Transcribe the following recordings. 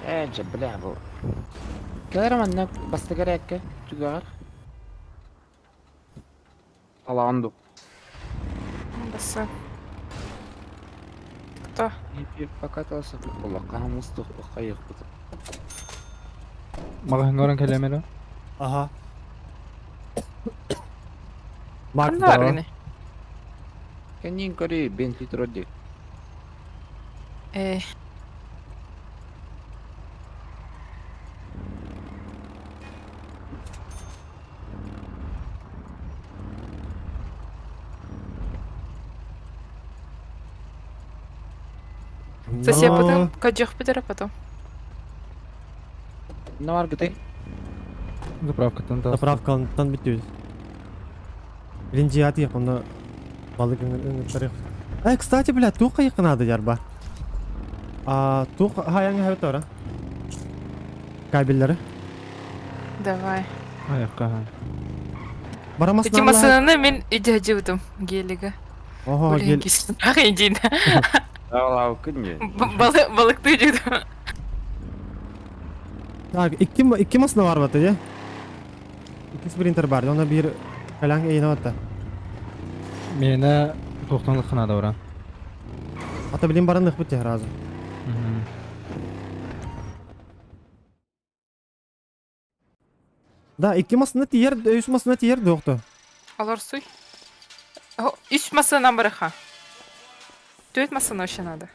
Ээ дьэ бля бу. Кэлэр манна бастакы эрээккэ түгэҕэр. Талаан ду. Баса. Кто? Покатался улахан мустух хайыхпыт. Маҕаһыҥҥа баран кэлиэм эрэ. Ага. Марк, Ханна здорово. баргыный? Кэннин көрүй Бентли турар дии. Э. Сосед потом кадьох битера потом. Ну аргытай. Заправкаттан тас. Заправкантан бүтүбүт. Ринжиати онно балык ыҥыртарых. Э, кстати, бля, туох хайыкка надо ярба? А, туох хаяҥ хэбит ора? Кабеллары. Давай. Айакка. Барамас Эти масынаны мен идея гелига. Ого, Блин, гел. кисин. Ах, иди. Алау күнне. Балыкты жудум. Так, икки икки масына бар бата, я. Икки спринтер бар, оны бир каляң эйне батта. Миэнэ туохтан лыхханаада баран. Ата билин баран ыхпыт сразу. Да, икки масына тиер, үс масына тиер доқты. Алар суй. Үс масына барыха. Төрт масына вообще надо.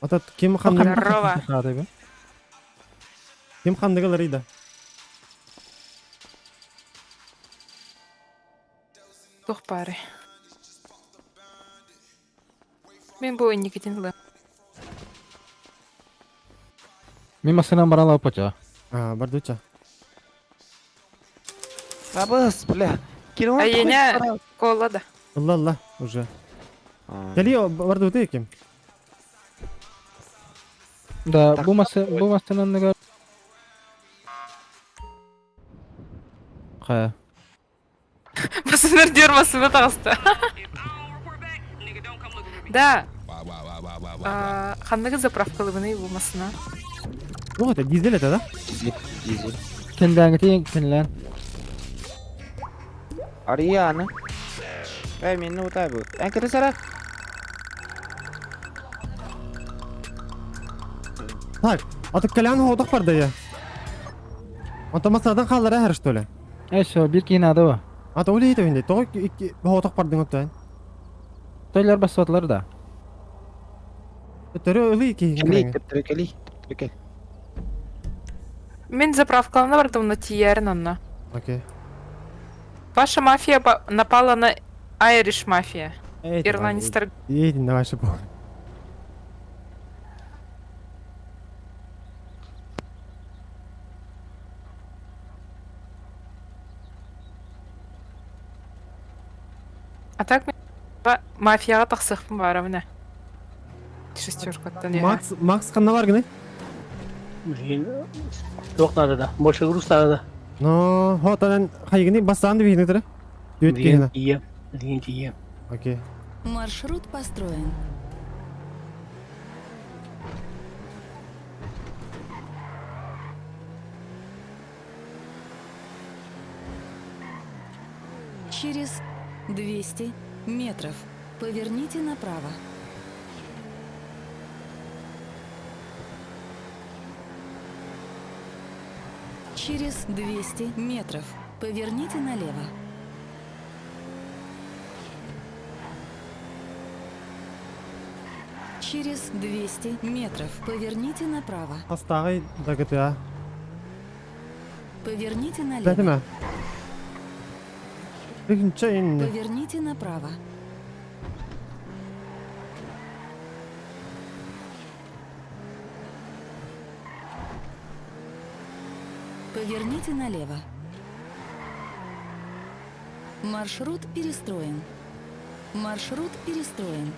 Ата ким ханнык Здорово. ким ханныгылар ида. Тух пары. Мен бу инникитин ылым. Мин массыынан баран лаппача. А, бардуча. Абыс, бля. Кирилл А ене кола да. Алла алла уже. Кели бардута ким? Да, бу массы бу массыынан Кая. Басыныр дермасы бу тагыста. Да. Ханныгы заправкалыбыны бу масына. Ну это дизель это, да? Дизель. Кенлән кенлән. Ариана. Эй, мен утай бу. Эн кете сара. Так, ата калян хоодох бар да я. Ата масадан халлара хэр что ли? Э, все, бир кийин ба. Ата оли ите винде. Того икки хоодох бардың оттан. Тойлар бассатлар да. Төрө ылы ики. Кели, тептер кели, тептер Мен заправкалана бардым на тиерин онно. Окей. Ваша мафия напала на Айриш мафия. Ирландецтер Едем, давай шипу. А так мафияға тақсықпын бар міне. Шестеркаттан Макс, Макс ханна бар гыны? Блин, Туох надо да. Больше груз надо да. Но, хотанан хайгыны бастан деп хинetire. Дүт Блин, кихина. тие. Блин, тие. Окей. Маршрут построен. Через 200 метров поверните направо. Через 200 метров поверните налево. Через 200 метров поверните направо. Астагы да ГТА. Поверните налево. Бәтеме? Бигинче инне. Поверните направо. Поверните налево. Маршрут перестроен. Маршрут перестроен.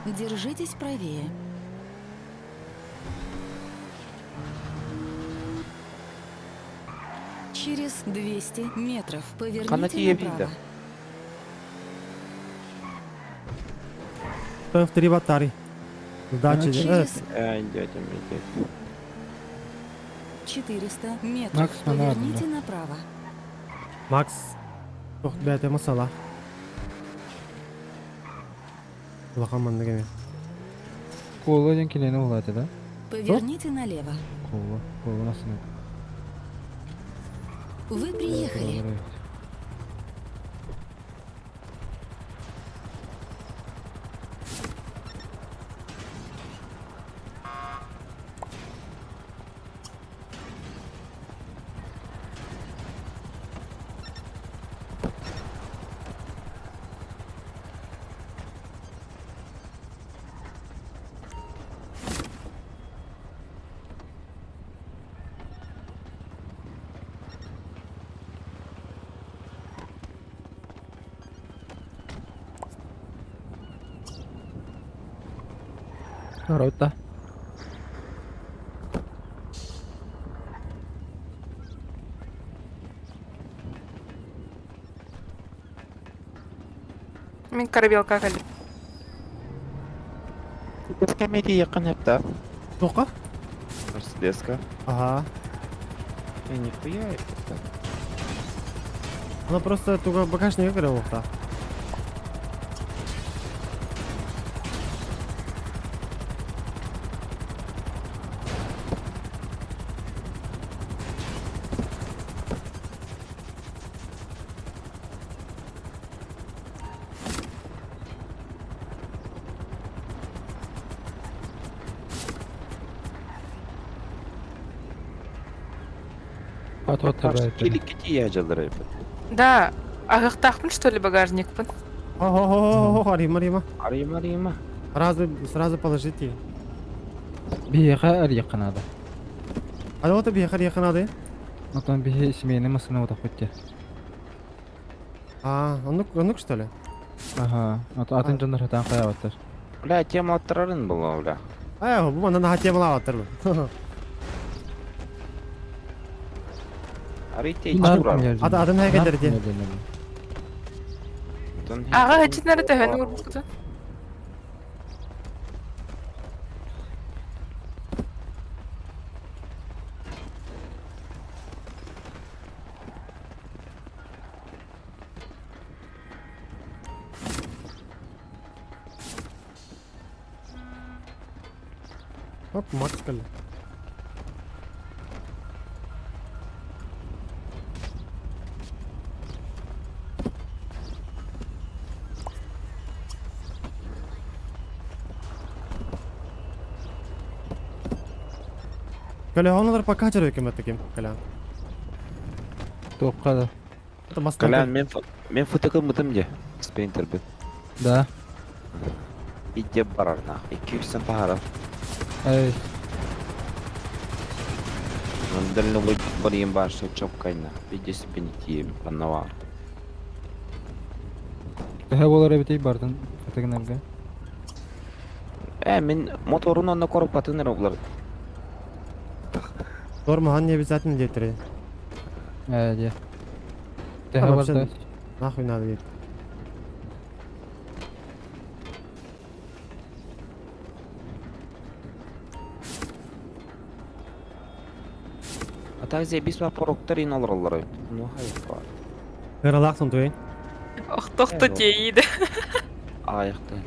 Держитесь правее. Через 200 метров Ханна поверните тиийэбин да? направо. В три батареи. Сдачи. Через Э, дядя, дядя. 400 метров Макс, надо, поверните направо. Макс. Туох бэйэтэ масала. Улахан маннык эмиэ. Куола диэн кинини улаата да? Поверните налево. Куола. Куола массыына. Вы приехали. Рота. Мин корабелка кэллим. Комедия якын да. Туохха? Мерседеска. Ага. Э, нихуя это. Она просто туга багажник көрө Кити жалдырайбыт. Да, аһыктаахпын что ли багажникпын? Хо-хо-хо, Рима, Рима. Арима, Рима. Сразу, сразу положите. Биһиэхэ арыйахха наада. А вот биһиэхэ арыйахха наада. Оттон биһи семейный массыына утахпыт дии. А, оннук, оннук что ли? Аха. Атын дьоннор сатаан хайаабаттар. Бля, тема оттарарын была, бля. Э, бу манна наһаа темалаабаттар бу. Арыйте турар. Ата атын хайгадыр дии. Аҕа хачыннары төһөн уурбуккутун? Оп, Макс кэллэ. Көлөһөннөр пока чөрөй кем кэлэн. Туохха да. Колян, мен мен фотокы мытым де. Спринтер бит. Да. Идде барарна. 200 тахара. Эй. Дальнобой барьем баша чопкайна. Виде себе не тием, паннавар. Төһө буолар эбитий бардын фотогенерге? Э, мен моторун онна корупатын булар. Тормоһун не обязательно диэтире. Ээ дии. А, Төһө вообще- барда? Нахуй надо диет. А так заебись ва пороктар ин олороллар. Ну хай бар. Ыралаахтын туйын. Охтохто тиэйиде. Аяктан.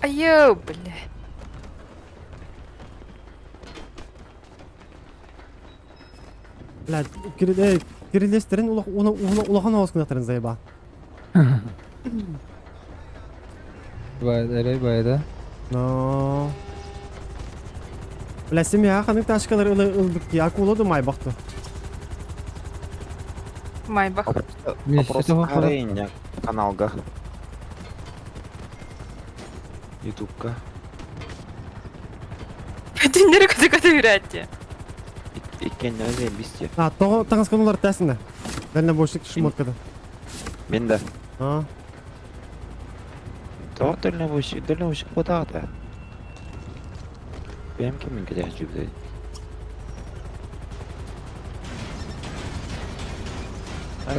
Айыы, бля. Бля, кирилестерин улахан оҕус заеба. Бай, эрэй байда. Но. Бля, семья ханнык ташкалар ылбык ди, акула да майбахты. Майбах. Вопрос арыйня каналга. Ютубка. Түннери көтө-көтө үрәтти. Иккеннere заебись те. А, тоҕо таҥасканулар тәсинэ. Дальнобойщик шмоткада. Мен да. А. Тоҕо дальнобойщик дальнобойщик буотаҕа Бэйэм киммин кэтэһэ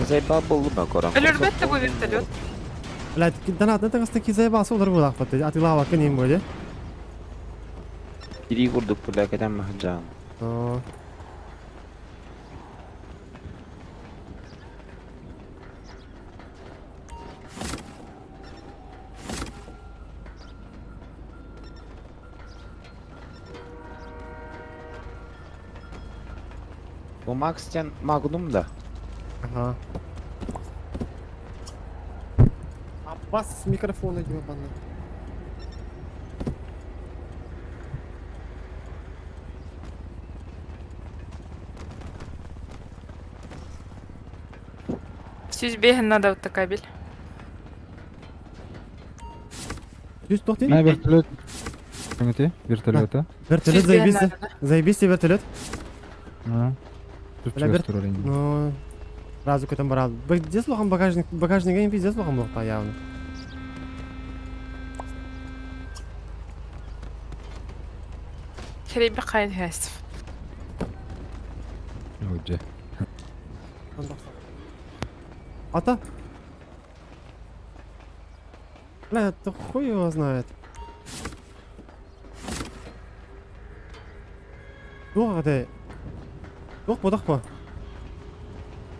Заебал буоллум көрөн. Өлөрбөт да бу вертолет. Блядь, донатны таҥастан заебался олор буолаахпыт. Атыылаабакка ним буоле. Тирии курдук бля кэтэн маһдьаан. Бу Макс диэн Магнум да? Ага. Аббас с микрофона ебаный. Сүүс биэһин надо вот кабель. 190? На вертолет. Ты вертолета? Вертолет заебись. Заебись вертолет. Ну. Тут Бля, вер... Ну, сразу көтөн барал. Пиздец улахан багажник, багажнига пиздец улахан буолта явно. Хребе хайын хэс. Үдже. Ата? Бля, это хуй его знает. Туох этэй? Туох бодох бо?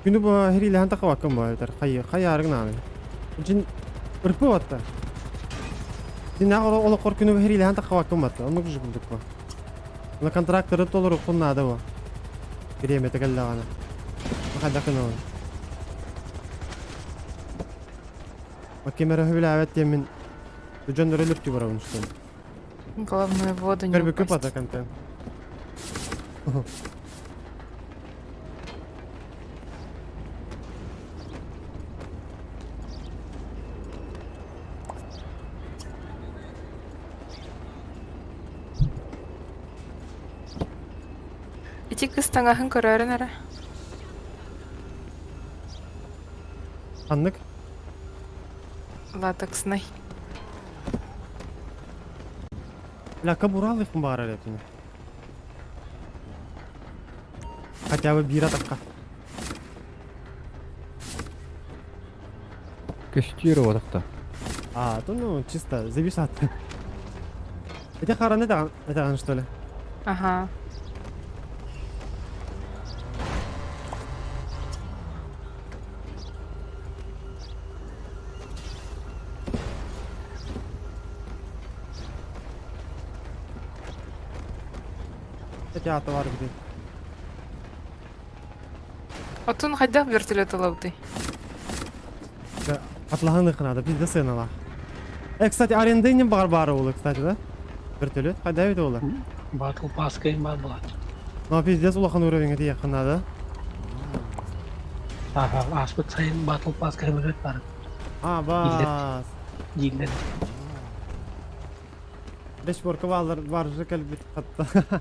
Күнү бу хэриилэһэн тахабаккын бо эбэтэр хайы хайаарыгын ааны. Дьин ырпы батта. Диннээх олоххор күнү бу хэриилэһэн тахабаккын батта. Оннук же курдук бо. Аны контракторы толоруккун наада бо. Бириэмэтэ кэллэҕинэ. Хайдах гынабын? Ким эрэ сөбүлээбэт диэммин дьоннору өлөртүү барабын устун. Главное, в воду не Көрбүккү упасть. пата контент. Ити кыз таҥаһын көрөөрүн эрэ. Ханнык? Латекснай. Бля, кабурал их баар эрэ Хотя бы биир атахха. Көстүүр отақта. А, то ну, чисто зависат. Это харан это это что ли? Ага. Это товар где? Отун хайдах вертолет ылабытый? Атлаһын надо, пизде сыналах. Э, кстати, аренда не бар бары олы, кстати, да? Вертолет, хайда бит олы. Батл Pass бар болады. Но пиздец улахан уровень это якын надо. Ага, ааспыт сайын Battle Pass кемелет бар. А, бас. Дииллэр. Бешборка балар бар же кэлбит хатта.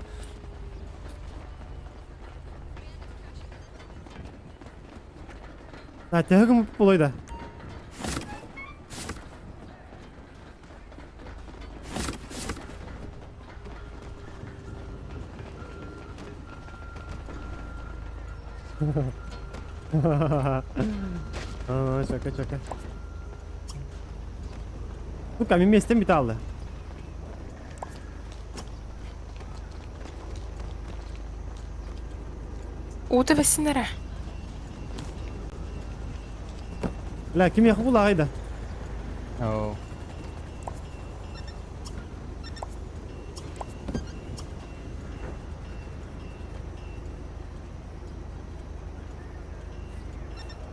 А, тегім болойда. А, чака, чака. Сука, мин миэстэм бүтэ хаалла. Уута бэссин эрэ. Бля, кимиэхэ булааҕый да? Оо.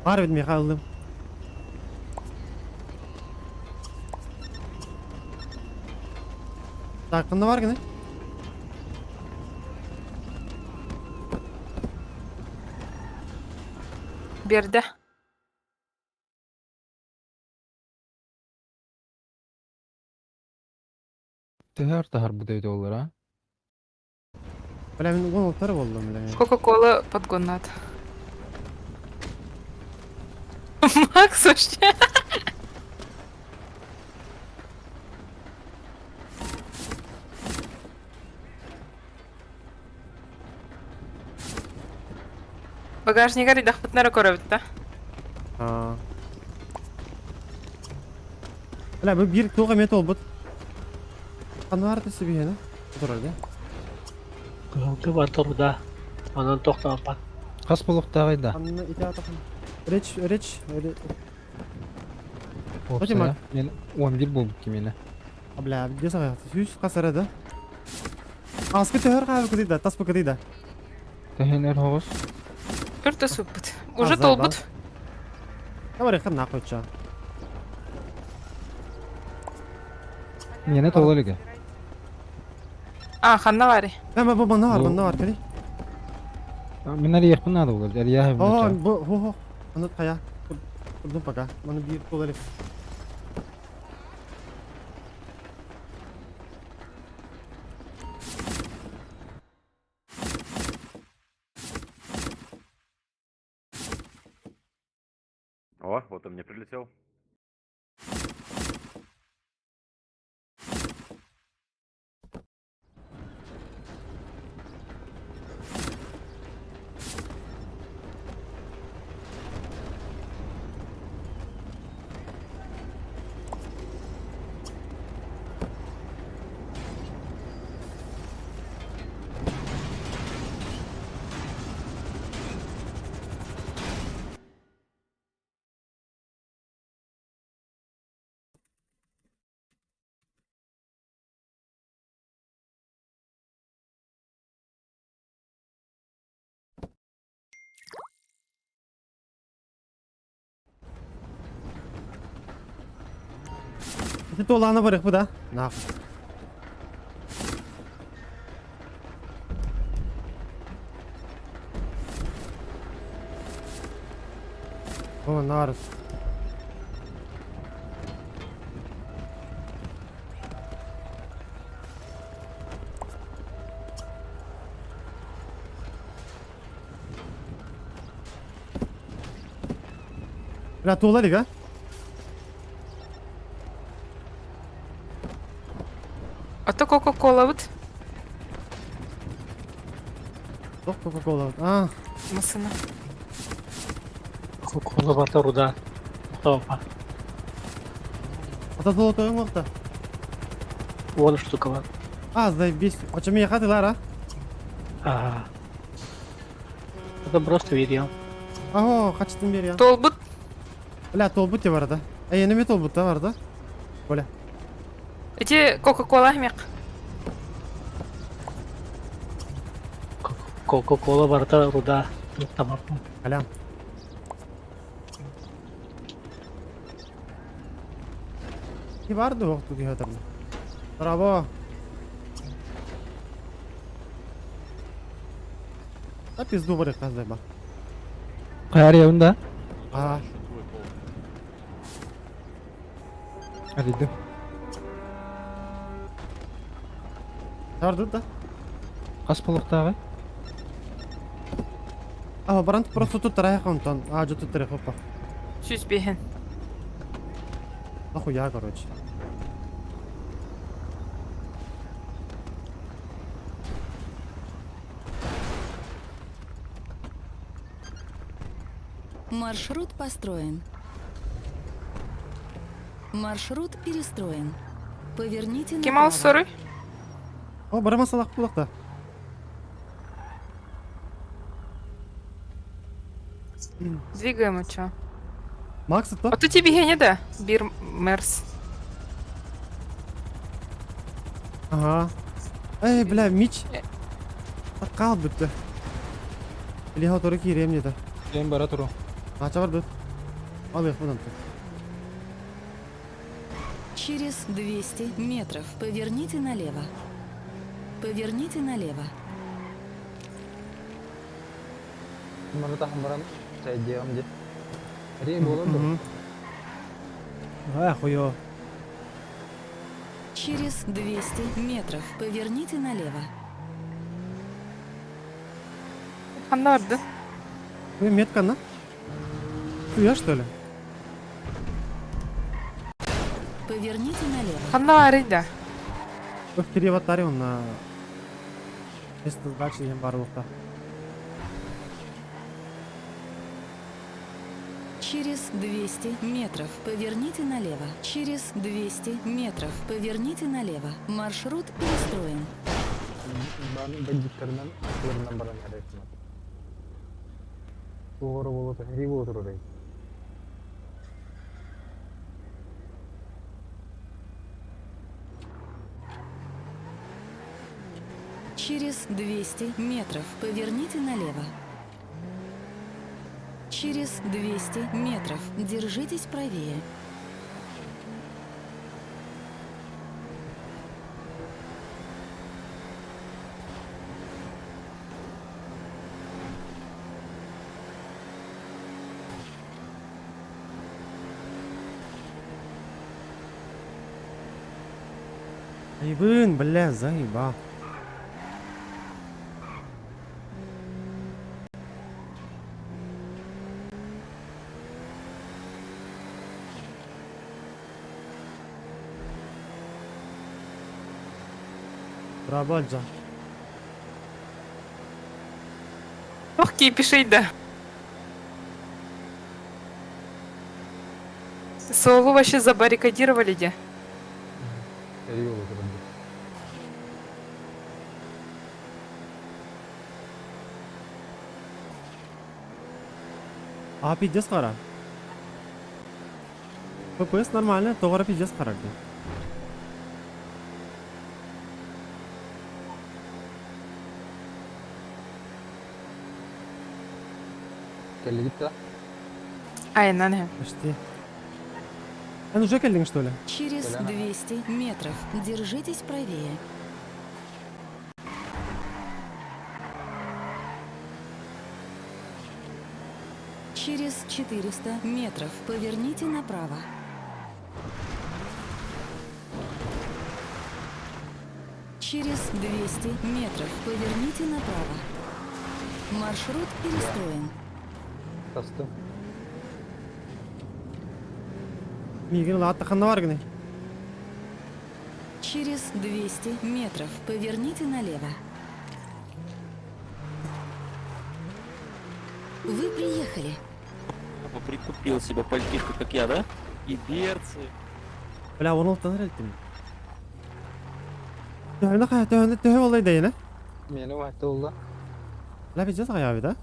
Баар эбит миэхэ ыллым. Так, ханна бар гына? Биэрдэ. Төһө артаһарбыт эбит оллар, а? Бля, мин уон алтары буоллум, бля. Кока-кола подгоннаат. Макс вообще. Багажнигар идахпытына эрэ көрөбүт да. Аа. Бля, бу биир туох эмиэ туолбут. Ханна сибиһэни? Турар да. Кыһылгы бар турда. Онон тохтооппат. Хас буолуохтааҕый да? Ханна ити атахан. Речь, речь, Уопсайа. Мен 11 буолбут кимиэнэ. А, бля, где саҕа? Сүүс хас эрэ да? Аскы төһөр хаабы да, тас быкытый да. Төһөн өр хоҕус? Өртө суппут. Уже толбут. Давай, ханна хоча. Миэнэ тола илигэ. А, ханна бары? Эм, бу манна бар, манна бар, кели. Мин эрийиэхпин наада буолар. Эрийээһэбин О, бу, хо, хо. Аны кая. Турдум пока. Маны биир тола илик. О, вот он мне прилетел. Ити туолаана барыахпыт а? Нах. О, нар. Бля, туола илик а? Ото Кока-Колабыт. Туох Кока-Кола? А, Масына. Кока-кола барда руда. Тохтооппат. ата золотой уҥуохта. Уон штука бар. А, заебись. Очо миэхэ атылаар а? Ага. Это просто видео. Аһо, хачытын биэриэҕэ. Толбут. Бля, туолбут те барда. Эйиэнэ туолбут да барда. Оля. Ити Кока-Кола мек. Кока-кола барда руда. Тохтооппат. Алям. Ки бар дуо охту киһи атарна. Браво. Да пизду барыахха заеба. Хайарыйабын да? Аа. Арыйдым. Тардыт да? Хас буолуохтааҕый? Аа, баран просто туттарайах онтон. Аа, жо туттарайах опа. Сүз биһин. Нахуя, короче. Маршрут построен. Маршрут перестроен. Поверните Ким ал направо. соруй? О, барама салах булах да. Двигаем, чё? Макс то? А то тебе не да? Бир Мерс. Ага. Эй, бля, Мич. Кал бүттэ. Или хотору киириэм диэтэ. Кем бара туру. Ача барбыт. Алыахпын онтон. Через 200 метров поверните налево. Поверните налево. Маны таһан баран чайдиэҕим дии. Эрий буолар дуо? Ай, хуё. Через 200 метров поверните налево. Ханна барды? Вы метка на? Я что ли? Поверните налево. Ханна бары да? Өктире баттари онна. Место сдачи диэн баар буолта. Через 200 метров поверните налево. Через 200 метров поверните налево. Маршрут перестроен. Бандиттарынан аттыларынан баран иһэр Туох эрэ буола сэрии буола турарый? Через 200 метров поверните налево. Через 200 метров держитесь правее. Айбын, бля, заеба. Браво, Альджа. Ох, кипишей да. Суолу вообще забаррикадировали де. Сэрии буола турар дии. А, пиздец хара. ППС нормально, тоҕо пиздец хара дии. Кэллигит да? Айнан иһэн. Почти. Эн уже кэллиҥ, что ли? Через Коляна. 200 метров держитесь правее. Через 400 метров поверните направо. Через 200 метров поверните направо. Маршрут перестроен. Тастым. Миигин ылаат ханна бааргыный? Через 200 метров поверните налево. Вы приехали. Прикупил себе пальтишко, как я, да? И берцы. Бля, оны алтан эрэлтим. Төһөнө хайа төһөнө төһө болай дейне? Миэнэ уһатта буолла. Бля, пиздец хайа да?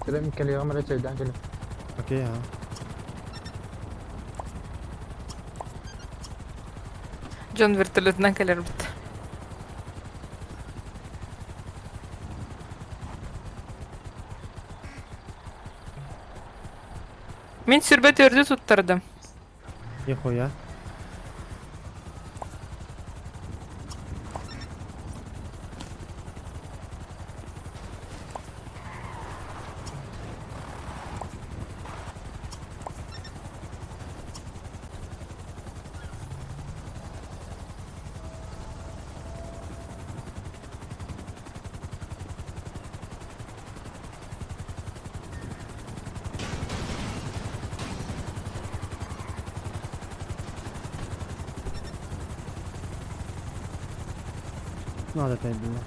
Кэлэн кэлиэҕим эрэ чэйдээн кэлим. Окей, а. Дьон вертолетынан кэлэрбит. Мин сүрбэ төрдү туттардым. Нихуя. Надо это было.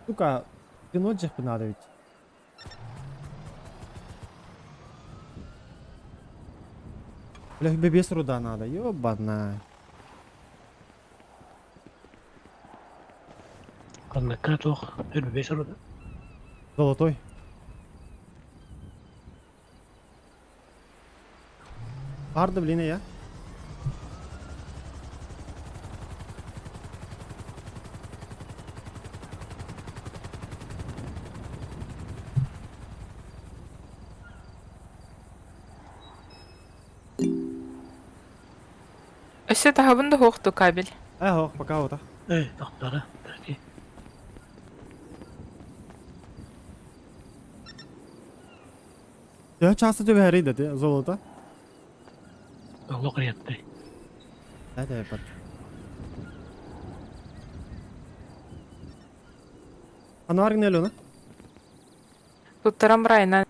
Сука, вино же надо ведь. Бля, без руда надо, ёбана. Ханнакка туох өрбүбэс оруда. Золотой. Арды, блин, я. Өссө таһабын да хуохту кабель. Эх, пока вот. Э, тохтара. Подожди. Я часто тебе говорит, да, золото. Олох риэттэй. Да, да, пат. Анвар гнелю, Туттарам райна.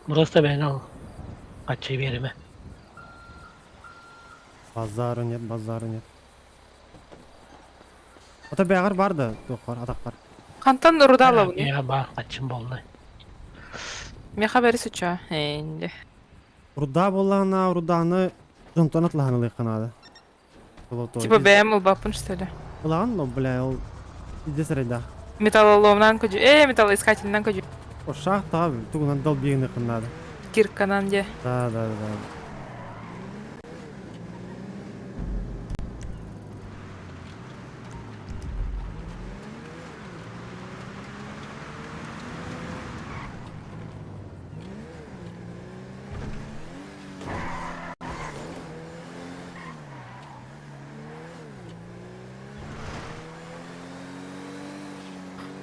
Просто бэйэҥ ыл. Хаччы биэримэ. Базару нет, базару нет. Ата бэҕэр бар да, туоххар, атаххар. Хантан руда ылабын? Миэхэ баар хаччым буолла. Миэхэ бэри суча. Энди. Руда буоллаҕына, руданы дьонтон атлаһан ылыахха наада. Типа бэйэм ылбаппын что ли? Ылаҕын но, бля, ол иде сарайдаах. Металлоломнан көдьү. Э, металлоискательнан көдьү. О, шахтаҕа тугунан долбиыгыныаххын наада. Кирканан де. Да, да, да.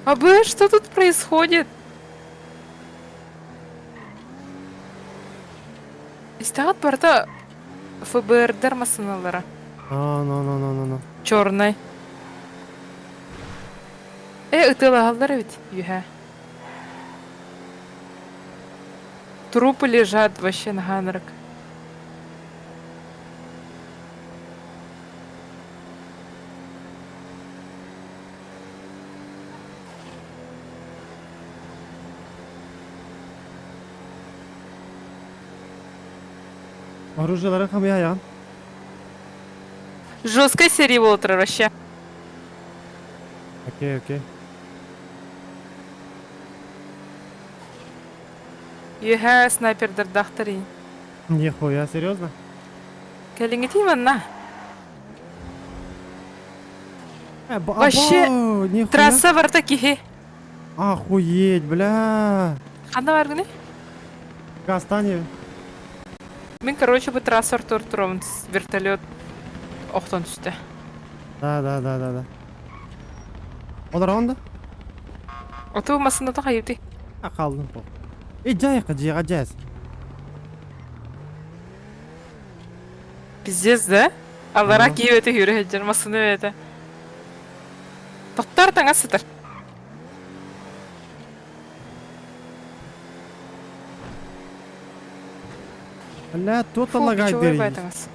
А вы, что тут происходит? Истэҕит барыта ФБР-дэр массыыналара. А, ну, ну, ну, ну, ну. Черный. Э, ытыалаһаллар эбит үөһэ. Трупы лежат вообще наһаа ынырык. Оружиеларын хамыйаайаҕын. Жесткая серия буола турар вообще. Окей, окей. Үөһэ снайпердардаахтар ин. Нихуя, серьезно? Кэлиҥҥитий манна. Э, Вообще, або, нихуя. Трасса барыта киһи. Охуеть, бля. Ханна бааргыный? Гастани. Мин, короче, бу трасса ортотугар тураммын вертолет охтон түстэ. Да, да, да, да, да. Олороҕун да? Оту массыыната хайыытый? А, хааллым по. И дьайха, дьиэҕэ дьээс. Пиздец, да? Аллараа Ага. киһи бэйэтэ үүрэ сылдьар, массыына бэйэтэ. Тохтоор таҥас сытар. Бля, туох Фу, лагай бичевой дэрий. байтаҥас.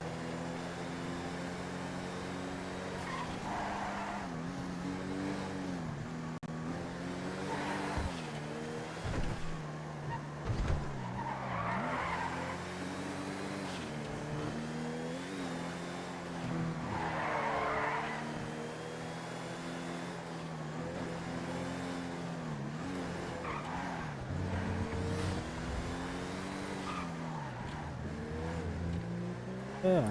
Э.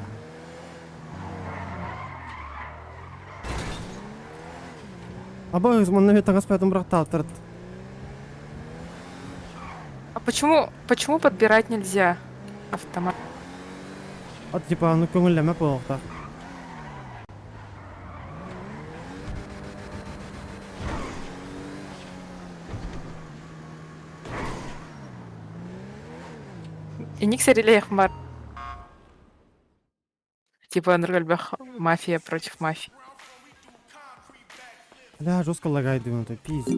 Аба манна мен таҥас пятым бырахтааттарт. А почему, почему подбирать нельзя автомат? От типа аны көңүллэмэ буолуохтаах. Иник сэрилээх бар. Типа ынырык мафия против мафии. Бля, жестко лагает это, пиздец.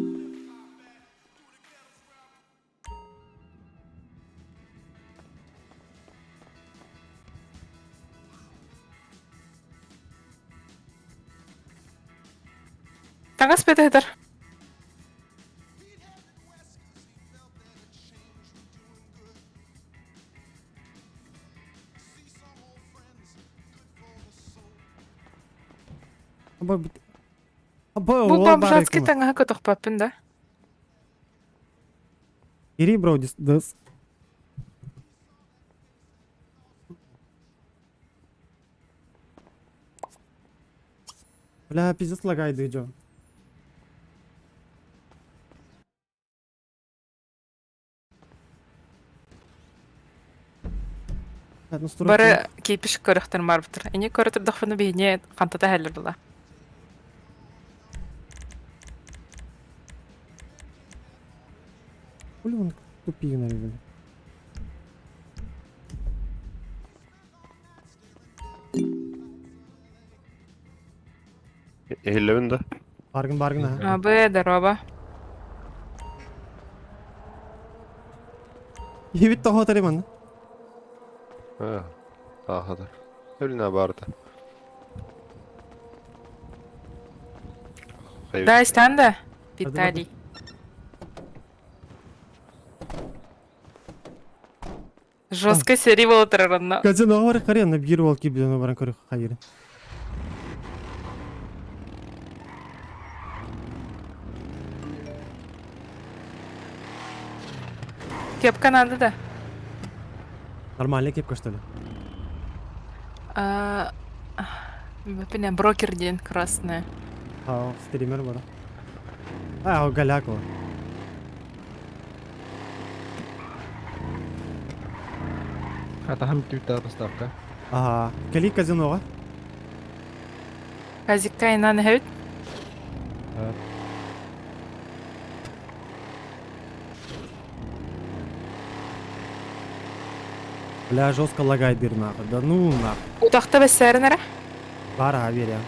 Таҥас бэтэһитэр. Аба, аба, Бу ол бар бомжатский екен. таҥаһы көтөхпөппүн да. Ири, бро, дис, дыс. Бля, пиздец лагает идёт. Бары кипиш көрөхтөр марбытыр. Эни көрө турдахпына биһине хантата хәллер була. Хули он тупик, наверное. Иһиллэбин да? Баргын, баргын, аха. Абы, здорово. Киһибит тоҕо отар манна? Аа, ааһатар. Өлүнэ баарда. Да, истанда. Виталий. Жестко серий болотыр онно. Казино бар карыянна биир уол киирбитин баран көрүөх хайырын. Кепка надо да? Нормальный кепка что ли? А, Бля, брокер день красная. А, стример бара. А, голяк ол. Атаһым түтэ поставка. Ага, кэлии казиноҕа. Казикка инан эһэбит. Бля, жестко лагает бир нахуй. Да ну нахуй. Утахта бэссээрин эрэ. Бар аха биэриэм.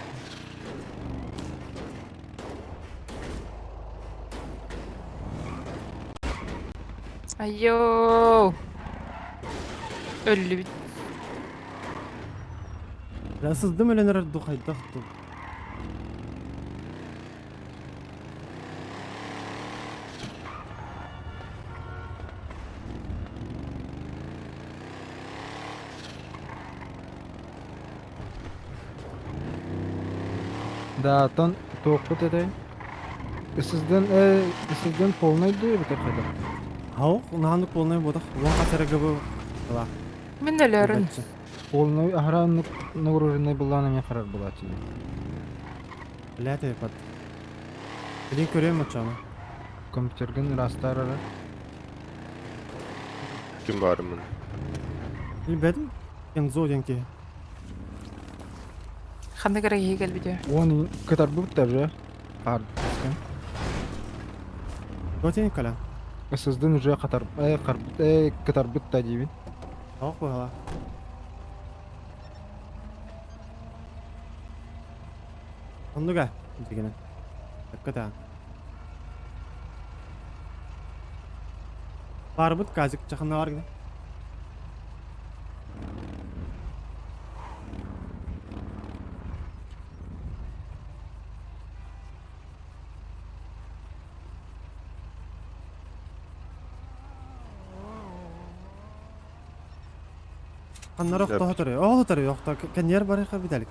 Айоо. Өллүбүт. Бля, сыздым өлөн эрэр ду хайдах ду. Да, оттон туохпут этэй? Сыздын сыздын полный дуу эбэтэр хайдах? Ау, наһанык полный буотах. Уон хас эрэ гыбы ыла. Мин өлөрүн. Полный аһара нагруженный былаан эмиэ харар буолааччы. Бля, под. Билин көрүөм оччону. Компьютергын ыраастаар эрэ. Ким баарымын? Билбэтим. Кензо диэн киһи. Ханнык эрэ киһи кэлбит Уон кытарбыт уже. Хардыскын. Дотин каля. Сыздын уже катар карбыт кытарбыт да диибин. Тоох быһала. Оннуга дигенен. Өккөтэ. Барбыт казик чаханна бар гиде. Ханнар охто төрө. Ол төрө охто кеньер барыха биталик.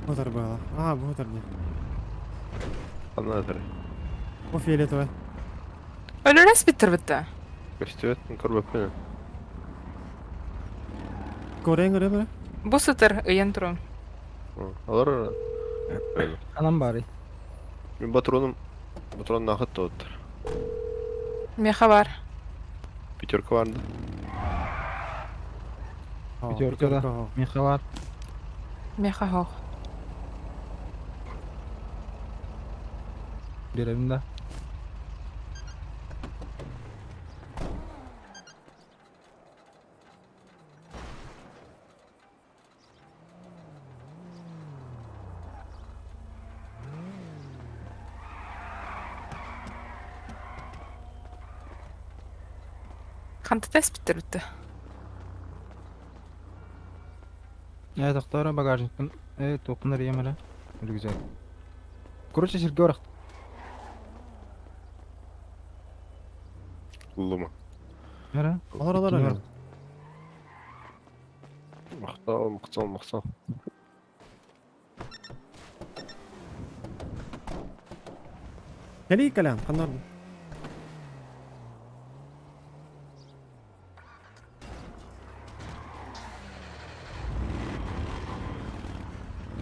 Мотор было. А, мотор не. Ханна төрө. О фиолетовый. Өлөрөс биттер битте. Көстүбэт, көрбөппүн. Көрен көрө Бу сытыр ыйан турун. Алар Анам бары. Мин патроным патрон нахыт тоттар. Меха бар. Пятерка барды. Пятерка да. Меха бар. Меха хох. Беребин да. Ханта тест биттер битте. Тохтора багажниктан туохпун эрийэм эрэ. Рюкзак. Короче, сиргэ барах. Лума. Эрэ. Алар алар алар. Мактал, мактал, мактал. Кэлии кэлэн, ханна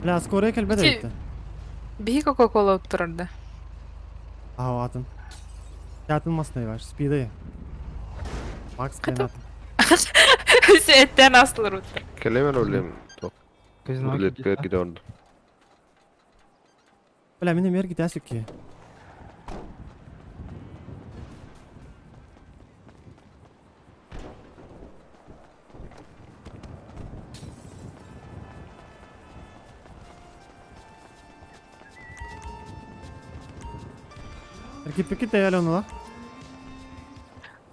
Бля, скорая кэлбэт эбит. Биһи Кока-Кола турарда. Аа, атын. Атын масный ваш, спиды. Макс кайнат. Эттен асылыр уттар. Келемен өлем. Тоқ. Казино Билет киде орду. Бля, мин эмер китәсик ки. Эргиппиккит тэйэл онула.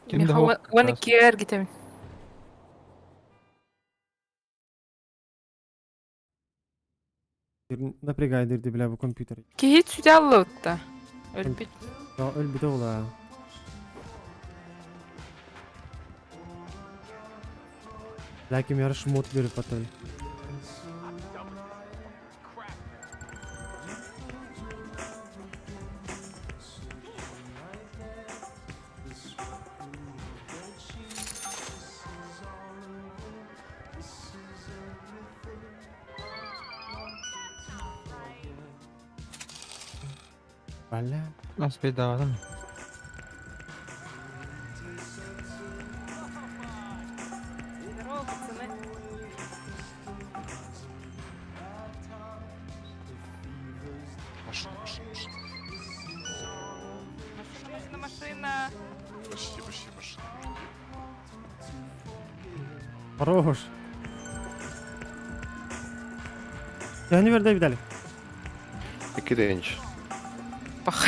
Ким да Миха хоқ. 12 эргитебин. Напрягай дирди бля бу компьютер. Киһи сүтэ аллыбытта. Өлбүт. Я өлбүтэ ола. Ләкин яр шмот берип атыр. Бля. Нас бедаҕатым. Здорово, пацаны. Машина, машина, машина. Машина, машина. Почти, почти машина. Хорош. Төһөнү берді Виталий? 2 инч. Пах.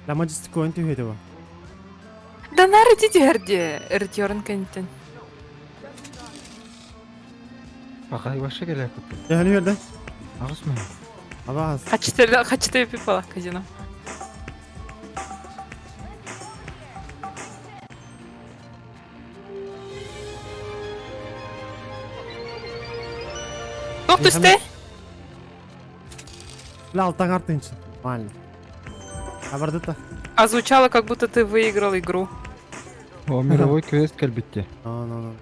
Ла маджистик коин түйеді ба. Да нары диди эрде. Эрдерін кентен. Бақай башы келе күтті. Төһөнү берді. Ағыс мı? Абаас. Хачты хачты пипала казино. Тоқ түсті? Бля, алтан артынчы. Нормально. Абарды та. А звучало, как будто ты выиграл игру. О, мировой квест кэлбитти. Ну, ну, ну.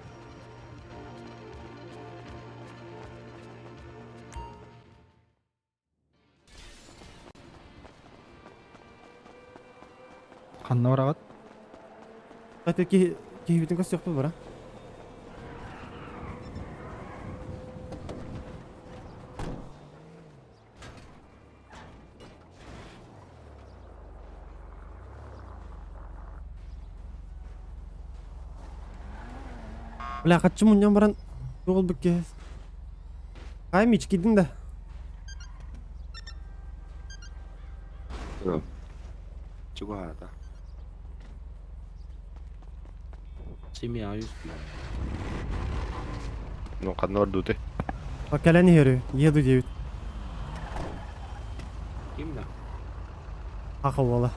Ханна барағат. Кстати, ки кихибитин көс жоқ бара. Бля, катчы муньян баран жоғыл бікке. Қай мич кидин да. Чугата. Семья юспи. Ну, ханна бар дуты. Кәләне хері, еду девит. Ким да? Ақыл бола.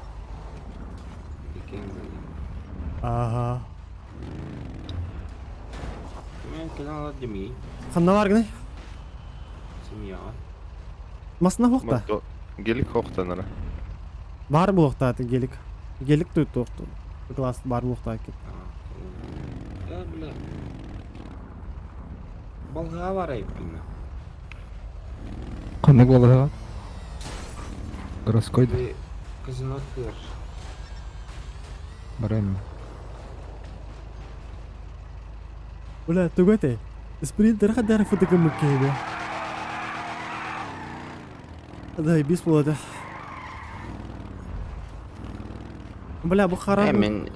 Екен. Ага. Мен канал деми. Қанда бар гіне? Семья. Масына хоқта. Гелик хоқтанара. Бар бұл оқта гелик. Гелик тут тоқты. Класс бар бұл оқта екен. Да, бля. Балға бар айыппын. Қандай балаға? Городской да. Казино тыр. Барайм. Бля, тугате. Спринтер хадар фотокы муккеде. Да, бис болады. Бля, бу харам. Мен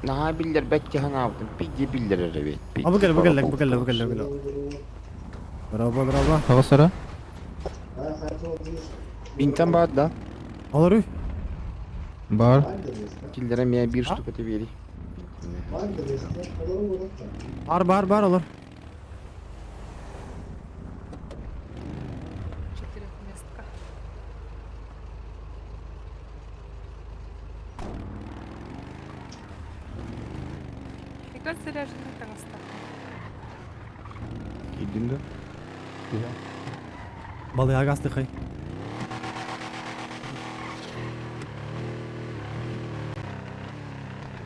наха биллер бәтті хана алдым. Пиди биллер эребет. А бу кел, бу кел, бу кел, бу кел, бу кел. Браво, браво. Ағысара? Бинтан бар да. Алар Бар. Киллере мен bir штука тебе бери. Бар, бар, бар алар. Четырехместка. Фига заряженный таҥаста. Идин да. Балы агасты хай.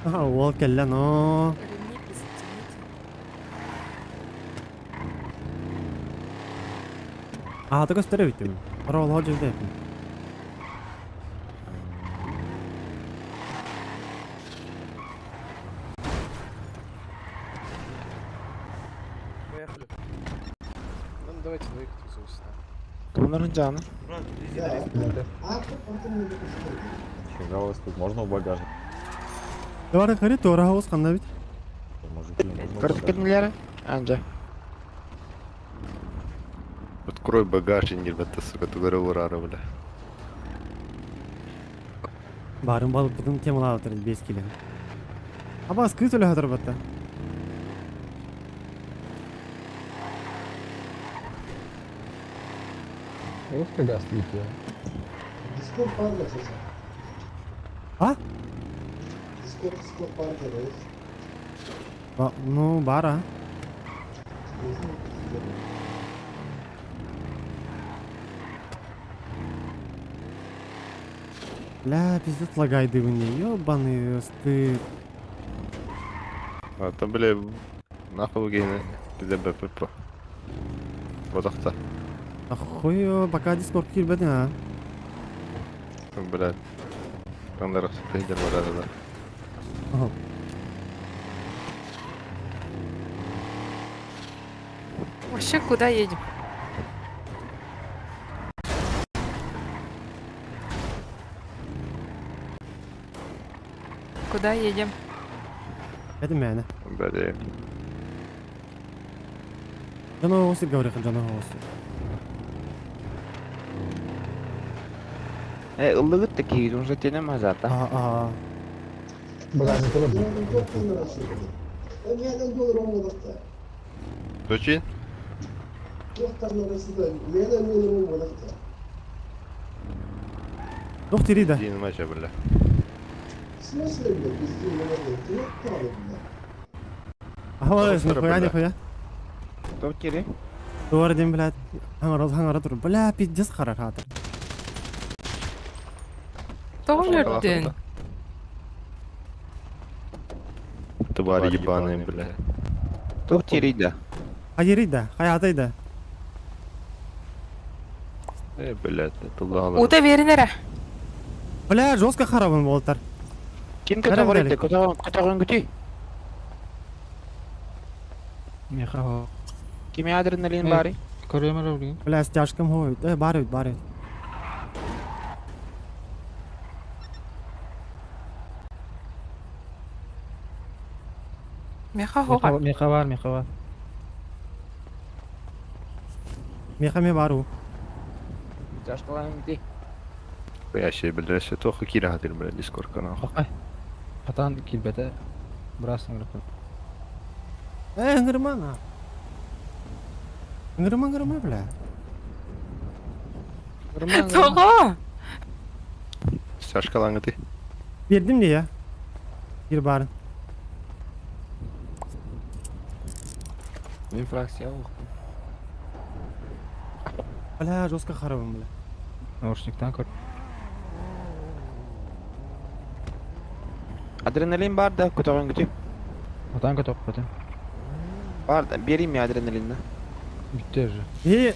Ага, ол келле, но. Ремни пристегните. А, так өстөрө биттим. Ара ол ходжы деп. Поехали. Ну, давайте выехать вызову сюда. Bunların canı. Фига у вас тут можно в багажник? Давай хари тора хаус канда бит. Мужики, можно в Көрдүк багажник? кенилери? Анжа. Открой багажник, ребята, сука, тугары урары, бля. Барын балыкпытын темалаабыттар 5 кило. Абаас кыыс өлөһө турбатта. А? Ба, ну, бара. Бля, пиздец лагайдыбын ёбаный стыд. А там, бля, нахуй гейны, пизде БПП. Бодахта. Ахуй, пока дискорд киирбэтин а. Бля. Таңдар сытыйдыр барады да. Ага. Вообще, куда едем? Куда едем? Это мээнэ. Бля, Дьоно оҕус говорит, дьоно оҕус. Э, ыллыгыт да киһи уже мазата. Аа, аа. Точи? Туох тирида? Дин мача, бля. Аха, нихуя, нихуя. Топ кири. Дуар дем, блядь. Хаңара, хаңара тур. Бля, пиздец харар хатыр. Тоҕо өлөрдүн? Тварь ебаные, бля. Топ кири да. Хайырыйда, хайатайда. Э, блядь, это ладно. Ута берин эрэ. Бля, жестко харабын болтар. Ким Бәрі көтөҕөр бәрі. көтөҕөн күтүй? Меха. Кими адреналин бары? Көрөмөр билген. Бля, стяжкам хой. Э, бар бит, бар бит. Меха хоға. Меха бар, меха бар. Меха ме бару. Жашкалаан күтүй. Я ще, бля, ще тоха кира хатыр, бля, дискорд канал. Бакай. Хатан килбете. Брасын гырып. Э, ыңгырма на. Ыңгырма, ыңгырма, бля. Тоҕо? Сашка ты. Бердим де я. Бир барын. Мин фракция оқтым. Бля, жестко харабын, бля. Наушниктан көр. Адреналин бар да көтөҕөн күтүй. Хатан көтөк бөтен. Бар да берейин мен адреналинни. Бүттү уже. Э.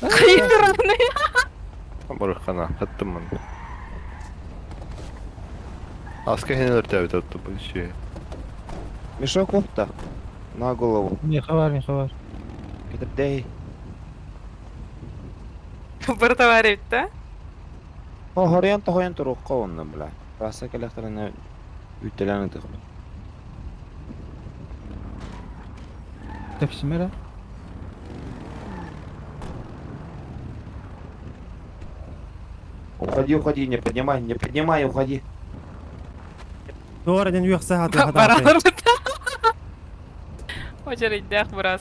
Хайдыраны. Барыхана, хаттым мын. Аска хенелер тәбит атты бұл ще. Мешок оқта. На голову. Меха бар, меха бар. Кетіп Бір товар да? О, хорьян тохоян туруққа онны, бля. Раса келехтеріне үттеләні тығып. Тепсимере. Уходи, уходи, не поднимай, не поднимай, уходи. Дуар ден уяқса хатыр хатыр. Баралар бит. Очередьдәх біраз.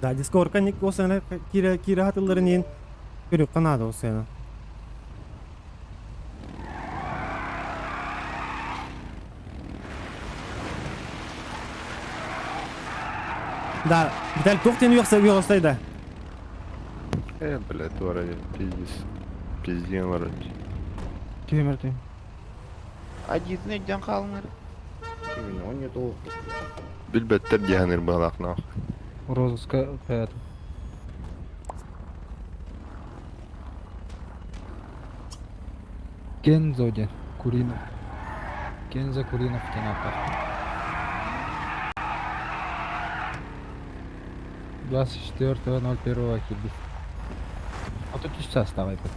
Да, дискордка ник осана кира кира хатыларын ен. Көрүк канады осана. Да, Виталий, тоқтен уяқса уяқсайда. Э, бля, тварь, пиздец. Пизден вроде. Түймөр түйм. Один өйден қалыңыр. Он не толық. Билбеттер дияханыр балақ нах. Розыска поэтому. Кензо ден. Куринов. Кензо Куринов ден аттар. 24.01 килбит. А тут үч састав айбыт.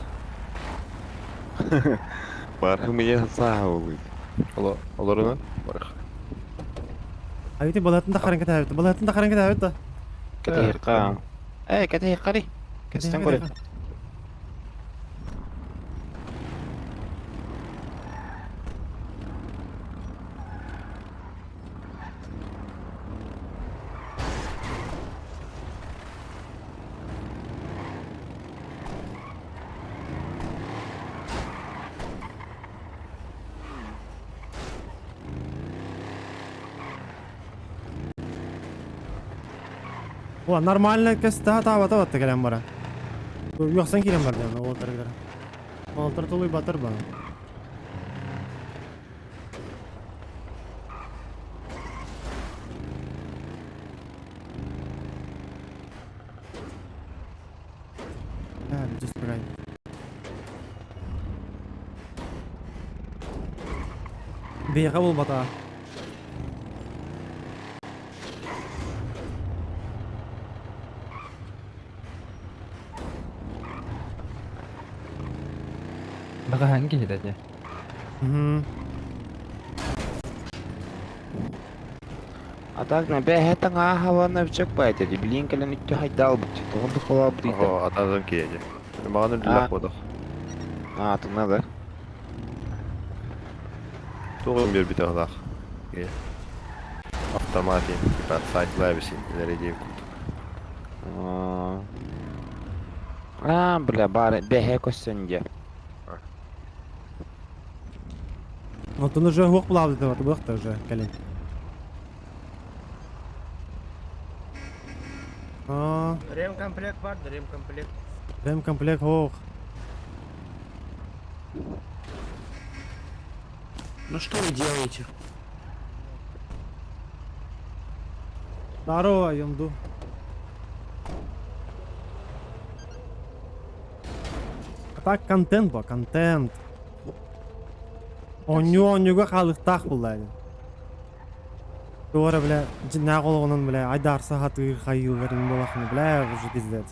Бар, меня сағылы. Олорунан барах. Авити балатын да харан кэтээбит. Балатын да харан кэтээбит да. Кэтиһиэххэ. Э, кэтиһиэххэ Кэстэн көрө. О, нормально кэстэ таабата батта кэлэн бара. Үөхсэн киирэн бар диэн уолтарыгар. Уолтар тулуй батыр ба. Just right. Биһиэхэ булбата. Баҕаһан киһитэ дьэ. А так на бэһэ таҥаа хавана бичек баайта ди билин кэлэн үттү хайдаал бут. Тоҕон туккалаа бут Оһо, атадан киэдэ. Маған үрдүлэх бодох. А, тына да. Туғын бер бит ағлақ. Автомат типа сайтлай бисин, илери дейм курдук. А, бля, бар бэһэ көстөн дьэ. Онтон уже хуох булаабыт это быахта уже кэлин. А, Ремкомплект бар, ремкомплект. Ремкомплект хоох. Ну что вы делаете? Здорово, Йонду. А так контент бо, контент. Онньу онньуга хаалыктаах булла Туора, бля, дьиннээх олоҕунан, бля, айдаарса хатыыр хайыыларын буолахына, бля, уже пиздец.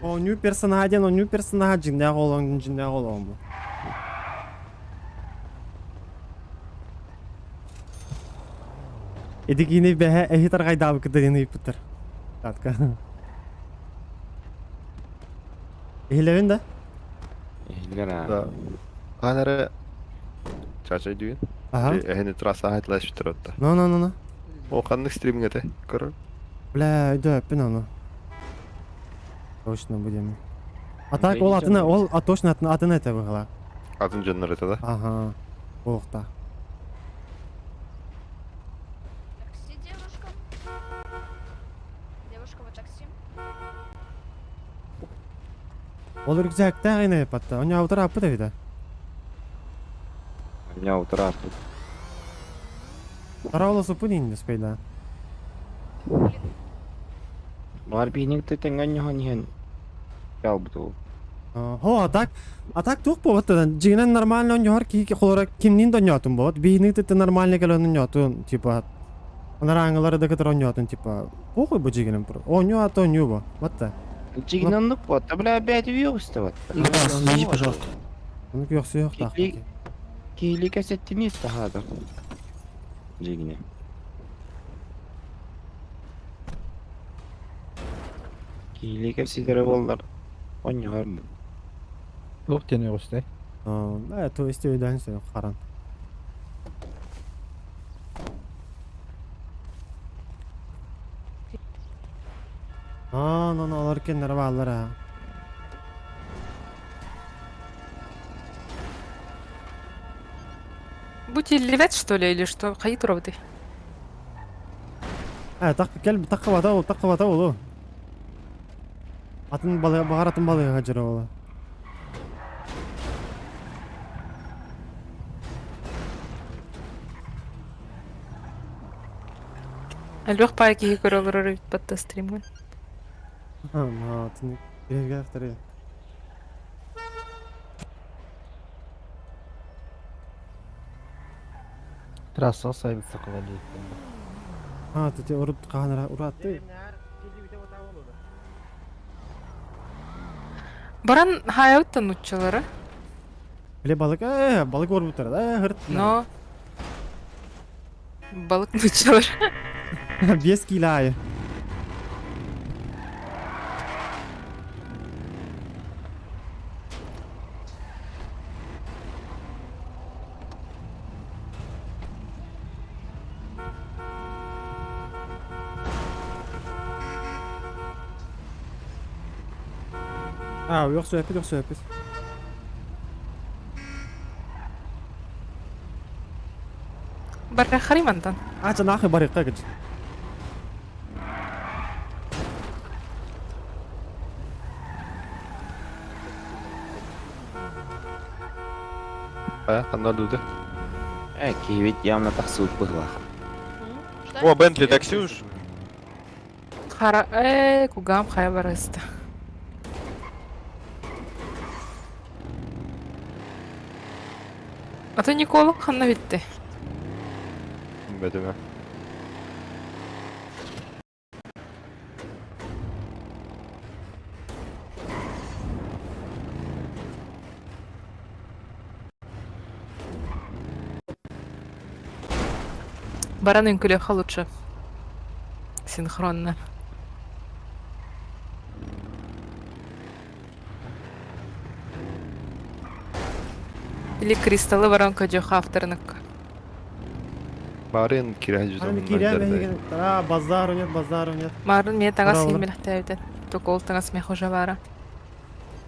Оонньуу персонаһа диэн оонньуу персонаһа дьиҥнээх олоҕун дьиҥнээх олоҕун бу. Ити киини бэһэ эһи тарҕайдаабыккыта диэн ыйыппыттар. Татка. Иһилэбин да? Иһиллэр аа. Да. Хаан эрэ чачай дүйүн. Аха. Эһини трасса хайтлашып отта. Ну, ну, ну, ну. О, ханнык стриминг эте? Көрөр. Бля, өйдөөппүн ону. Точно будем. А так ол атын, ол а точно атын, атын этэ быһыла. Атын дьоннор это да? Ага. Охта. Такси, девушка. Девушка, вы такси? Ол рюкзакта гына патта. Оня утара аппыт эбит. Оня утара аппыт. Тараола супун инде спейда. Бар биһиник тэҥҥэ ньоһон иһэн кэлбит ол. Хо, а так, а так туох буолбат дьиҥинэн нормально оонньоһор киһи холоро кимниин да оонньоотун буолбат. Биһиник да нормально кэлэн оонньоотун, типа анарааҥылары да кытары оонньоотун, типа похуй бу дьиҥинэн оонньуу ата оонньуу бу. Батта. Дьиҥинэн оннук буолта, бля, опять вируста вот. Иди, пожалуйста. Ону күөхсүөх Киһили кэсэттини таһаада. Дьиҥинэ. Киһили кэпсэтэрэ буоллар оонньоһор Туох диэн үөҕүстэй? Э, то есть өйдөөн сөп харан. Аа, ну, ну, олор кеннere бааллар аа. Будете ливать, что ли, или что? Хайы туровды. Э, так кел такка бата ол, такка бата ол. Атын балы, багар атын балы хажыр ол. Лех пайки көрөлөр батта стримгын. Аа, атын кирерге автори. Трасса сайбыт сакала диэттэн. Аа, тете урут каанара уратты. Баран хаайабыттан нуччалары. Бile балык, э, балык уорбуттар, э, хырт. Но балык нуччалар. 5 кило айы. А, өхсөппүт, өхсөппүт. Барахари мантан. А, нахуй барыхха гыч. А, ханна дуды. Э, киһибит явно тахсыбыт быһыылаах. О, Бентли такси уж. Хара, э, кугам хая барыста. А то Никола ханна битти. Бөтүмэ. Баран үҥкүлүөххэ лучше. Синхронно. Или кристаллы баран көдьүөххэ авторыныкка. Барын кирәһи Аны кирәм, а, базару нет, базару нет. Марын мне таңас Браво. химмелэхтээбитэ. Только ол таңас мехо жавара.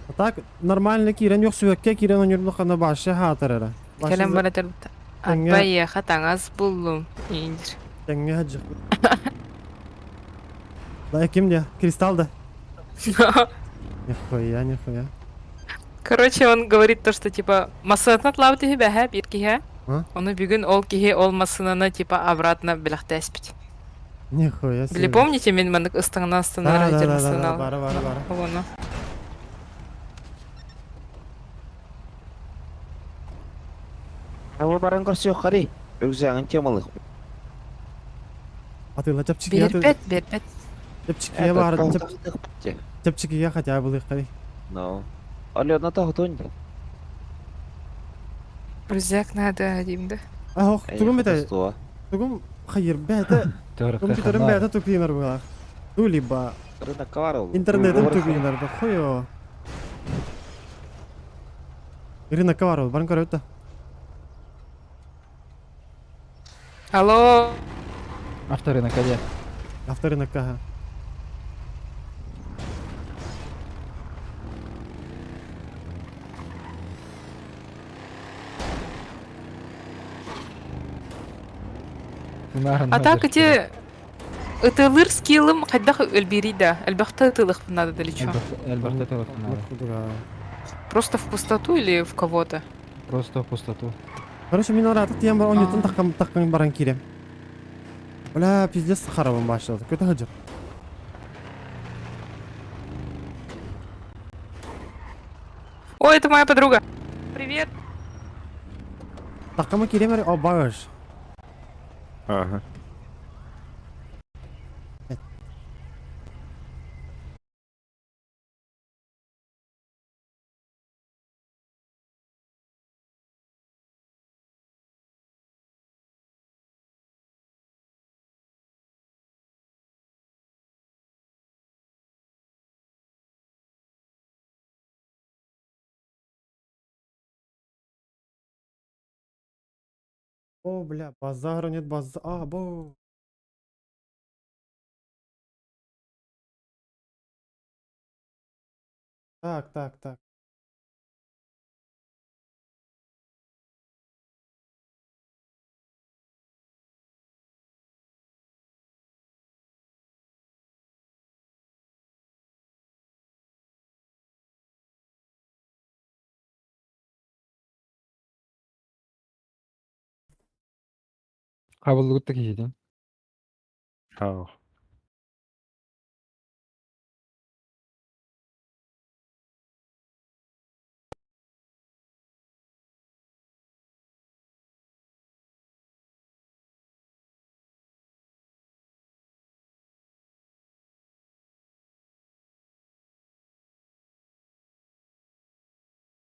А так, нормально кирен yok сүбәккә кирен онюрлы хана башы хатыр ара. Кэлэн баран этэр Тэҥҥэ- Атба еха таңас буллум. Индир. Тәңге хаҗы. Да кем де? Кристалл да. Нихуя, нихуя. Короче, он говорит то, что типа масынатын атлабыт үһү бэһэ биир киһи. А? Ону бүгүн ол киһи ол масынаны типа обратно билэхтээспит. Нихуя Били себе. помните мин маннык ыстаҥна Да, станар да, да, да, да, бара, бара, бара. Ону. Ол баран көрсүөх хари. Рюкзагын темалых. Атыла чапчики, Биэрбэт, биэрбэт. чапчики бар, чапчики хотя бы лыхкай. Ну. Алена тахтун. Рюкзак надо дейм да. А, ох, тугум бит. Тугум хайыр бәтә. Компьютерым бәтә тупинар була. Ну либо Рынок коваров. интернетым тупинар бу. Хуё. Ирина Коварова, баран көрөттө. Алло. Авторынок где? Авторынок ага. А так где ытылыр скиллым хайдах өлбири да. Элбэхтэ ытылых надо далечо. Элбэхтэ ытылых надо. Просто в пустоту или в кого-то? Просто в пустоту. Короче, мин араты тиям бар, онютун таккан таккан баран кирем. Бля, пиздец харабым башлады. Көтө хаҗыр. Ой, это моя подруга. Привет. Таккама кирем о багаж. Ага. О, бля, базару нет, базар. А, бо. Так, так, так. Кабыллыгытта киһитин. Хау.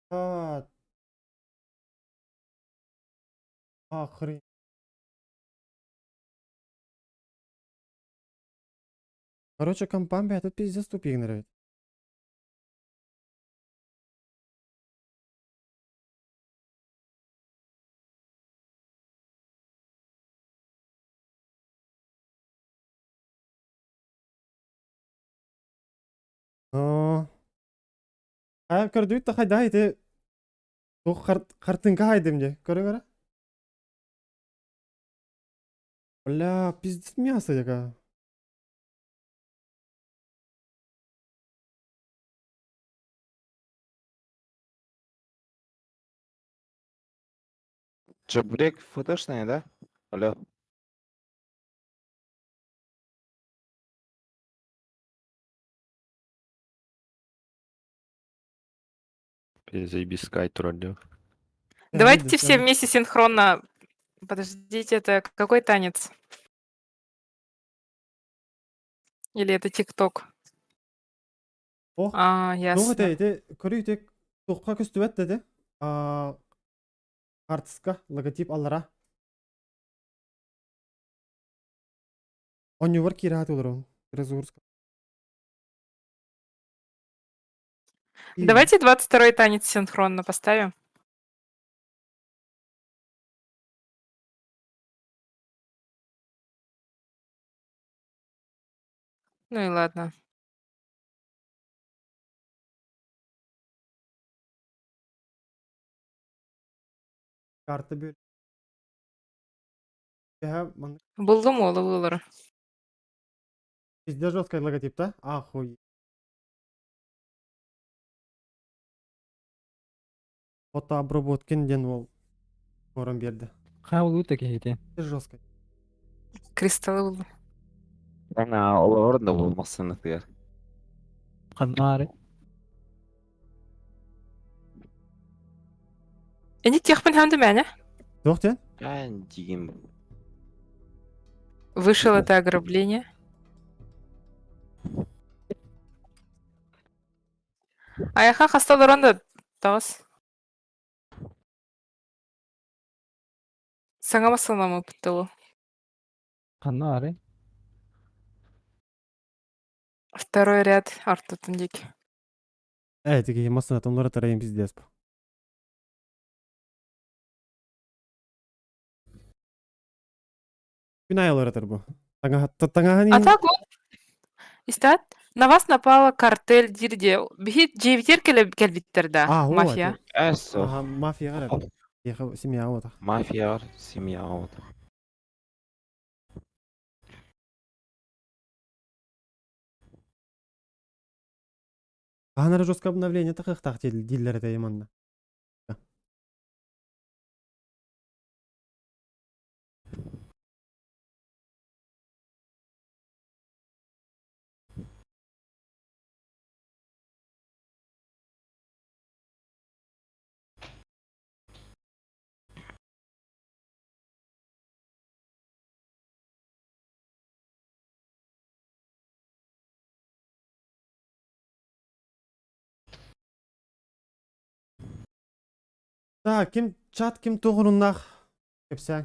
А, охрен. Короче, компан бэйэтэ пиздец тупигнер эбит. Оо. Хайа көрдүбүт да хайдаһ ити туох хартыҥка хайдым дии. Көрүҥ эрэ. Бля, пиздец мясо яка. Чебурек фотошная, да? Алло. Заебись скай троллю. Давайте все вместе синхронно. Подождите, это какой танец? Или это ТикТок? Ох, А, туох ясно. этэй ити көрүү ити туохха көстүбэт деді. А, Хартыска логотип аллара. Онньугар киирэ олорон. Разурска. Давайте 22-й танец синхронно поставим. Ну и ладно. Карта bir. Маннык Булдум уолу булар. Везде жесткий логотип, да? Ахуй. Фотообработкин диэн ол оҥорон биэрдэ. Хаалыыта киһитэ. Жесткий. Кристаллы булдум. Ана олорор да булмасын тыгар. Ханнаары. Эни техпин ханды мәне? Туох диэн? Ан дигин. Вышел это ограбление. Аяха хасталаран да тағыс. Саңа масаламы бітті ол. Ханнаары. Второй ряд артутун дик. Э, тиги массына томлара тарайын пиздец. Күн айылар бу. Таңа таңаһан А так ол. Истат, на вас напала картель дирде. Бихит жебитер келбиттер да. А, о, Мафия. Эсо. Ага, мафия гарап. Еха семья вот. Мафия, семья вот. Анара жестко обновление тахах диллер это яманна. Так, ким чат ким туғыруннах. Кепсәң.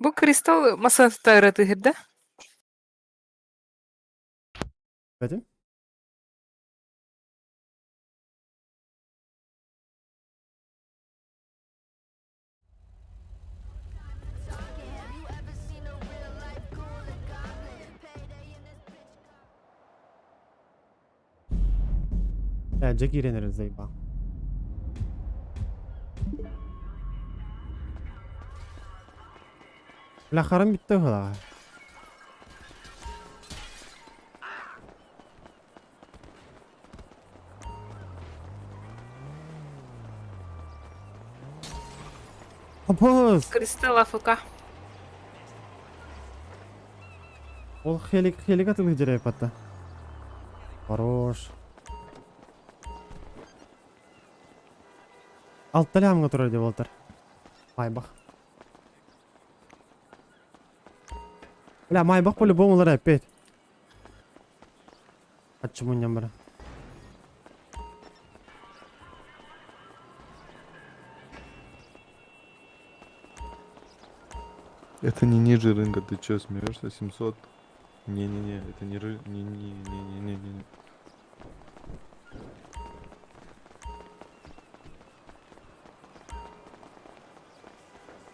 Бу кристалл масаныта да? Бәтим? Э, Джеки Реннер заебал. Бля, харам битте гала. Апос! Кристалл АФК. Ол хелик хелик атылы жереп атта. Хорош. Алталямга турар деп олтар. Майбах. Бля, майбах по-любому олар опять. Аччы мунньан баран. Это не ниже рынка, ты чё, смеешься? 700? Не-не-не, это не ры... Не-не-не-не-не-не.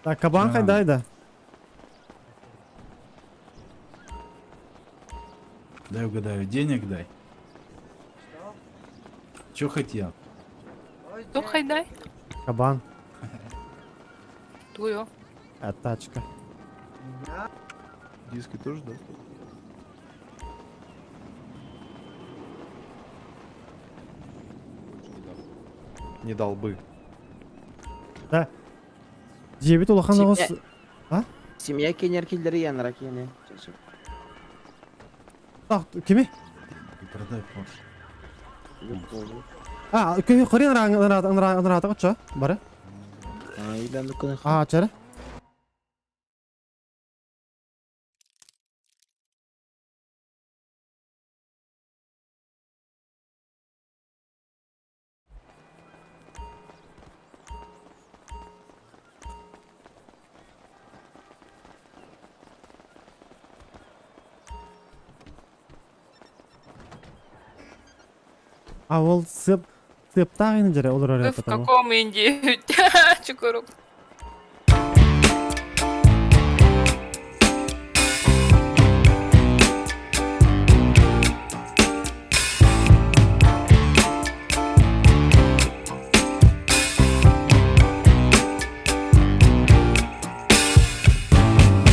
Так, кабан хайдай да. Дай угадаю, денег дай. Чё хотел? Тух хайдай? Кабан. Туйо. А тачка. Диски тоже, да? Не дал бы. Да. Дьиэбит улахан оҕус... А? Семья кенер киллери янара киэни. Так, кими? Продай Порш. А, көһү хорин ынраата кочо, бары. А, чары. А ол сып сыптаах ини дьэрэ олорор В каком Индии? Чукурук.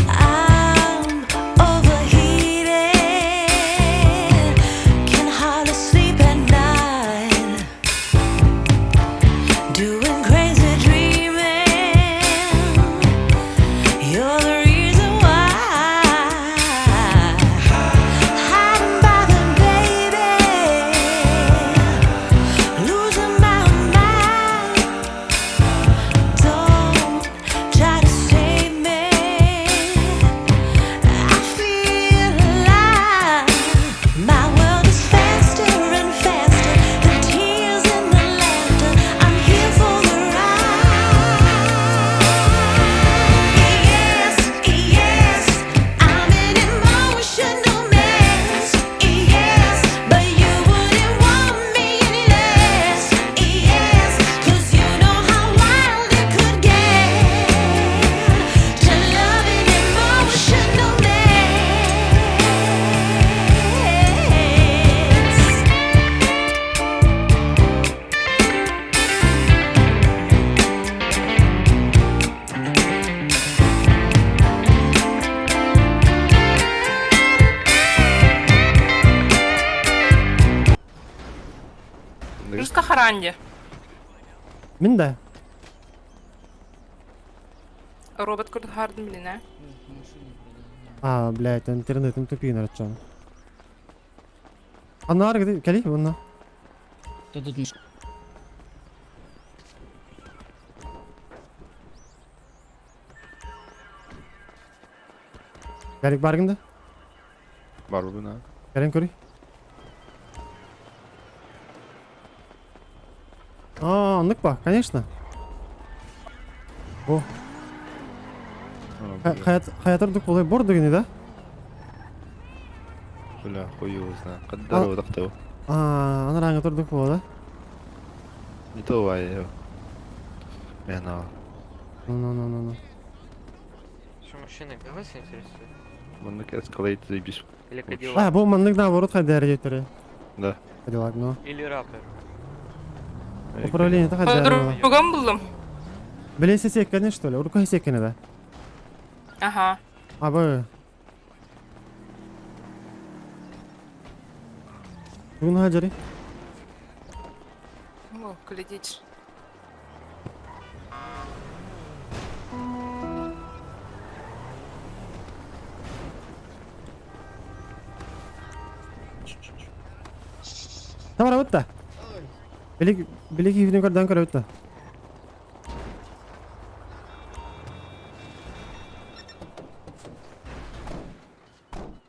I'm overheated, can hardly sleep at night. Doing crazy dreaming. You're the reason why. Hiding by the baby, losing my mind. Don't try to save me. I feel alive. My world is faster and faster. The tears and the laughter. I'm here for the ride. Yes, yes, I'm an emotional mess. Yes, but you wouldn't want me any less. Yes, 'cause you know how wild it could get to love an emotional mess. Руска Харанди. Мин да. Робот Курдхарден, блин, а? А, блядь, интернетым тупин арчан. Анар где? Кали, вон. Гарик баргын да? Бар бuna. Кэлин көрүй. А, оннук ба, конечно. О. Хаятыр дук болай бор дегени да? Бля, хуй его знает. Каддар вот А, анараңа турдук боло да? Не то вай. Мен Ну, ну, ну, ну, ну. Что, машина вас интересует? Маннык Escalade заебись. Или Лучше. А, бу маннык наоборот хайдаар диэтэри. Да. Кадиллак, ну. Или Raptor? Управление хайдаар. По-другому буллум. Билесе секкене что ли? Урку секкене да? Ага. А, бу. Бүгүн хаджари. О, глядишь. Тамара бутта. Билик билик ивнен көрдөн көрө бутта.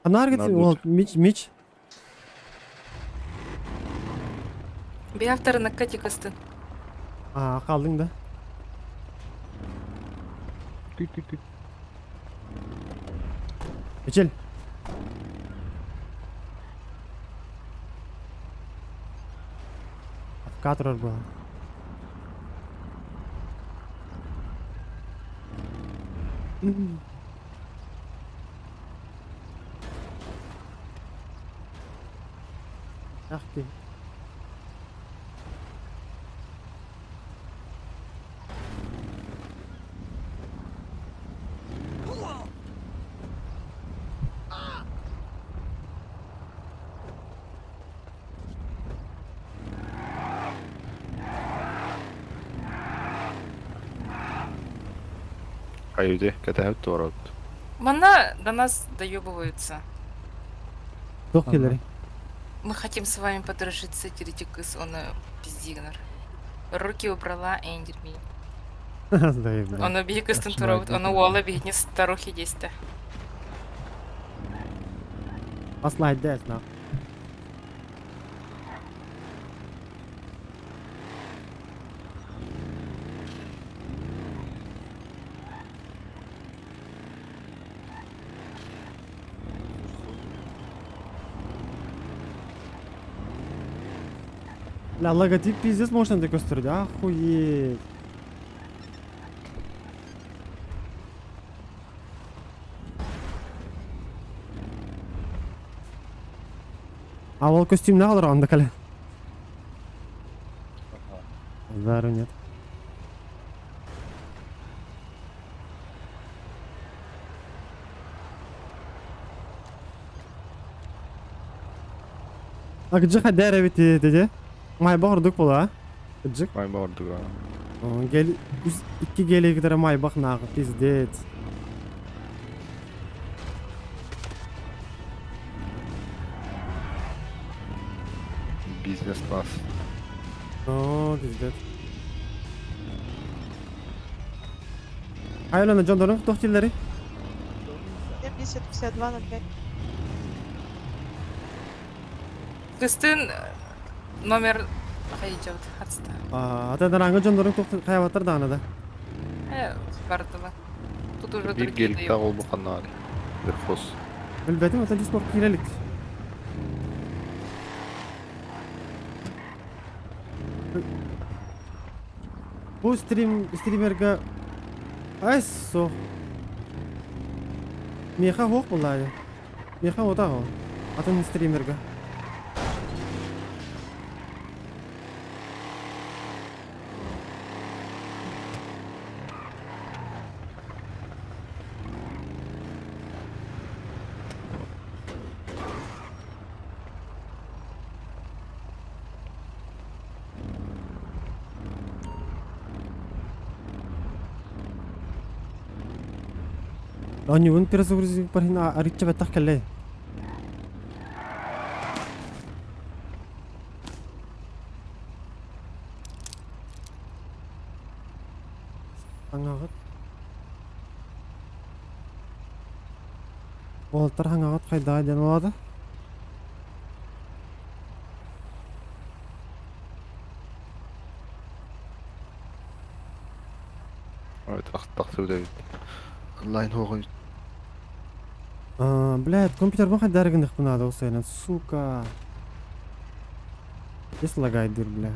Анар гит Нар ол мич мич. Биавторыныкка тикыстын. Аа, хааллыҥ да? Күт күт күт. Эчил. Апка турар буолан. Ах ты. Айыды, кэтэһэбит туорабыт. Манна до нас доебываются. Туох кэлэрий? Мы хотим с вами подружиться, Тиритикыс, он пиздигнер. Руки убрала Эндерми. Ону биһи кыстын туробут, ону уола биһини старухи десте. Аслайда эсна. Бля, логотип пиздец можно так көстөрдө, охуеть. А ол костюмна алар анда кале. Базару нет. А где хадера ведь деде? Майбах ордук була. Кыджык. Майбах ордук а. Гел икки гелигдere майбах нагы пиздец. Бизнес-класс. О, пиздец. Айлана Джон туох дииллэрий? 70 52 05. Кыстын номер хайдет отста. Ата дьоннорун туох хайабаттар даҕаны да. Э, бардыла. Тут уже Биир другие геликтээх доебываются. ол ханнаары. Верхоз. Билбэтим, ата Дискорд киирэлик. Бу стрим стримерга Ай суох. Миэхэ суох буоллаайа. Миэхэ отаҕа ол. Атын стримерга. Оонньуубун перезагрузить иһин арыычча бэттэх кэллэй. Хаҥаҕыт. Уолаттар хаҥаҕыт хайдаҕа диэн буолаата. Тахсыбыт эбит. Онлайн хуоҕуй. А, блядь, компьютербын хайдары гыныхпын наада ол сайынан, сука. Здесь лагает дыр, бля.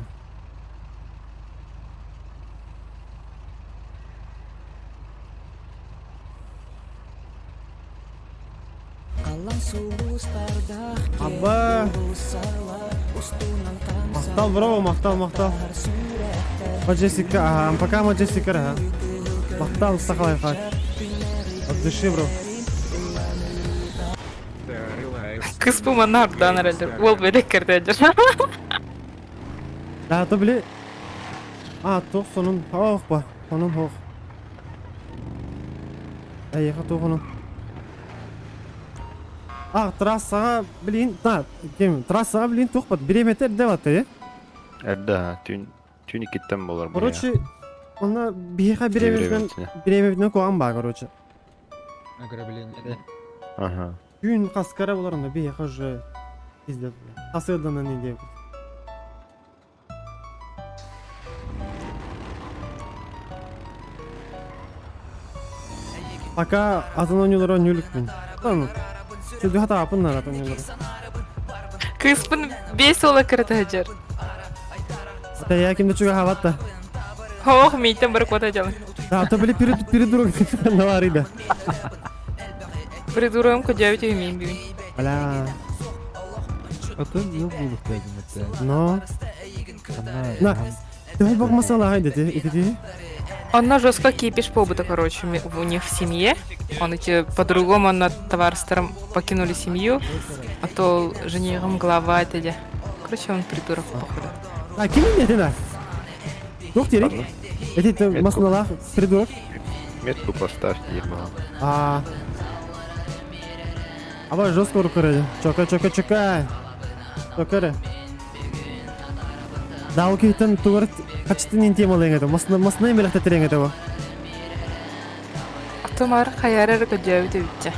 Абба! Махтал, бро, махтал, махтал. Маджестика, ага, пока Маджестика, ага. Махтал, сахалай хак. От души, бро. Кыспы манна ардаан эрэллэр. Уол бэлэк кэрдээдэр. Да, то били... А, туох сонун, ох ба, сонун ох. Эйиэхэ туох онун. А, трассаҕа, блин, та, ким, трассаҕа, блин, туох бат, бириэмэтэ эрдэ батта, э? Эрдэ түүн түүн иккиттэн буолар бу. Короче, онно биһиэхэ бириэмэтинэн бириэмэбитинэн куһаҕан баа, короче. Ограбление. Ага. Түүн хаскара болар онно биһиэхэ уже пиздец. Хасыарданан индия. Пока атын оонньуулары оонньуу иликпин. Сүдү хатааппын наада атын оонньуулары. Кыыспын 5 уола кырата сылдьар. Ата ким да чугаһаабат да. Ох, мийтен бары куота дьалын. Да, то били перед навары да. Придуром кодябить үһүмиин бүгүн. Бля. Атын ил булук дедим это. Но. На. Ты бог масала хайда ти, ити Онно жестко кипиш побыта, короче, у них в семье. Он эти по-другому на товарстером покинули семью, а то женихом глава это де. Короче, он придурок, походу. А ким не да? Туох диэрий? Эти масналаах придурок. Метку поставьте, ебал. А. Аба жестко рукары. Чока, чока, чока. Чокары. Да, окей, тен тугар хачтын темалыҥ это. Масна масна мелехте терең это. А то мар хаярар кодябить эбитче.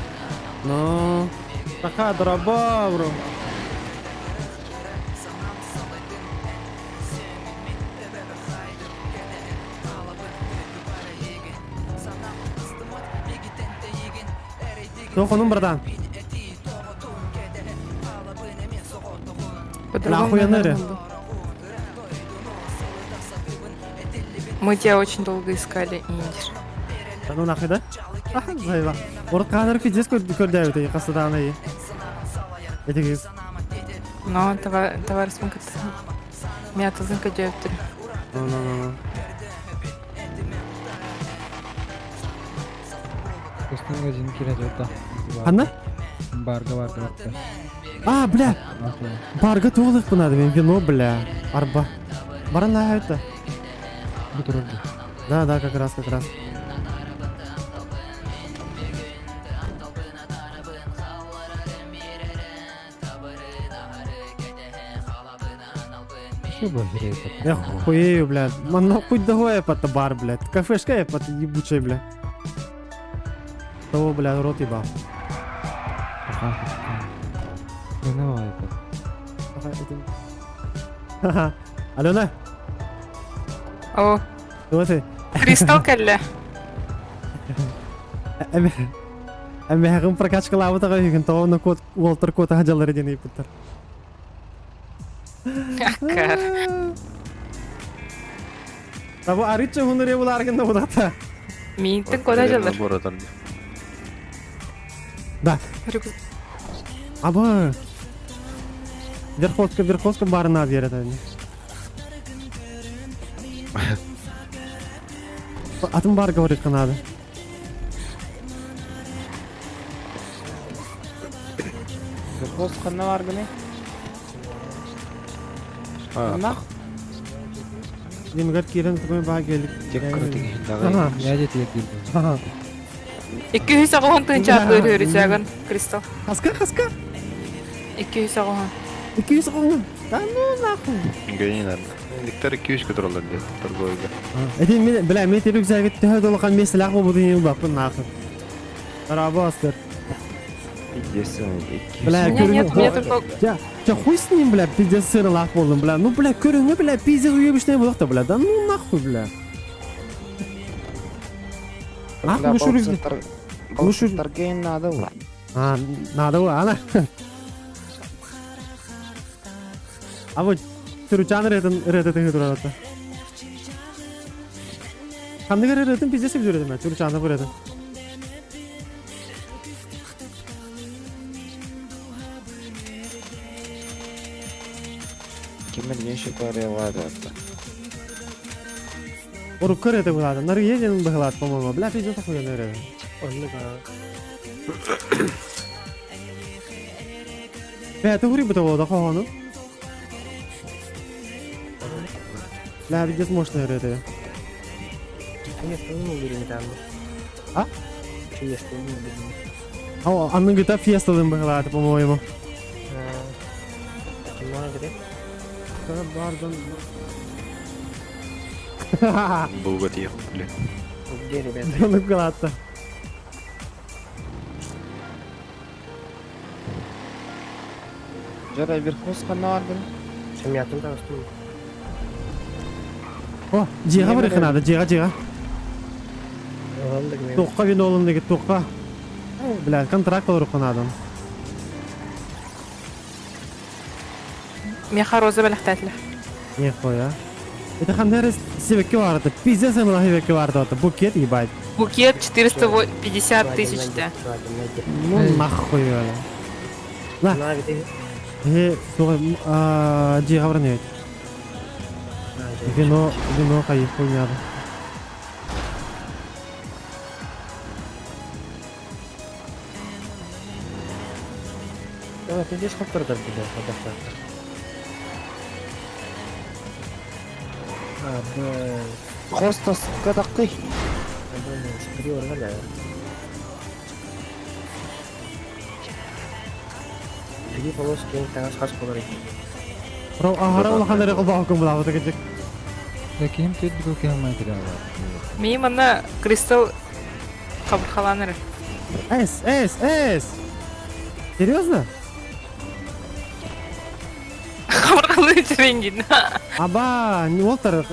Ну, така драба, бро. Туох онун братан? По-другому, Нахуй наверное, ныры. он был. Мы тебя очень долго искали, Индиш. Да ну нахуй да? Аха, заеба. Урут хаанар пиздец көрдөөбүт хастадааны. Этигиз. Но товарищ мын кыт. Мятызын кодябить. Ну, ну, ну, ну. Костың один кирет это. Ханна? Барга барга барга. А, бля. Барга туолых надо, мен вино, бля. Арба. Баран это. Да, да, как раз, как раз. Я хуею, бля. Манна хуй догоя под бар, блядь. Кафешка я под ебучая, бля. Того, бля, рот ебал. Ха-ха. Алена, О, вот ты. Кристалл кэллэ. Эмэхэгин прокачкалаабыт аҕай үһүн тоҕо кот Уолтер кота хадьаллар диэн ыйыппыттар. Аккар. Табу арычча хунуре булааргын будата. Миинтен кода дьалар. Да. Аба. Верховка, Верховка барына берет они. Атын бар говорит надо. Верховск ханна бар гыны? Нах. Демгер кирен такой баа келик. Ага. Я де Ага. 290 тыһынча атылыр өрүсээгин, Кристалл. Хаска, хаска. 290. 290. Да ну нахуй. Не надо. Виктор кьюшка туралар диye торговля. Эти мен, бля, мен рюкзак төһө долахан меселах бу буду бапын нахуй. Рабастер. Пиздец, Бля, У меня нет, у меня только... Я, я хуй с ним, бля, пиздец сыр лах болдум, бля. Ну, бля, көрүңө, бля, пиздец уебищный болуқта, бля. Да ну нахуй, бля. Нахуй лучше рюкзак. Лучше... Таргейн надо было. А, надо было, ана. А вот, Түрүчан ретін ретін турарата. Ханныгар ретін пиздец жүрөтүм, бля, Түрүчаны бу ретін. Кимер неше парелады. Орукка рете булады. Нар еден быхлат, по-моему. Бля, пиздец охуенный ретін. Бля, ты гури бутового да хогону. Бля, пиздец мощный рете. А? О, анны гыта фиесталын быхлат, по-моему. Был отъехал, блин. Где, ребята? Ну кладта. Жара Верховск ханна бар гыны. О, жига бар надо, жига, жига. Туохха вино ылынныгыт, туохха? Бля, контракт олоруохха наада. Меха роза бэлэхтээтилэр. Нихуя. Это ханна эрэ сибэкки баарыта. Пиздец ымылах сибэкки баарыта. Букет ебать. Букет 450 тысяч да. Ну нахуй. На. Э, суға, дьиэҕэ баран иһэбит. Вино, вино хайы хуйняды. Давай, ты здесь хоппер бля, подохтар. А, б... Хостос катакты. Superior, бля. Биги полоски таңас хас болар екен. Аһара улахан эрэ холбоһоккун булаабыта кырдьык. Ким түйдү ким материал. Мин манна Кристал хабырхалаан эрэ. Эс, эс, эс! Серьезно? Хабырхалыы үчүгэйин Аба, не Уолтер.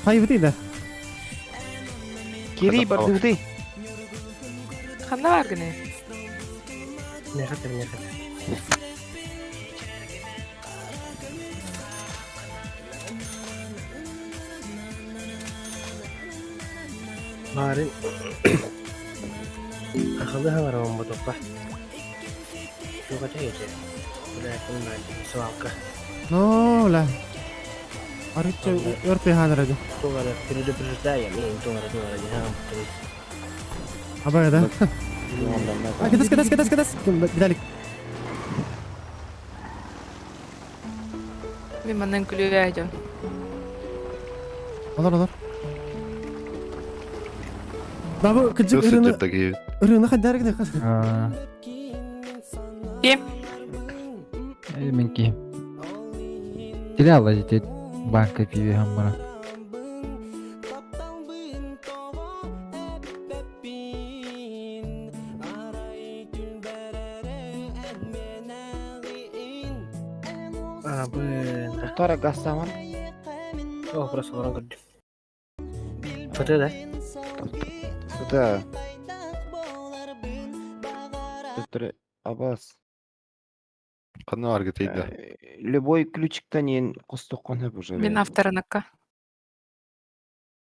Хайбытый да. Кири бардыгытый. Ханна бар гыны? Нехатыр, нехатыр. Баарын Ахылы хаҥараҕым ботуохха. Туох этэ ити? Бля, ким баар свалка. Ну, бля. Арычча өр тыаһаан эрэ. Туох эрэ предупреждаем, иһин туох эрэ туох эрэ дии хаампыттарый. Абай да. А, кэтэс, кэтэс, кэтэс, кэтэс. Виталик. Мин манан күлүгэ дьон. Олор, олор. Да бу кыдьык ырыны ырыны хайдар гына хас. Ким? Мен ким? Теряла детей банка пиви хаммара. А, блин. Тора гастаман. О, просто олорон көрдүм. Фото да? Да. Төттөрү Абас. Ханна аргы тейді. Любой ключиктан ен қостоққан хөп уже. Мин авторыныкка.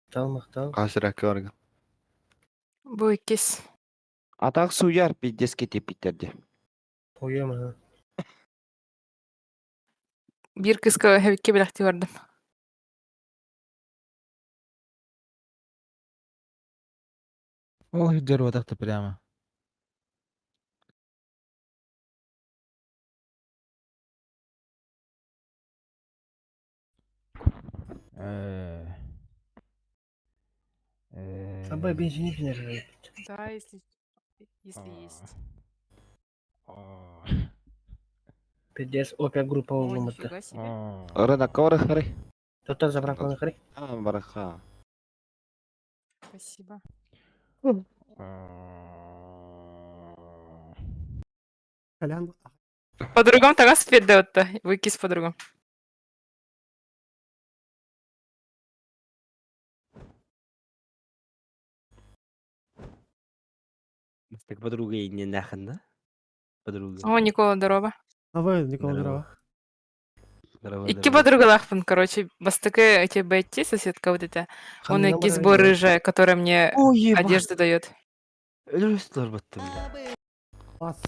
Мактал, мактал. Қасыр аргы. Бу иккис. Атақ суяр пиздец кетепиттерди. Уйем, ага. Биир кыска хэбикке билэхти бардым. Ол хиддер отакта прямо. Э. Абай бензин финер. Да, если если есть. Пиздец, опять группа О, улымыты. нифига себе. Рынок кавары хары. Тоттан заправканы хары. А, бараха. Спасибо. Колян. По-другому тогда спит да Выкис по-другому. Так подруга и не нахрен, да? Подруга. О, Никола, здорово. А вы, Никола, здорово. Здорово, Икки здорово. подругалахпын, короче, бастакы эти Бетти, соседка вот эта, он икки сбор рыжая, которая мне Ой, ебать. одежду дает. Өлөрөстөр баттым бля. Бас.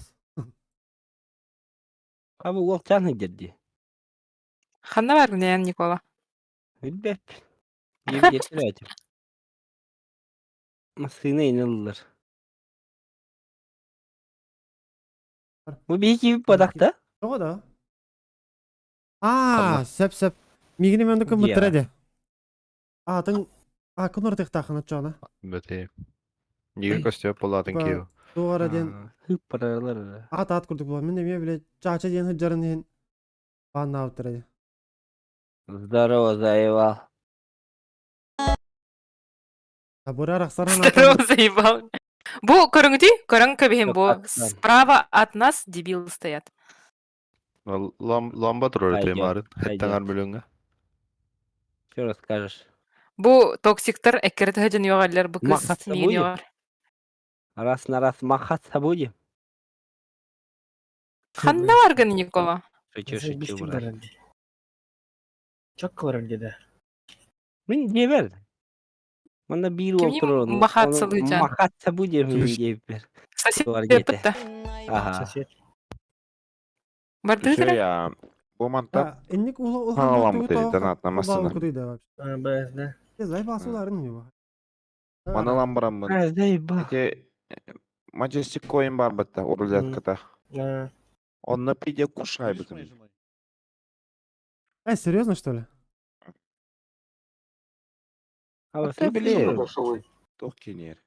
Абы уол чаны дерди. Ханна бар не Никола. Билбеп. Ем жетир Масына инеллер. Бу бии падакта? Тоҕо да? Аа, сөп сөп. Мигини мен дукум Дия. буттара А, тың А, кунор тыктахына чона. Бөте. Неге костеп болатын киев. Тугара ден Хып паралар. ат ат курдук була. Мен эме биле чача ден хыджарын ден баанна буттара. Здорово, заебал. Табура рахсаран Здорово, заебал. Бу көрүңүтүй, көрүң көбүһүн бу. Аттан. Справа от нас дебилы стоят. Ламба турар Пойдет, темарын. пойдет. Хеттаңар бөлөңгө. Что расскажешь? Бу токсиктар эккирэтэ сылдьан үөҕэллэр, бу кыыс Махаться миигин будем? үөҕэр. Раз на раз махаться будем? Ханна баргын, Никола? Шучу, шучу, брат. Чокко барар деді. Мин диэбэр. Манна биир уол Кимни турар ону махаться ону лыжан? махаться будем диэбэр. Сосед Туар диэтэ. да. Аха. Сосед. Бардыдыра? Еще я бу мантан Инник улахан ханаламмыт донатна массына. кудый да вообще. А, БСД. Я заебался не его. Маналан бараммын. А, заеба. Эти Majestic Coin бар бытта, рулетката. А, Онно пиде кушай бытым. Э, серьезно что ли? А вот Ата биле. Тох кенер.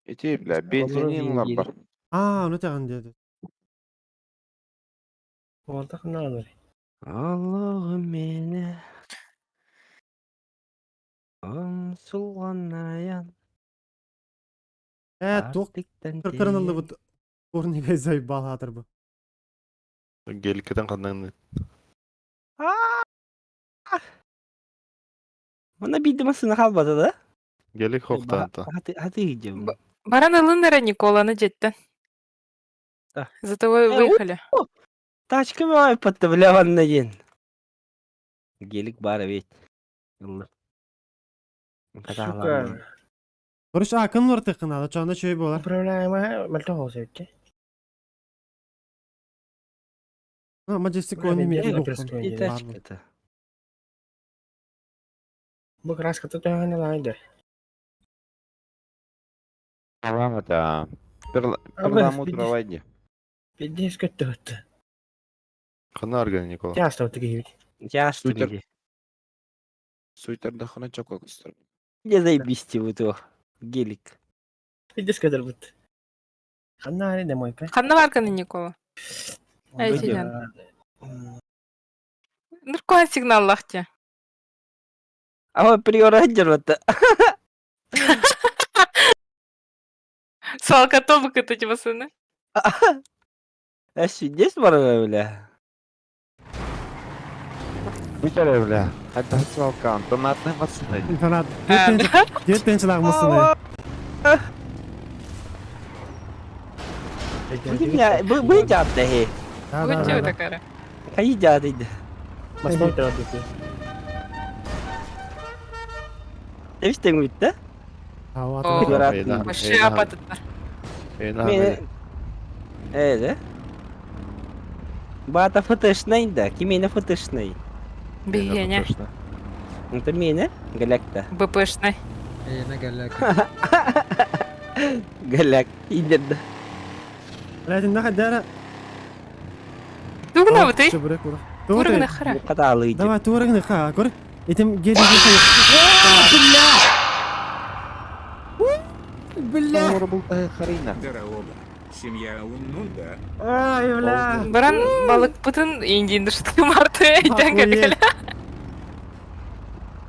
Эти, бля, бензинин бар. А, ну тяган деді. Уолтах надо. Аллахым мени Умсулганаян Э, туох артыктан кыркырынылды бут турниге заебал хатыр бу. Геликетен ханнан. Мана биди масына халбады да? Гелик хоқтанта. Хаты хаты идем. Баран ылыннара Николаны жеттен. Да. За тобой Э, выехали. Тачка май патты бля ванна ден. Гелик бар ведь. Сука. Короче, а, кын нор тыкын ада, чонда чөй болар. Управляемая мальтоғыз өтті. А, Majestic Бля, Coin мен неме дело бу. перестою И делать. тачка-то. Бұл краска тоғаны лайды. Алама да. Перламутровая. Пиздец көтті өтті. Хана арган Никола. Тясты өтті кейбіт. Яшты Супер. где. Суйтерда хана чокок стар. Где заебись вот его. Гелик. Пиздец көтір бұтты. Қанна әрі де мойка. Ханна барганы Никола? Ай, Выйдем. сидян. Нуркуан сигнал лахте. А вот приора вот. Салка тобык это типа сыны. А здесь бар бля. Бүтәрә бля. Хәтта свалкан, донатны массына. Донат. Дет пенчилар мусыны. Бу бу жаатта хе. Да, да, Өте да. такая. Кай жаат иди. Басмай тұрады өтті. Эвистен бүттэ. А, О. Приоратын. Вообще апатыттар. Мен Э, да? Бата фотошнай да, кимене фотошнай. Бегене. Это мене галякта. БПшный. Галяк идет. Блядь, нахай дара. Тугна вот ты. Чебурек ура. Тургна хара. Каталы идет. Давай, тургны ха, көр. Этим гели Бля! Бля! Харина. Семья Уннунда. Ай, бля! Баран балык пытын индин шытты марты. Айтан Охуеть.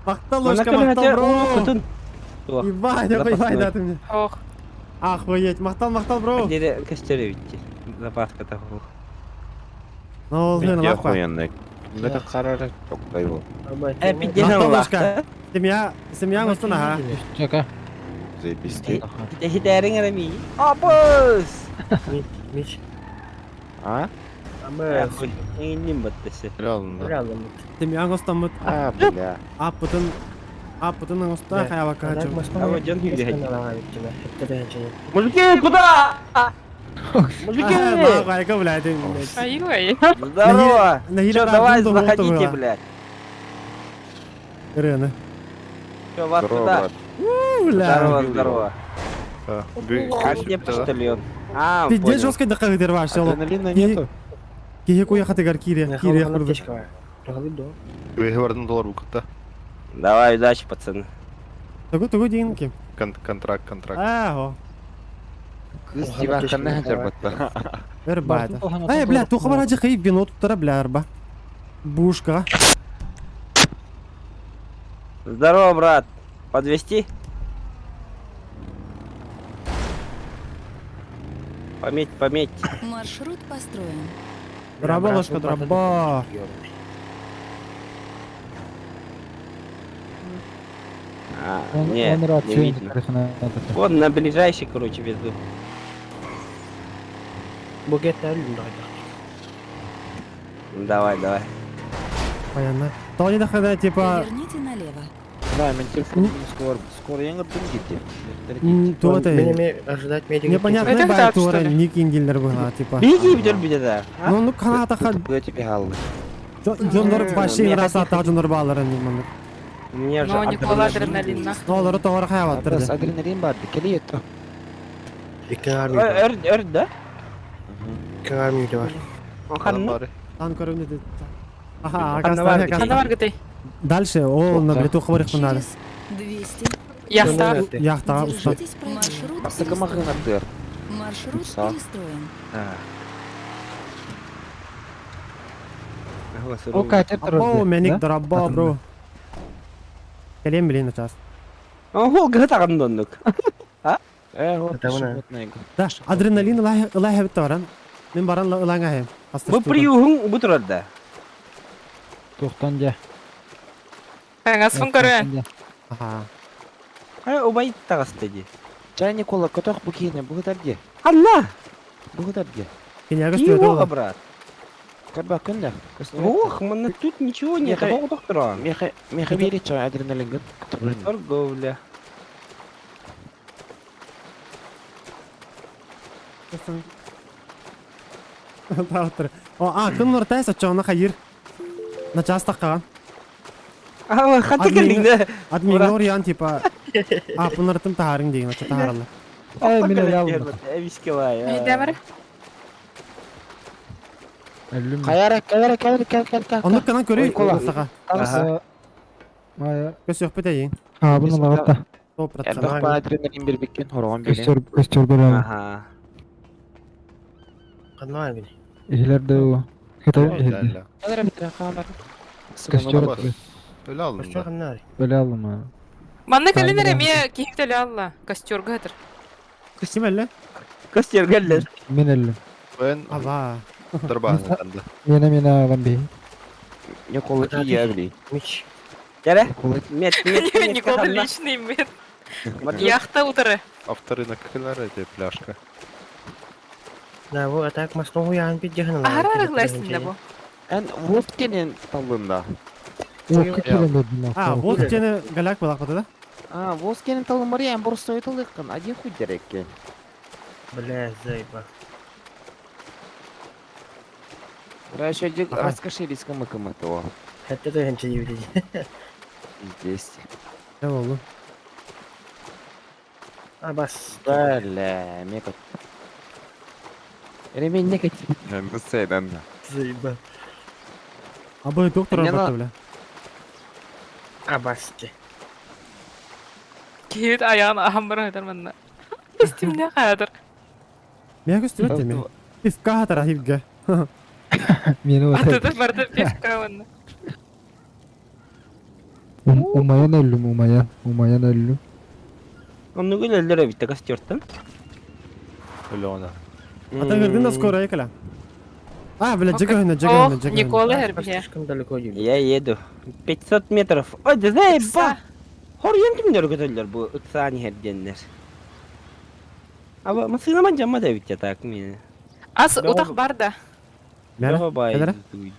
Мактал, ложка, мактал, бро! Кутун. Ебать, охуевай, да ты мне. Ох. Охуеть, мактал, мактал, бро! Дере кестеревичти. Запаска того. Ну, блин, Я лапа. охуенный. Это қарары токтай бол. Э, пиздец, Мактал, лахта. ложка. Семья, семья устана, ха. Заебись ты. Хитерин арами. Апус! Мич. А? Амы. Инним баттысы. Реально. Семья устамыт. А, бля. Аппытын, аппытын уста, хаябака хачым. А вот жон хиде. Мужики, куда? Мужики! Майка, блядь. Ай-ой. Здорово! На Чё, давай, заходите, блядь. Рена. Чё, вас Здорово, куда? брат. Бля. Здорово, здорово. А где почтальон? А, Пиздец понял. жестко даққа вообще. Адреналина нету. Киһи куяхатыгар кире, кире курдук. Вардын доллар букытта. Давай, удачи, пацаны. Тугу тугу дейін ким. Контракт, контракт. А, о. Кыз тебя ханна жарбатта. Бер бата. Ай, бля, туха бар ажы кыйып вино туттара бля арба. Бушка. Здорово, брат. Подвести? Пометь, пометь. Маршрут построен. Драба, ложка, драба. А, Он, нет, он не рацию видно. Вот на ближайший, короче, везу. Бугетта өлүм дагы. Давай, давай. Понятно. То не дохода, типа... Поверните налево. Да, мен телефон скоро, скоро я ngырдым кити. То это... Мен ожидать медика. Непонятно, Это бай так, что тура ли? ник индилер была, типа. Беги, бедер, бедер, да. Ну, ну, каната ха... Бу тебе алды. Дьоннор баши Меха раса та дьоннор бааларын ниманы. У меня же Но Никола адреналин нах. Олору тоҕор хайабаттыр Абас да. адреналин бар, кели ето. Икки армия. Өр, өр, да? Икки армия бар. Ханна? Тан көрүм деди. Аха, Ханна бар акастан Ханна бар гытай. Дальше, о, на блиту хабар надо. Через 200. Яхта. Яхта уста. Держитесь правее. Маршрут Бастакы перестроен. махынаттыр. Маршрут Са. перестроен. О, катер Або, меник дорабо, бро. Келем билин сейчас. Ого, гытаган дондук. Э, вот, Это вона. Да, адреналин ылай ылай хебит баран. Мен баран ылайга хем. Бу приюхун бу турар да. Тоқтан де. Аңасфын көрөн. Аха. Ай, убай тагасты ди. Чай Никола, котох бу кийне, бу гытар Ханна! Бу гытар Киняга Киоға, стоит. брат. Карба күндә. Ох, мына тут ничего нет. Меха- Ого, доктора. Меха, меха бери чай адреналин гыт. Торговля. Таптыр. О, а, күн нортайс ачоона хайыр. На час таққан. А, хаты келдиң да. Админ ян типа. А, пунартым тахарың деген, ача тахаралла. Ай, мен өле алдым. Эвискелай. Айда Өлүм. Каяра, каяра, каяра, каяра, каяра. Онны канан көрүй. Никола. Саха. Ага. Мая. Көс yok битейин. А, бұны лағатта. 100%. Эрдох ба адреналин бербеккен хорогон берен. Көстер, көстер беремін. Ага. Ханна бар гини. Ихлерде о. Хытай ихлерде. Каяра битре хамар. Көстер. Öyle aldım Костер da. ханна бар. Өле алдым а. Манна калинер эме кихтеле алла. Костер гытыр. Ким эле? Костер келдер. Мен өлүм. Ben Ава. дырбаһын Мені мені алам бей. Никола кия били. Мич. Жаре? Мет, мет, мет. Никола личный мет. Яхта утыры. Авторынок кылар эти пляшка. Да, бу атак мастон хуян бит жахын. Ахара арыглайсың да бу. Эн водкенен талында. О, кекелем бердим. А, вот тени галяк балак бата да? А, водкенен талын бар я, просто талыккан. Один хуй дереккен. Бля, заеба. Раньше Ага. раскошелись кымы того. Хәтта да хәнчә дип иде. Здесь. Не болду? А бас. Бля, мека. Ремень не кати. Ну, Заеба. Абы доктор Не бата бля. А басты. Кихит аяғын ахам бар айтар манна. Үстімде қадыр. Мен көстүрөт деме. Пивка хатара хивге. Мені Атыды барды пивка манна. Умаян өлүм, умаян. Умаян өлүм. Онны гүлелер битте костертан. Öyle ona. Ата гырдын да скоро экеле. А, бля, жеге жеге Ох, жеге. Никола хербие. Слишком далеко едем. Я еду. 500 метров. Ой, да заеба. Хор ентимдер көтөллөр бу ыксаан херденнер. Аба масына ман жамма да битте так мен. Ас утақ бар да. Мәрі? Бай. Кәлері?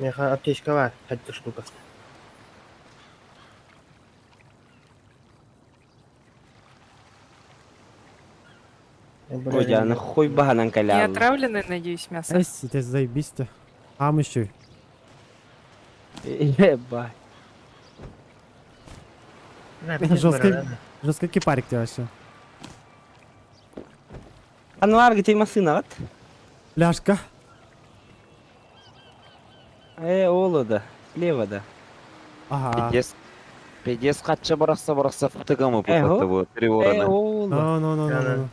Меха аптечка бар, хәтта штука. Ой, аны хуй баһанан Не калял. отравленное, надеюсь, мясо. Эс, те заебись те. Ам еще. Ебать. Жесткий, жесткий кипарик те вообще. Анвар гитей масына гат. Пляшка. Э, оло да. Слева да. Ага. Пиздец. Пиздец катчы барахса барахса фтыгамы Эхо. пупатты бу. Три Э, ворона. оло. No, no, no, no, no.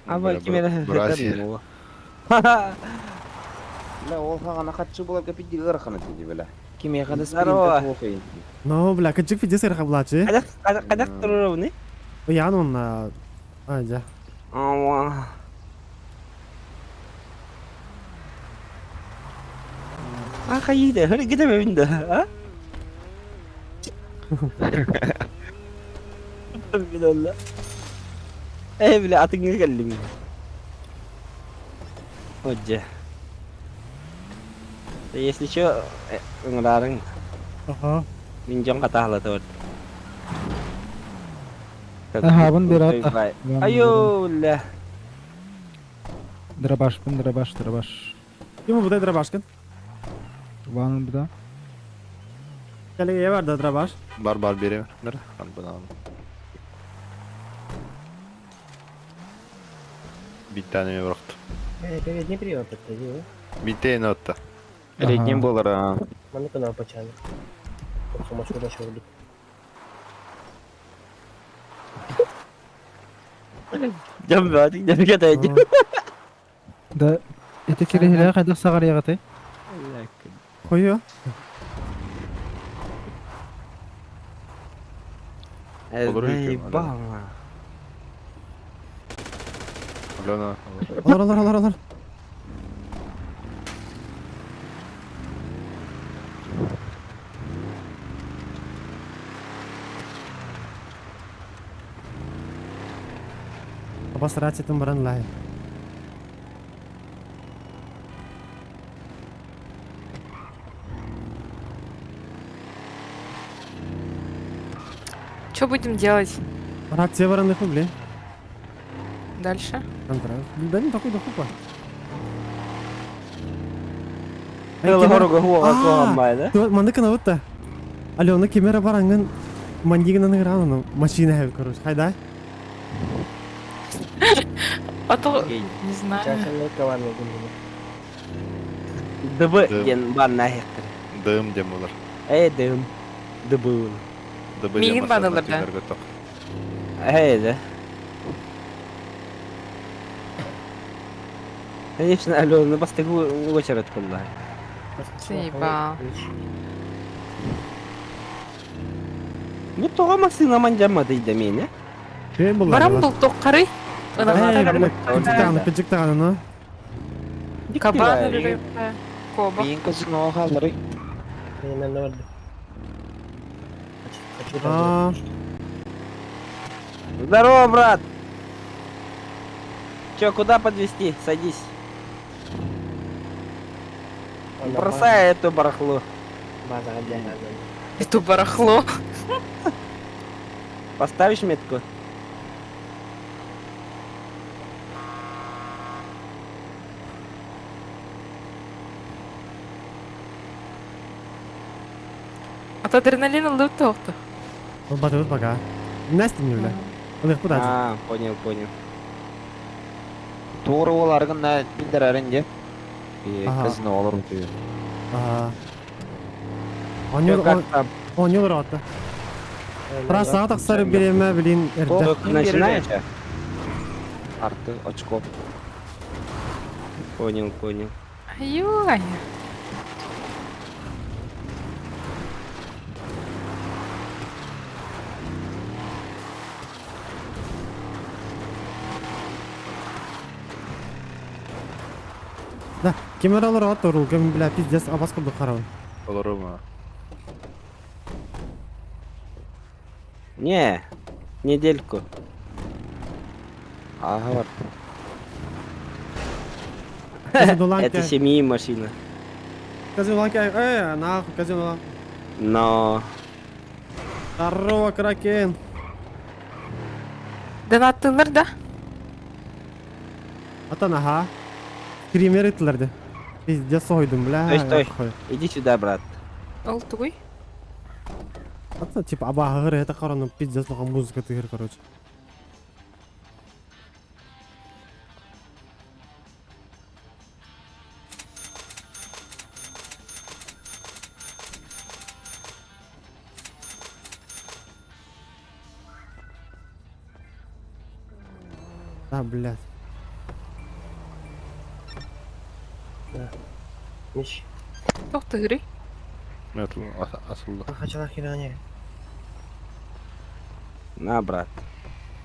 Аба Бра- кимер братья. Бля, ол хагана катчы булар кепи дилер хана тиди бля. Киме хада Здорово. спринт плохо. No, бля, кычык пиздец ырха булачы. Кадак кадак туруру Ян он а, жа. Ава. А хайыыда, хыргыта бэбин да, а? Билэллэ. Э, бile атыҥҥа кэллим. Одже. Если чё, ыҥыраарыҥ. Ага. Мин дьон хатаалата Аһаабын берат. Айо, бля. Дробашпын, дробаш, дробаш. Ким бу дробашкын? Ванын буда. Кэлигэ бар да дробаш. Бар бар берем. Бер. Хан Биттәне бырахты. Передний привод подходил. Биттәне отта. Передним болар. Маны канал почали. Сумасшедший шурдик. Дьон баатык дьон кэтэйди. Да, это кирехилere хайдах саҕарыаҕытай? Хойо. Заебало. Алена. Алар, алар, алар, алар. Абас рациятын баран лай. Что будем делать Рация баран лыху, блин. дальше? Контра. Да не такой дохупа. Манды кына Алена кемера барангын мандигынан ыраан машина хэв короче. Хайда. А то не знаю. ДБ диэн бар нахер. Дым дем болар. Э, дым. ДБ. ДБ Мигин баналар да. Э, да. Конечно, Алена, бастыгу очередь кулла. Заебал. Бу тоҕо массыына мандьамматый да миэнэ? Барам был тоққары. Кыджыктааны, кыджыктааны, но. Кабан или Коба. Мин казино халары. Здорово, брат! Че, куда подвезти? Садись. Бросай эту барахло. Эту барахло. Поставишь метку? От адреналина лып тоқты. Ол батырып пока. Настя не бля. Он их куда? А, понял, понял. Тугры боларгын на билдерерин де. Ага. Казино олар утуyor. Ага. Чё, как там? Онюр атты. Трассаға тақсары береме билин эрде. Начинаешь? Арты очко. Понял, понял. Ай. Да, камералар атты рул, кем бля пиздец абас кылды карабын. Олар ма? Не, недельку. Ага бар. Это семьи машина. Казино э, нахуй, казино. Но... Здорово, Кракен. Донаттылар да? Атан, ага. Скример итлерди. Пиздец сойдум, бля. Стой, стой. Иди сюда, брат. Ол тугуй. Ата, типа, аба это караны пиздец лоған музыка тыгыр, короче. А, блядь. Миш. Тоқты гыры. Асылды. На, брат.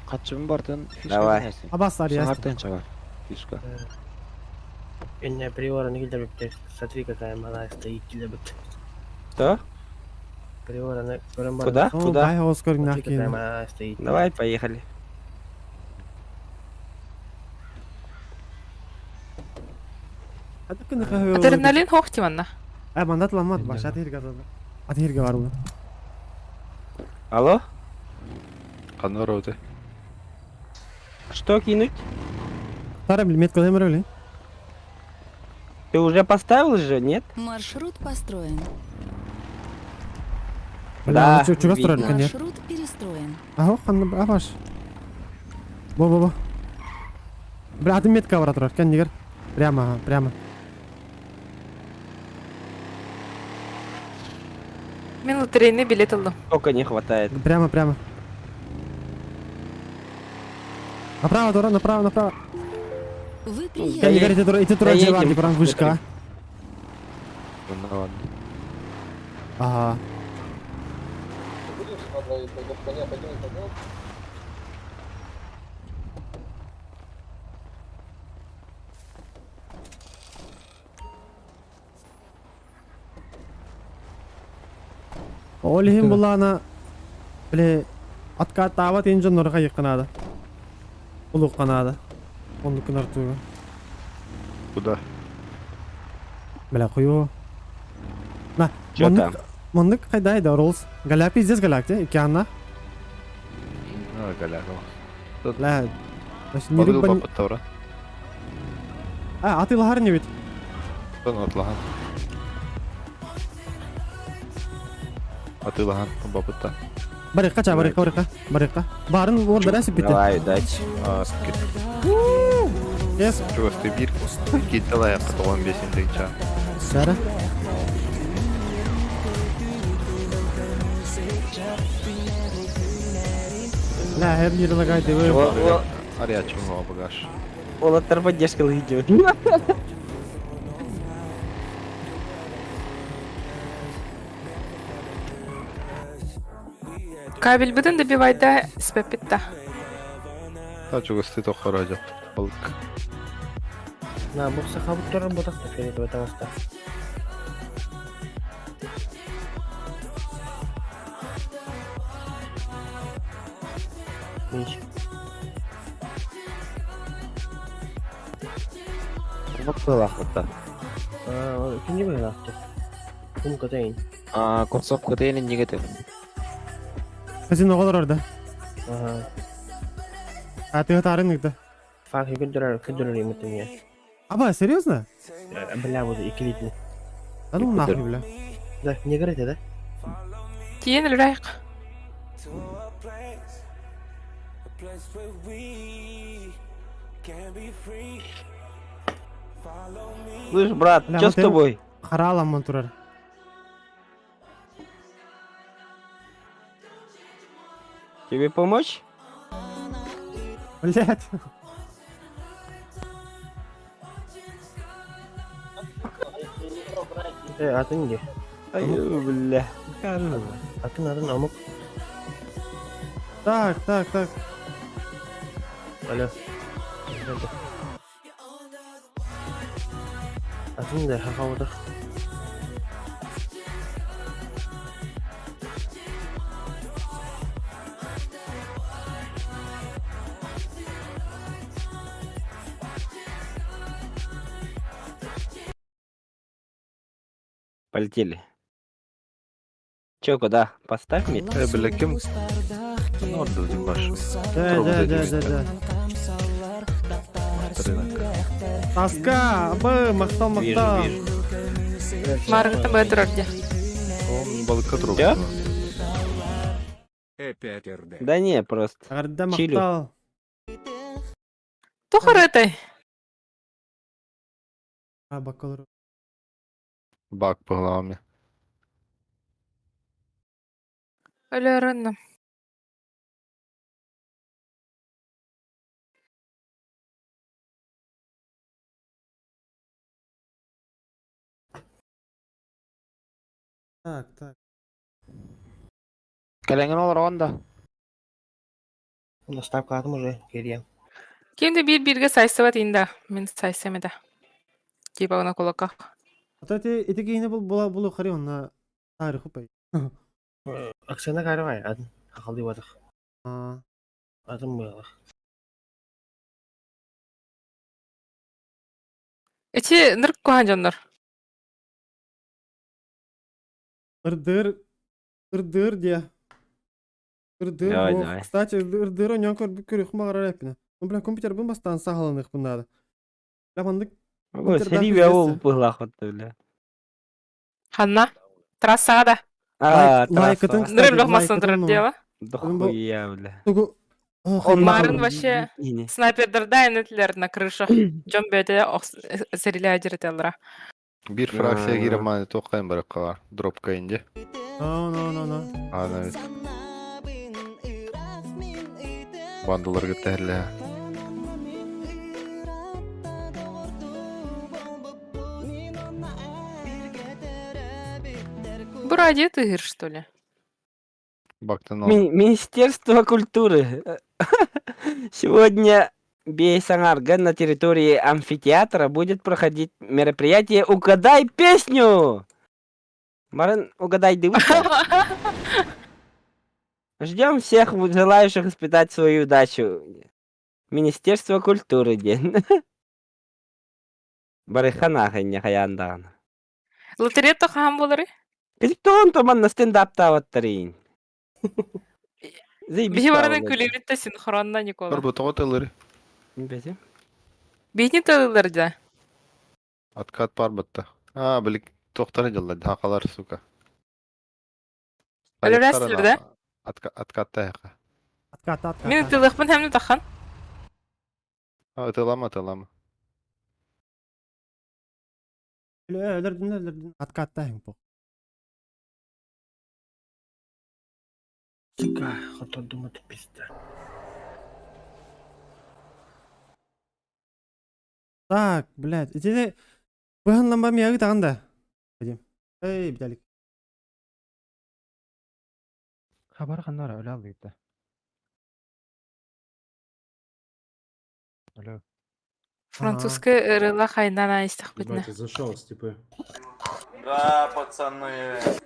Качым бартын фишка. Давай. Абас Артын чабар. Фишка. Инне приораны киллэрбиттэр. Смотри, какая малая стоит киллэрбит. Что? Приораны көрөн баран. Куда? О, Куда? бай оҕус көрүҥнээх Смотри, какая киһини. малая стоит. Давай, поехали. Адреналин хох тиманна. Э, мандат ламмат, баша атыырга Атыырга бар бұл. Алло? Ханна роуты. Что кинуть? Тара билмет кылым рөлі. Ты уже поставил же, нет? Маршрут построен. Да, Да, чугас видно. турар, конечно. Маршрут перестроен. Аха, ханна абаш. Бо бо бо. Бля, атын метка бар турар, кән Прямо, ага, прямо. Мен лотерейный билет алдым. Сколько не хватает? Прямо, прямо. Направо, тура, направо, направо. Вы Да приехали. Кән ити тура, ити тура доедем. жевар, ди вышка. Онна ладно. Ага. Олихин булана биле атка таабат инжен норга якынада. Улукканада. Онду күн Куда? Бля, хуё. На, Чё там? Маннык кайда иде Роллс? Галя пиздец галяк, те, икеанна. А, галяк. Бля, Балыгы бапыт тавра. А, атылахар не бит. Тон атлахан. Атылахан бапытта. Барыкка ча, барыкка, барыкка, барыкка. Барын ордера сипите. Давай, удачи. А, Yes. Чугасты бир. Киттала я каталон бесин ча. Сара. Бля, хер не лагай ты вы. Ария чумга багаж. Олаттар поддержка идет. Кабель бүтін добивайда спеппитта. Та чугасты то хорожо. Балык. На, бу сахабыт турар ботакта фиолетовый таҥаста. Мич. Бак А, ким не быһылаахты? Кум катайын. А, концовка дейін неге деп. Казино голор орда. Ага. А ты тарын нигде. Фак күндөрөр күндөрөр иметим я. Аба, серьезно? Бля, буду икилитни. Да ну нахуй, бля. Да, не говорите, да? Тиен үлрайық. Слышь, брат, Бля, что с вот тобой? Хараламан турар. Тебе помочь? Блять. Э, атын где? Ай, бля. Атын атын амык. Так, так, так. Алло. Атын да хахауды. Полетели. Че, куда? Поставь мне? Э, бля, кем? Орда баш. Да, да, да, да, да. Таска, абы, мактал, Вижу, мактал. вижу. Марғыты бөтір орде. Он балыкка Всё? Э5РД. Да не, просто. Агарда Чилю. мактал. Тухар этой. А, бакалыр. Бак по головам. Өлөрөннө. Так, так. Кәләңін олар онда. Доставка атым уже, кирия. Кимде бир бирге сайсыбат инда. Мен сайсам да. Типа на кулаках. Ата ити ити киһини бул була булу хари онна тариху пай. Оксана Карвай, атын хахалды батах. А. Атын было. Эти нырк куһаан дьоннор. Ырдыр ырдыр диэ. Ырдыр Давай, бу. давай. Кстати, ырдыр оньон көрбүт көрүөх маҕарар эппинэ. Ну, бля, компьютербын бастаан саҕаланыахпын наада. Бля, маннык Ого, компьютердаах сэрии бөҕө пиздец. буолбут быһыылаах бля. Ханна? Трассаҕа да. А, Лайк, лайкытын, трасса. кстати, Нырып лох массыына лайкытын турар ну. диэҕэ. Дохуя, бля. Тугу Он Марын вообще снайпердарда энетилер на крышах. Дьон бэйэтэ сэрилээ дьэрэтэллара. Биир фракция киирэн мааны туоххайын барыкка бар. Дропка инде. No, no, no, no. Ана бит. Бандаларга тэһэллэ. Бу радио тыһыр, что ли? Бактан ал. Министерство культуры. Сегодня Бейсангарга на территории амфитеатра будет проходить мероприятие «Угадай песню!» Марын, угадай дыбыта. Ждем всех желающих испытать свою удачу. Министерство культуры диэн. Барыхан не хаян Лотерея хаһан буолары? Кызык томан стендаптаабаттарыйын. Заебись Биһи барынан пауза. күлүбүт да синхронно Никола. Бар бу тоҕо тыллары. Бэти. Биһини тылылар да. Откат бар батта. А, билик тохтары дьалла хакалар сука. Өлөрөстүлэр да? Откатта яка. Откат, откат. Мин тылыхпын хэмни тахан. Ытылама, ытылама. Өлөрдүн, өлөрдүн. Откатта хин по. Сука, хотор это пизда. Так, блядь, ити быһан ламба миягы тагын да. Вадим. Эй, Виталик. Хабар ханнара өлө алды Алло. Французская ырыла хайнан айыстахпытына. Ебать, я зашел с типы. Да, пацаны.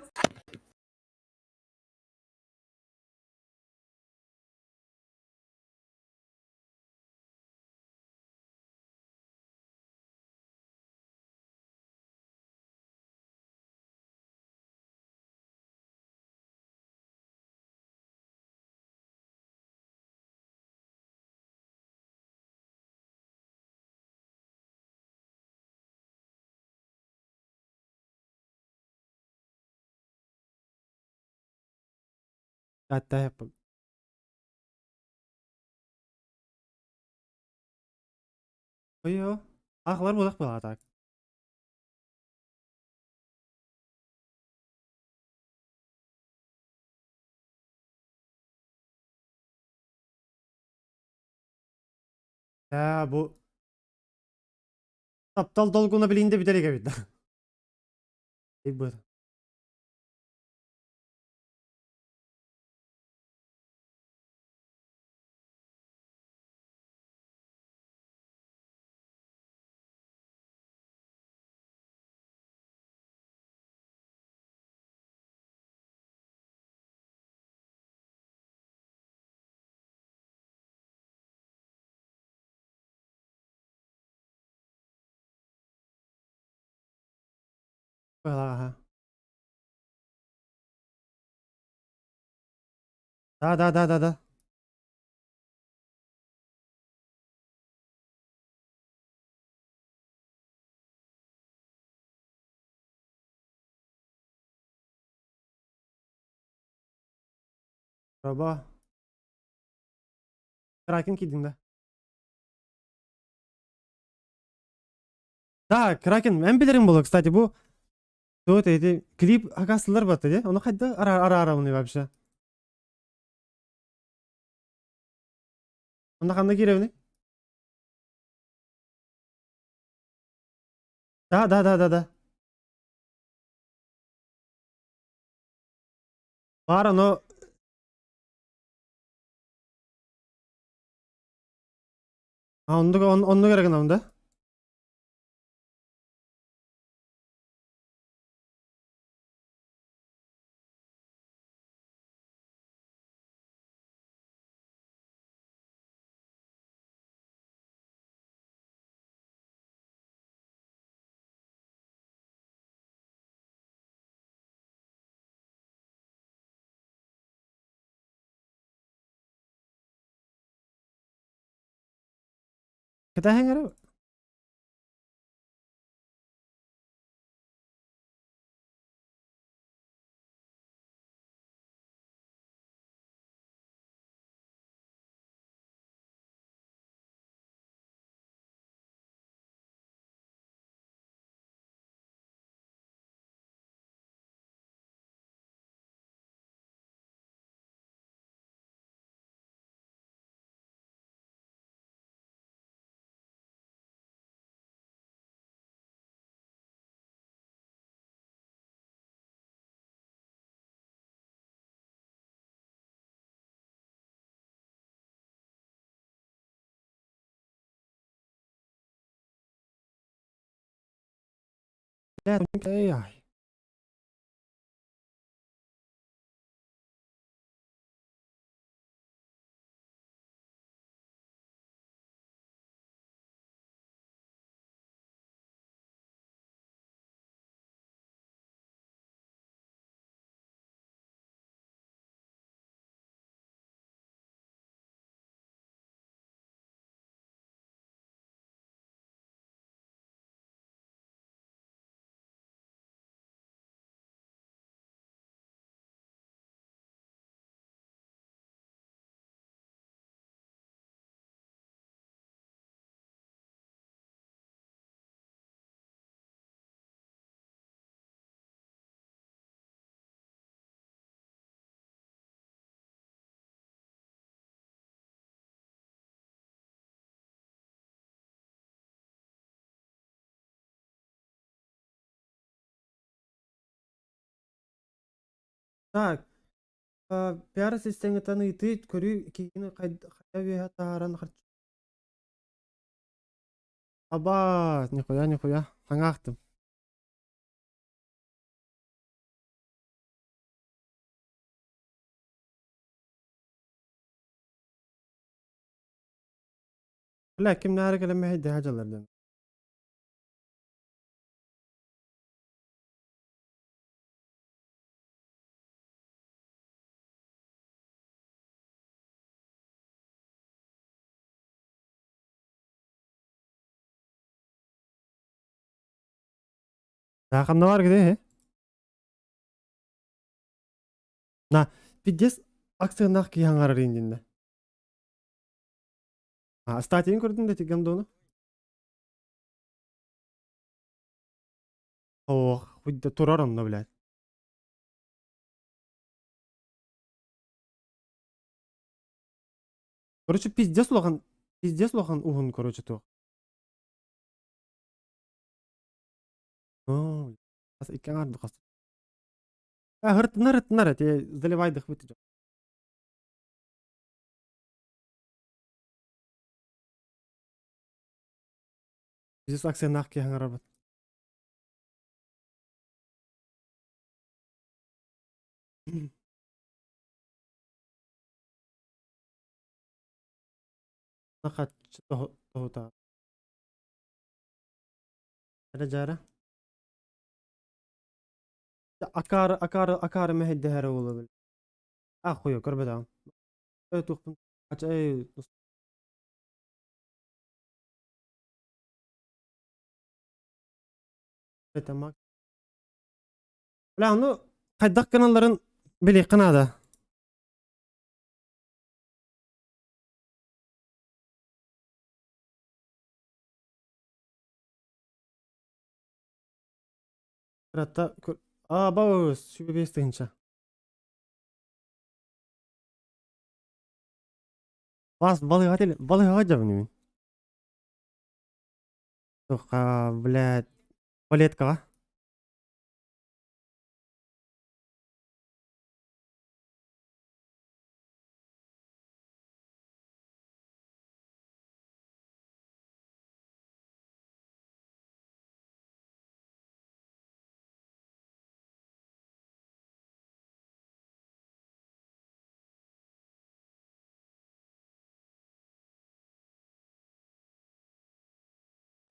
Откатта хин. Ойо. Ахлар булак була так. Я бу Таптал долгуна билинде битер бит. Эй бу. Ага. Да, да, да, да, да. Раба. Кракен кидин да. Да, Кракен, мен билерим болу, кстати, бу Вот эти клип акасылар батты, де? Оны қайда ара ара ара оны вообще. Онда қандай керевни? Да, да, да, да, да. Бар, но А, онды онды керек онда? Кэтэһэҥ эрэ. Эй, Так, пиар систематан ыйытыы көрүү киһини хайа үөһэ таһааран харчы. Аба, нихуя, нихуя, хаҥаахтым. Бля, ким наары кэлэмэһэй дэһэ дьаллардан. Ханна бар где? На, пиздец акциянах киһи хаҥарар индинне. А, статьяны көрдүм да тиггам дону. Ох, хуйда турар онно, блядь. Короче, пиздец улахан уһун, короче, туох. О, икки аҥаар хас. А, хыртынар, хыртынар, те заливайдых выйти. Пиздец акциянах киһи хаҥарар. Тоһута. Эрэ жара. Акары, акары, акары мэһэйдэһэрэ буола бил. А хуйа көрбөтөҕүм. Эй туохпун ача эй Это Бля, ну хайдах гыналларын билиэххэ наада. Hatta Aa bak 25 тыһыынча. Бас балыга балыга жабын Сука, блядь. Палеткаҕа.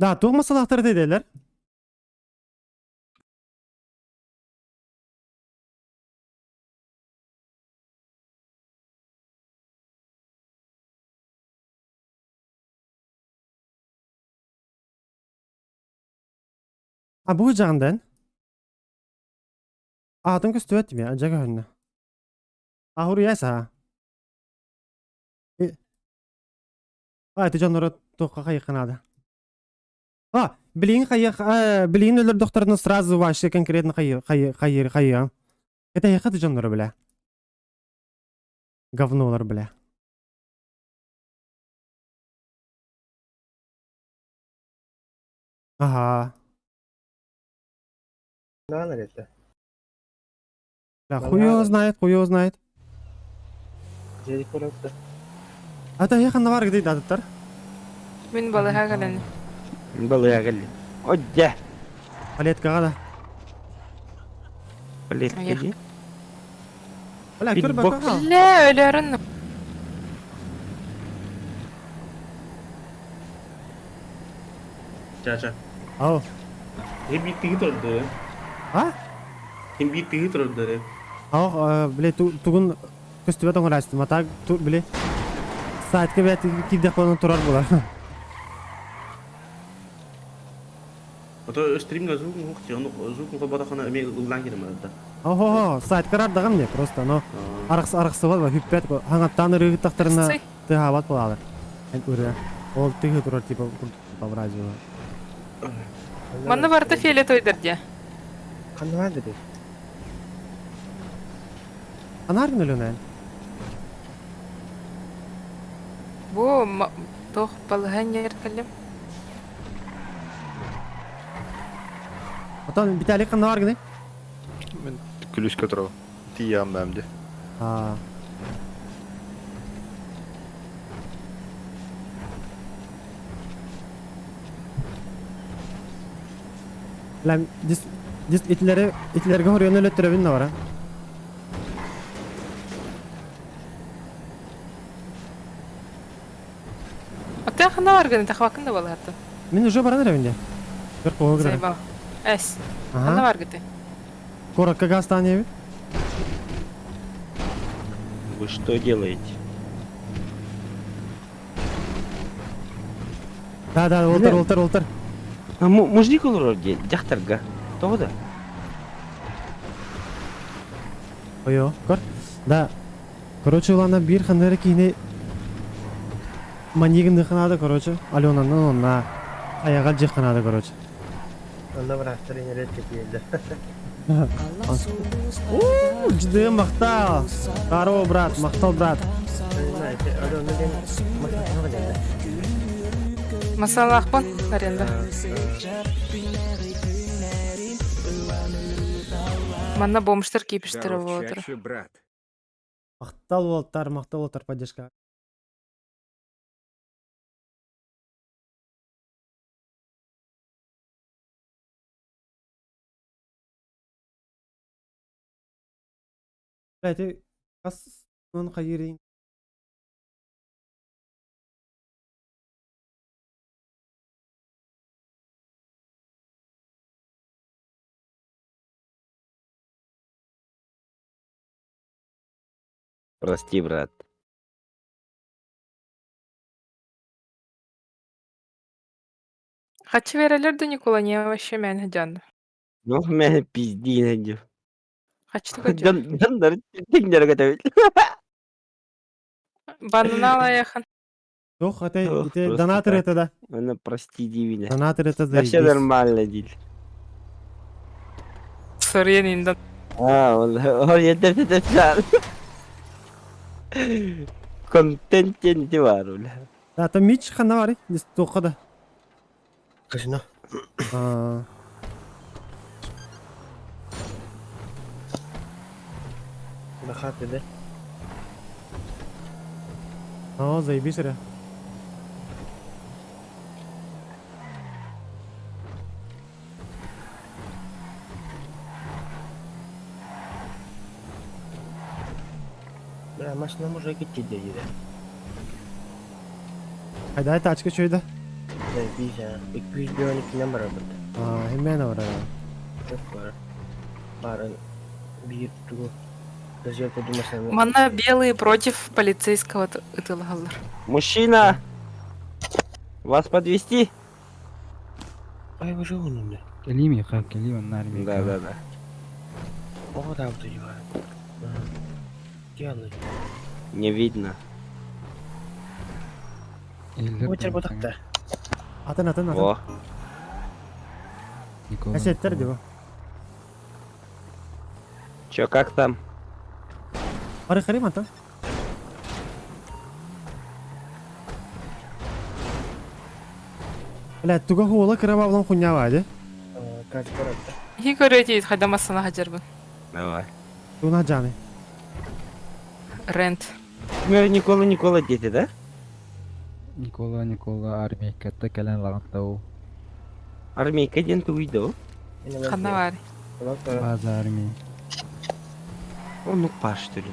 Да, туох масалаахтар дедилер. А бу жаҕындан? Аатын көстүбэт дии, дьэ көһүннэ. А хуруйа саа. А ити дьоннору туохха хайыахха наада? А, билигин хайыах, билигин өлөрдөхтөрүнэ сразу вообще конкретно хайы хайы хайы хайыам. Это ити дьоннору бля. Говнолар бля. Ага. Надо это. Бля, хуй его знает, хуй его знает. Дьэ көрөктө. Ата яханна бар гыды дадыттар. Мин балыга кэлэн. Балыга кэллим. Одья. Палеткаға да. Палетка дии. Бля, көр бакаға. Бля, өлөрүн. Чача. Ау. Hem bir тыгы турдары. А? Hem bir тыгы турдары. Ау, бля, тугун көстүбэт оҥораачтым. А так, били, сайтка бля киирдэх буолан турар буолар. Ото стримга звук мухти, он звук мухабатахана эме ыллан кирем да. Охо, сайтка ардагам не просто, но арахс арахсыбат ба хүппэт хаңаттан ырыгыттахтарына тыһаабат буолаалар. Эн ырыа. Ол тыһы турар типа по радио. Манна барыта фиолетовый дии. Ханна dedi. Анар нөлөнөн. Бу туох балыга нер кэллим. Отон Виталий ханна бар гыны? Мен күлүскө турабын. Тиийэҕим бэм дии. А. Бля, дис дис итлери итлерге хоруйан өлөттөрөбүн да бара. Ата ханна бар гыны тахвакын да балыгаты. Мин уже баран эрэбин дии. Бір кого гырар. Заебал. Эс. Ханна Ага. бар гыты. Коротко газ таанебит. Вы что делаете? Да, да, олтар, олтар, олтар. Мужик олорор диэн дьахтарга. Тоҕо да? Ойо, көр. Да. Короче, улана бир ханнары киһини маньягын ханада, короче. Аленаны онна аяга жих ханада, короче. Онда врачтар инерет кетиелде. Уу, ждым мактал. Здорово, брат, мактал, брат. Алена ден машина келди. Масалаахпын аренда. Манна бомжтар киипиштер болотур. брат. Мактал болтар, мактал болтар поддержка. Бля, ас он хайырин. Прости, брат. Хочу верелер да Никола не вообще мен хадян. Ну, мен пизди найдю. Хочу такой. Дон, дон, дон, готовить. Банана лаяхан. Ох, это, Ох, это просто донатор так. это да. Она прости, меня. Донатор это Да все заебись. нормально, Диль. Сорьен индан. А, он, он, это, это, это, Контент бар, бля. Да, там Мич ханна бар, тоққа да. Казино. А, Бахат dedi. О, заебись, ре. Бля, машина уже кетти dedi. Хайда тачка чөйді. Заебись, а. 212 бар burada. А, хеммен бар. Çok var. Барын bir тугу. Разъел думасам. Манна белые против полицейского ытылгалар. Мужчина! Вас подвести? Ай, вы же он. Кэлиим миэхэ, кэлиим онно Да, да, да. Оҕо даабыта дьуһара. Где Не видно. Очер ботакта. Атын атын атын. О. Кассеттер диво. Чё, как там? Бары харим ата. Бля, туга хуола кыра баблан хуйня баады. Хи көрөтейт хайдамасына хажарбын. Давай. Туна жаны. Рент. Мэр Никола Никола дети, да? Никола, Никола, армейкатта кэлэн ылаҕын Армейка диэн тугуйда ол? Ханна бар? База армии. Оннук баар что ли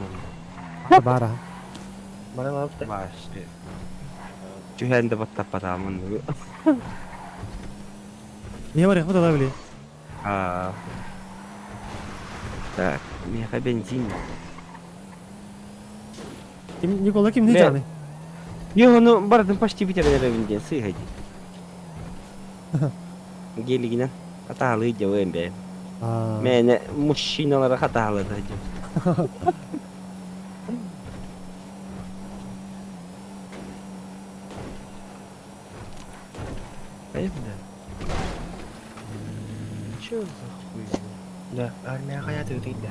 манна? Бара. Баар что ли? Түһээн да баттаппатаамын. Не бар, хото да били. А. Так, миэхэ бензин. Ким Никола ким не Бля. жаны? Йо, ну бардым почти бүтэрэн эрэбин диэн сыыһа дии. Гелигинэн хатаалыы дьабыам бэйэм. Мээнэ мужчиналары хатаалата дьон. Эй, бля. Чё за хуйня? Да, армия хаятı да.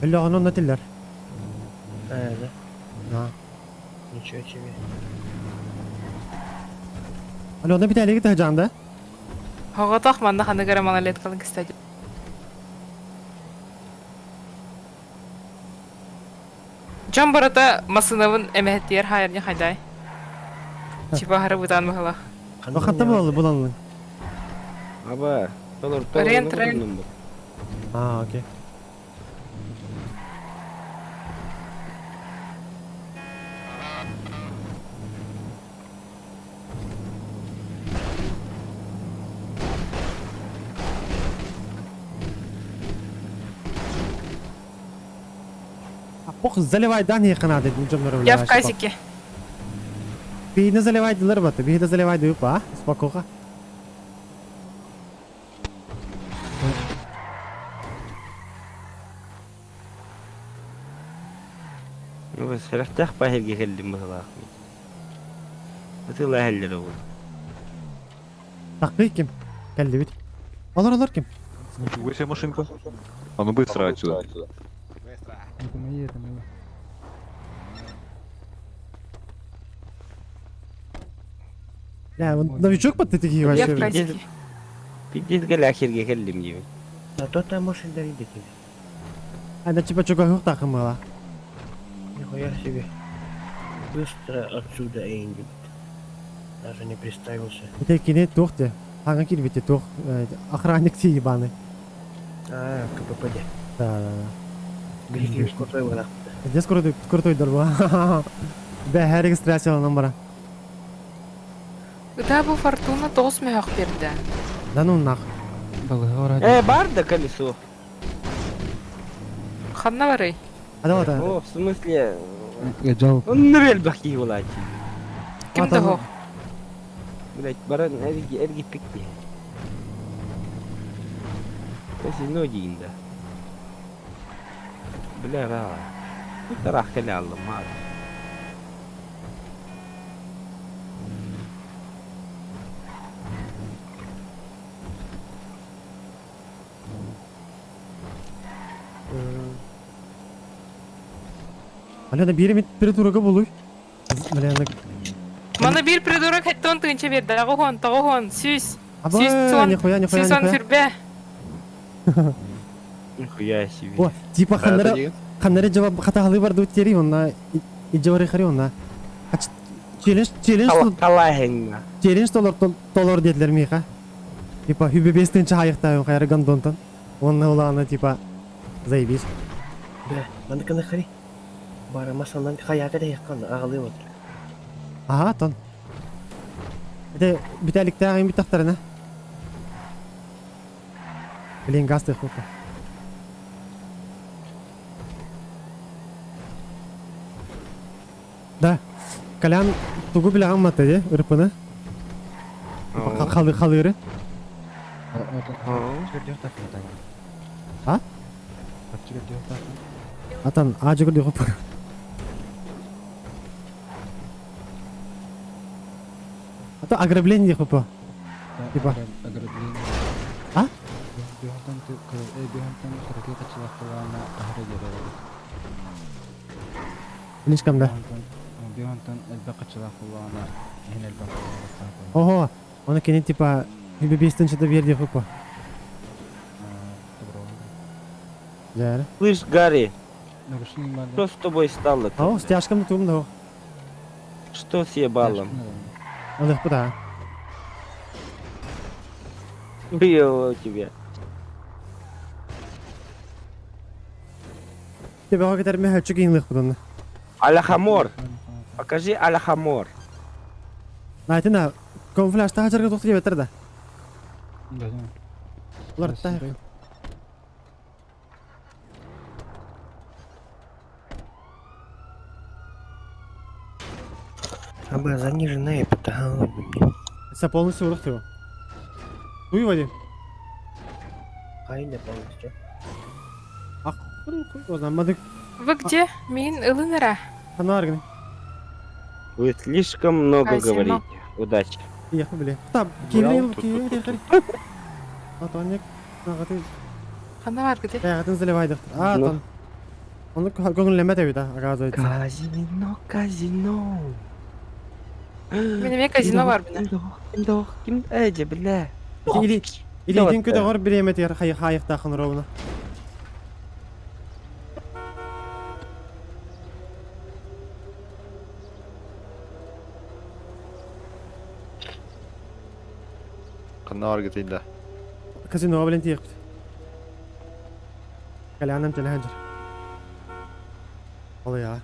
Өллө онон натиллер. А, да. Да. Ничего себе. Алло, на битәлеге тәҗанда. Хоҕотох манна ханнык эрэ малолеткалын кистэ Дьон барыта массыынабын эмэһэттиэр хаайарня хайдай. Типа хары бытаан быһалах. Хатта булалы буланлы. Аба, толор толор. Рент, рент. А, окей. Пох заливай да не ханады джамнар Я в казике. Бихи заливай дилер баты, бихи заливай дыпа, спокойно. Ну, сэрэх баһырга кэллим быһалаах. Ытыла хэллэр ол. Такый ким? Кэлли бит. Олор олор ким? Ничего себе машинка. А ну быстро отсюда. Это мои, это мои. Бля, он новичок под такие Я вообще. в казике. Пиздец галяхерге кэллим диибин. А то там машина идет. А да типа чего хух тахымала. Нихуя себе. Быстро отсюда, Энди. Даже не представился. Это кине тухте. Ага кирбите тух. Охранник си ебаный. А, КППД. Да, да, да. Грики крутой вода. Здесь крутой, крутой дорба. Бә регистрация номера. Да бу фортуна тоғыз мөһөх берді. Да ну нах. Э, бар да колесо. Ханна барый. А да да. О, в смысле? Жал. Он нырел бахи булачи. Ким того? Блять, баран эрги эрги пикти. Казино дейін да. Бля, ра. Тарах кэлэ аллым ма. Алена бири придурога булуй. Бля, Мана бир придурок хэттон тыынча берді. Ағухон, тоғухон, сүүс. Аба, Сүүс туон, нихуя, нихуя, сүүс он нихуя. сүрбэ. Нихуя себе. О, типа ханнара ханнара жавап хатахалы бар дут тери онна и жавары хари онна. Челлендж челлендж Талахенна. челлендж толор толор dediler миха. Типа хүбе бестенче хайыкта хайры гандонтан. Онна уланы типа заебись. Бля, надо канахари. Бара масанан хаята да яккан агалы вот. Ага, тон. Это биталикта агын битактарына. Блин, газ ты хука. Да. Колян тугу биляган маты, ырпыны. Халы халыры. А? Атан ажыгыр диэххэ А то ограбление диэххэ по. Типа. А? Слишком да. Ого, оны кини типа бибистен что-то биэр диэххэ по. Дьэ. Слышь, Гарри, что с тобой стало-то? О, стяжкам тум да. Что с ебалом? Алых да. Хуёво у тебя. Тебе хагытар мехачы кийин будан. Алахамор. Покажи Алахамор. Найтына камуфляж тахачарга тохту диэбэттэр да. Улар та. Аба заниженная патология. Это полностью урох его. Туй води. Хайда полностью. Ах, хуй его знает, мадык. Вы где? Мин ылынара. Ханаргны. Вы слишком много Казино. говорите. Удачи. Ехали, бля. Там, киевле, киевле, А то они нагаты. Ханар где? Ягатын заливай А, там. Он көңүллэмэт эбит, оказывается. Казино, казино. Мин эмиэ казино бар бина. Ким ким эдже, бля. Или Илиитин көтөҕөр бириэмэтигэр хайыхтаахын ровно. Ханна бар гытыйда. Казино билен тиэхпит. Калянам телеханжыр. Ол я.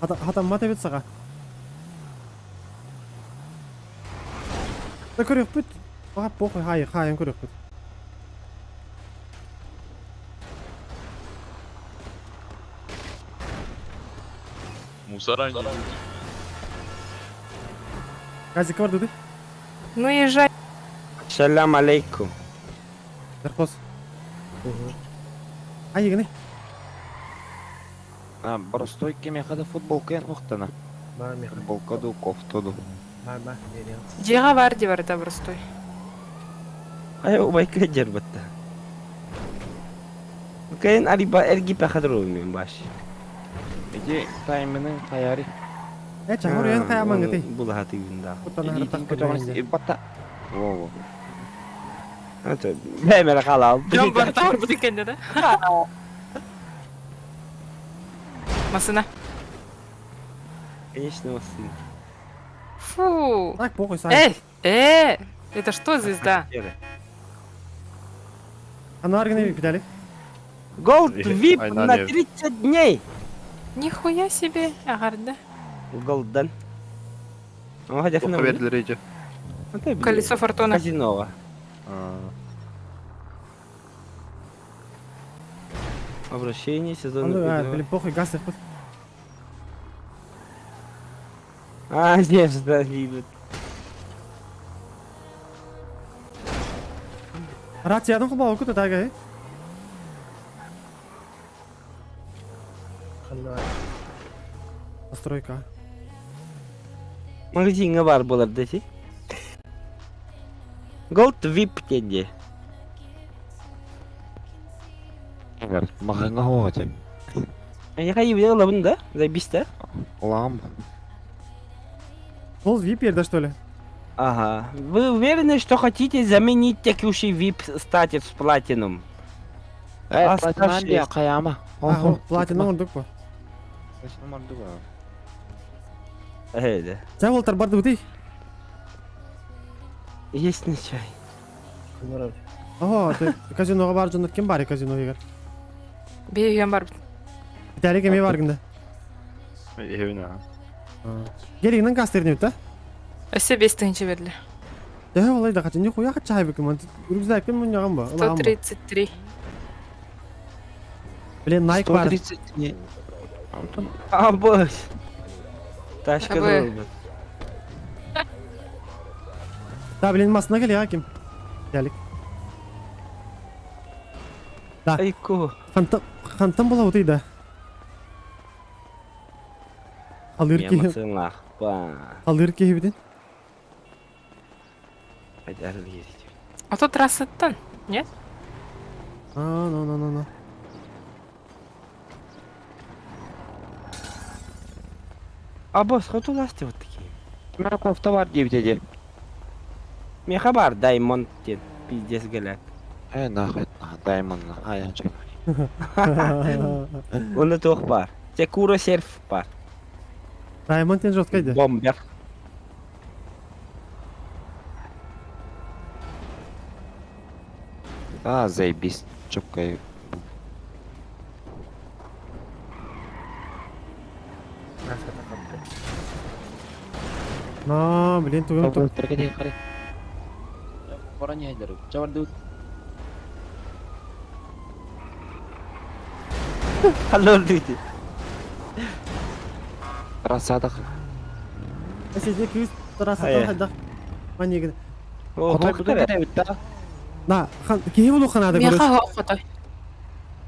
Хата хатаммат эбит саға. Да көрөкпүт. Ага похуй хай хайын көрөкпүт. Мусора не Газик бар дуды. Ну езжай. Шалям алейкум. Дархоз. Ай егене. А, простой кемеха футболка эн ухтана. Футболка ду, кофта ду. Дьиэҕэ бар дии барыта простой. Ай, убайка дербатта. Кайын ариба эрги пахадру мен баш. Эти таймының хаяри. Э, чаңыр уян хаяман гыты. Булахаты юнда. Куттана Илиитин көтөҕөн ибатта. Во-во. Это бэмер халал. Дьон барта барбыт кэннэ да? Масына. Конечно, сын. Фу. Так, похуй, сам. Эй, э, это что звезда? Анар гыны питали. Gold VIP Айна на не. 30 дней. Нихуя себе, агарда. Голден. О, хотя Тоққа берділер эти. Колесо фортуны. Казино. Обращение сезона. Аны, блин, похуй, газ их. А, здесь да, видно. Рациядан кубаа окута тага. Постройка. Магазинга бар болар десе. Gold VIP деді. Мағаңа хоға тем. Я хайы лабын да? Заебись да? Лам. Ол VIP ерде, что ли? Ага. Вы уверены, что хотите заменить текущий VIP статус платинум? Э, Оставшиеся. платинам каяма. А, платина ондук по. Платинам ордук. Э, да. Сен олтар барды бутый. Есть на чай. Ого, ты казиноға бар жонот ким бар казино егер? Бейген бар. Питали кеме бар гында. Эвина. Гелигнен кастерни бит, да? Өсө 5 тыһынча бердилер. Да, олай да качан нихуя кача хайбы ким. Рюкзак ким муньяган ба? 133. Блин, Nike бар. 130 не. А, боже. Тачка Абы. ылбыт. Да, блин, масына кэлиэҕэ ким? Кэлик. Да. Айку. Хантан, хантан булабытый да? Халыыр Миэ киһи, масыҥлаахпа. халыыр киһибитин. А то трассаттан, нет? А, ну, ну, ну, ну. А босс, хоту ласти вот такие. Мэр кофта бар диэбитэ дии. Миэхэ бар Даймонд диэн пиздец гэлээт. Э, нахуй, Даймон, ай, чё. Онно туох баар? Секура серф баар. Даймонд диэн жесткай дии. Бомбер. А, заебись, чопкай. На, блин, тугун тук. Алло, люди. Рассадах. Сиди күүс Хайа. тарасаттан хайдах. Манигин. Хотой бутун кэтэбит да. На, хан киһи булу ханаада Миэхэ көрөс. оһох хотой.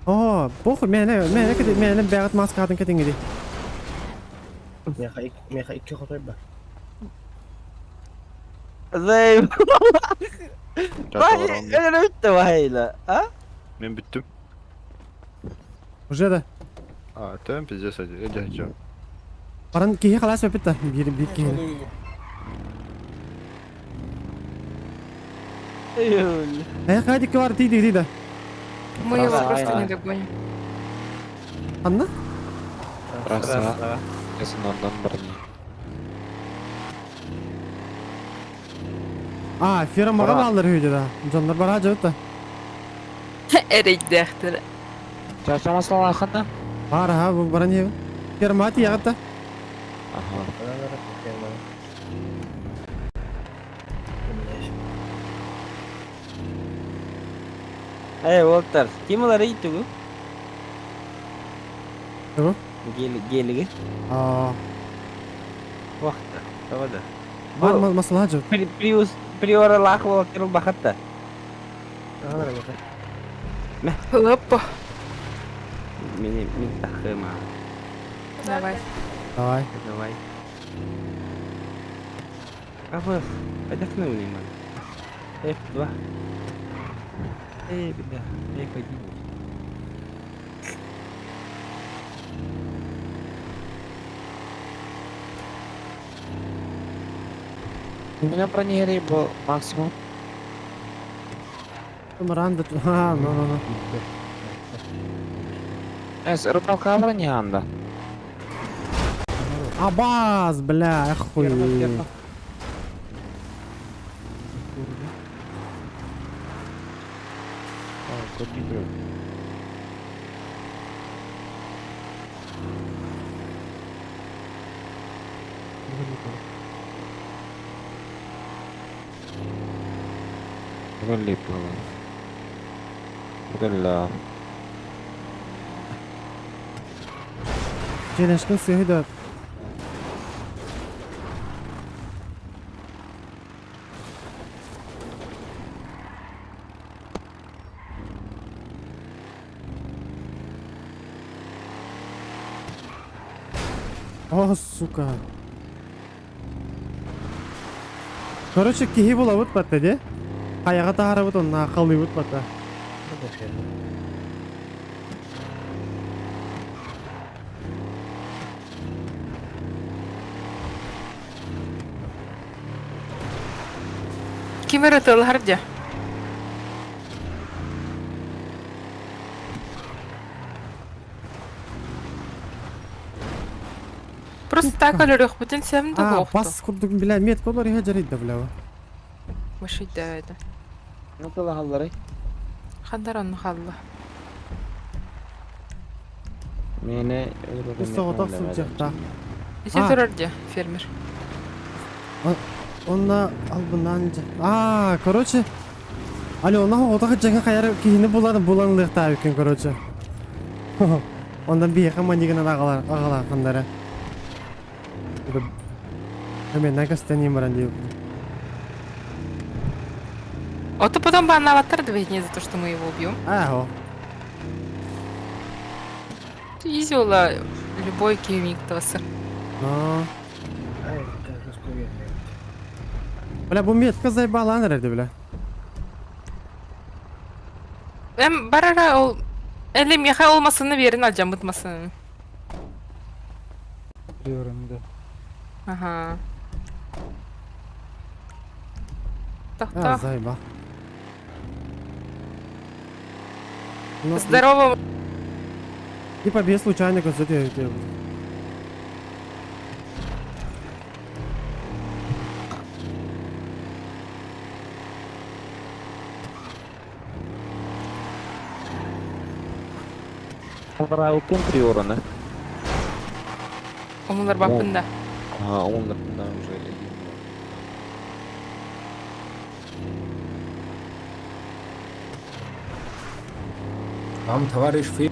Оо, похуй, мэнэ, мэнэ кэти, мэнэ бэҕэт маскаатын кэтиҥири. Миэхэ икки хотой бар. Зай. Өлүттэ бахайла. А? Мен бүттүм. Уже да. А, это пиздец, эдя чё. Баран киһи халаас өпүт да, биир биир киһи. Э, хайдик бар тиди тиди да. Мы его Красава. просто не догоним. Анна? Красава. Кэсын оннан барни. А, фирмаға баллар үйде да. Дьоннор бара жабыт да. Эрейдээхтэр. Чачамаслала ханна? Бар, ха, бу баран еб. Фирма ти ягат да. Ага. Эй, Уолтер, ким ылар ыйтыгы? Тугу? Гелиги. А, Вахта. Тавада. бар масала жабыт. Приус приоралаах Уолтер бахатта. Лапа. Мени мин тахыма. Давай. Давай. Давай. Абас, подохну мне, ман. F2. Эй, беда. F1. У меня бронирий был максимум. Маран да. А, ну, ну, ну. Эс, рыбалка бронианда. Абаз, бля, охуй. Липало. Бля. Челенжкин сыһы да. О, сука. Короче, киһи булабыт батта де. Аяға тахарабыт онна халыйбыт батта. Ким ырытылар дьэ? Просто так өлөрүөхпүтүн сэм да А, буохту. бас курдук бля, мет колор иһэ жарыйда бля. Мышыйда это. Ну кылаһаллары. Хандар онну халла. Мени Соҕотох сылдьыахтаах. Ити А. турар дьэ, фермер. Онна албынан А, короче. Алло, онна оҕотох дьаҥа хайар киһини булан булан ылыахтаабыккын, короче. Ондан биһиэхэ манньыгынан аҕалар аҕалаахханнара. Типа, Мен көстөн баран диye. Вот и потом бы аватар не за то, что мы его убьем. Аho. Изюла любой кемик тосыр. Но. Ай, это жестко уехали. Бля, бу метка заебала nerede бля. Эм барара ол Эли меха olmasını verin alacağım bıtmasın. Приораны, да. Ага. А, Тохто. заеба. Ну, Здорово. Типа без случайно кстати. Албараутын приораны. Омулар бапында. А, он да, уже один. Вам товарищ Фи.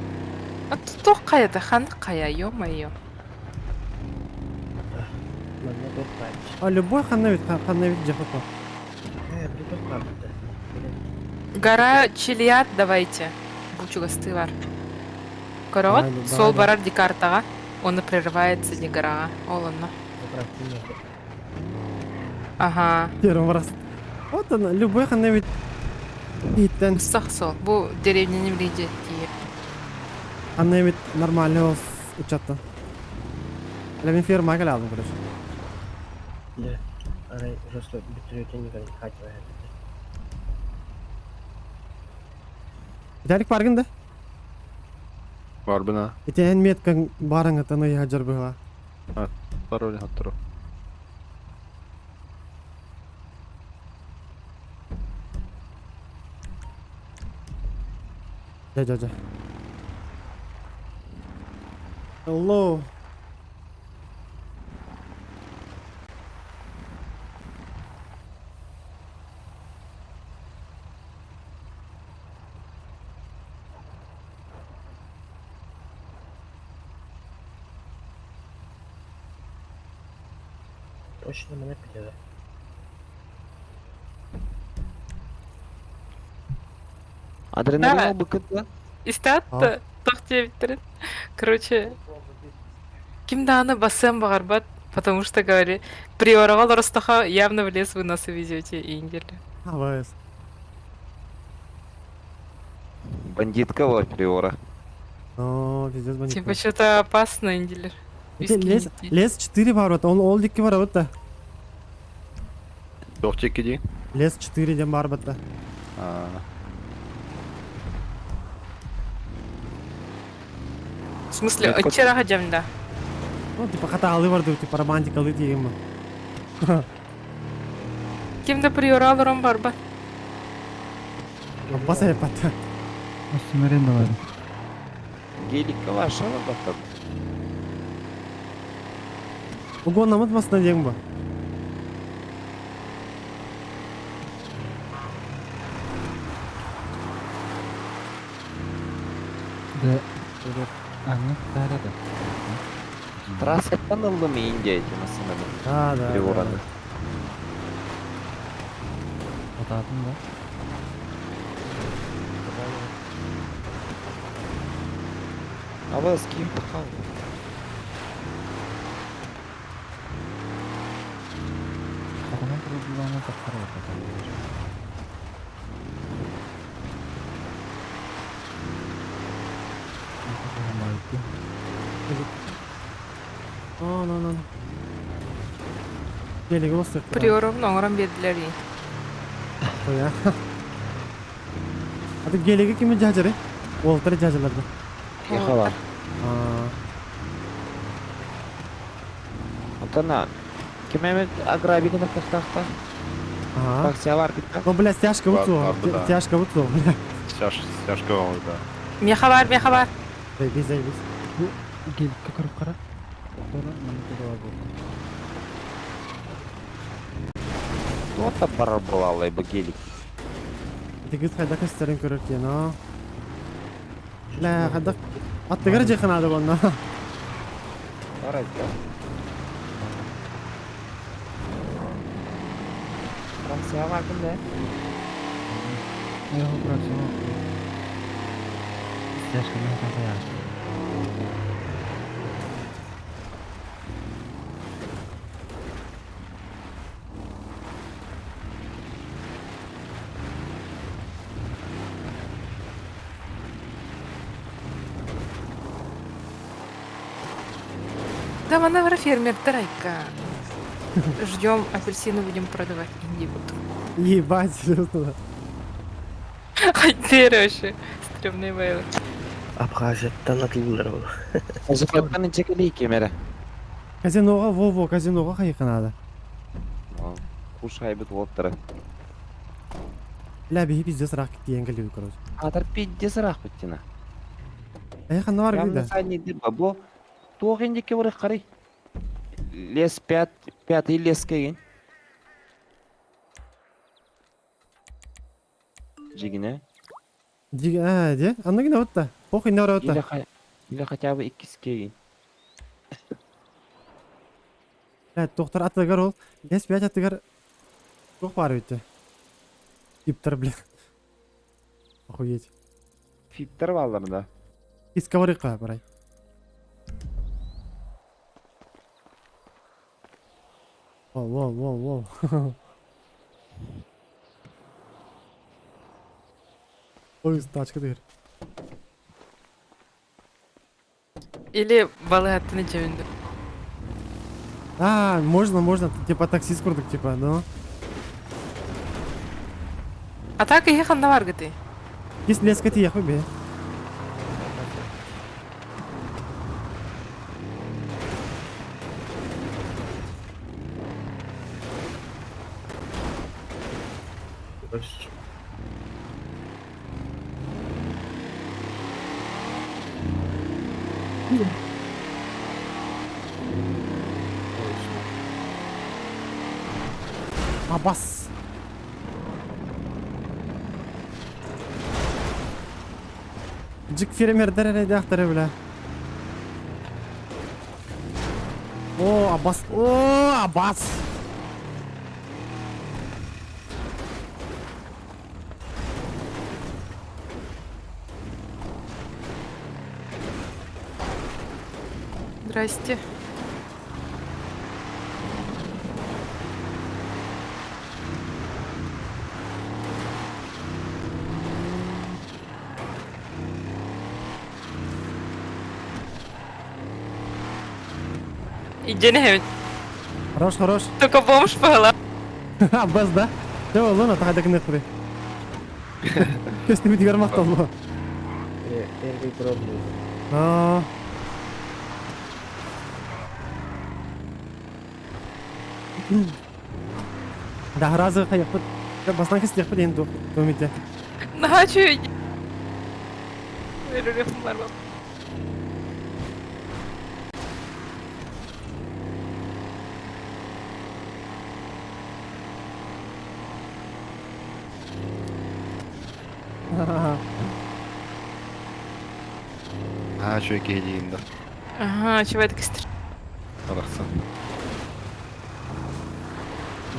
А тут кая хандык кая, ё-моё. Манна туох баар. А любой ханна бит ханна бит жахапа. Э, били туох баар да. Гора Чилиат давайте. Бучугасты бар. Корот, Давай, давай, сол давай. барар дикартага. Он и прерывается не гора. Олонно. Заправку нет. Ага. Первый раз. Вот она, любой ханна бит. Иттен Сах сол. Бу деревняны билиде тие. ханна бит нормально учатта. Бля, мен ферма алдым, короче. Да. Арай жестко бүтүрүтен никак хатива. Виталик баргын да? Бар бина. Итен меткаң барың атаны я жарбыга. Пароль хаттыру. Жа жа жа. Hello. Точно мана питеда. Адреналин Да. ол быкыт Истат тохте Короче, ким дааны басым бағарбат, потому что говорили, приорага Ростаха явно в лес вы нас увезете, индили. АВС. Бандитка вот приора. О, пиздец бандит. Типа что-то опасно, индилер. Лес, лес 4 бар вот, он ол дикки бар вот да. Тоқ ди. Лес 4 ден бар вот да. В смысле, Метка- отчера да. Ну, типа хата бар типа романтикалы дейм. Ким да приораларым барба. Баса епат. Аренда бар. Геликка ваша баттан. Угон намыт масына дейм ба. Да. Аңы тарады. Трассаттан алды ме Индия эти масынаны. Да, да. Приораны. Атадым да. А вас ким пахал? Атаман проблеманы тапқар О, ну, ну. Гелиги болсак. Приоровну оңрон бердилер. Я. А ты гелиги кими жажары? Олтар жажаларды. Ехала. А, Антона, ким эмет аграбигына кахтахта? Ага. Таксия бар битта. Ну, бля, стяжка Бар- утсу. бар, да. Стяжка утсу, бля. Стяж, стяжка бар, да. Меха бар, меха бар. Заебись, заебись. Геликке көрүп кара. Тора мана бар болду. Кто-то бар была бы гелик. Тигит хайда кестерин көрөр но. Бля, хайда аттыгар жеханады бонно. Бар да. Рация бакын да. Да, маневра фермер, тройка. Ждем апельсины будем продавать инди Ебать, серьезно. Хоть вообще. Стрёмный вейл. Абхазияттан атылылар ол. Азыпаттан инчекели кемере. Казиноға, во-во, казиноға хайқы надо. Куш хайбыт болуптара. Бля, бихи пиздец рак диэн кэлиби короче. Атар пиздец рах биттина. Айхан бар Прям гиде. на задний дырба. Бу туох индике бар карай. Лес пят, пятый лес кеген. Жигине. Диге, а, де? Анна гине отта. Похуй не бар Или, отта. ха- или хотя бы иккис кеген. Бля, доктор атыгар ол. Лес пять атыгар. Туох бар битте. Типтер, бля. Охуеть. Фиттер балларында. Искаварыка барай. Воу, воу, воу, воу. Ой, тачка дыр. Или балыгаттан ичебинди. А, можно, можно, типа таксист курдук, типа, ну. А так и ханда бар гыты. Есть леска ти яхуй бе. Абас. Джик фермер дәрәре дәхтәрі бля. О, Абас. О, Абас. Здрасте. Иди не Хорош, хорош. Только бомж была. Абас, да? Все, луна, тахадак нехури. Кестimi дигәр макталлы. Первый пробный. А. Да, разы каяқпыт. Бастан кес яқпыт енді көмете. Начу. Бар А, чё кейдейін да. Ага, чего это костер? Арақсан.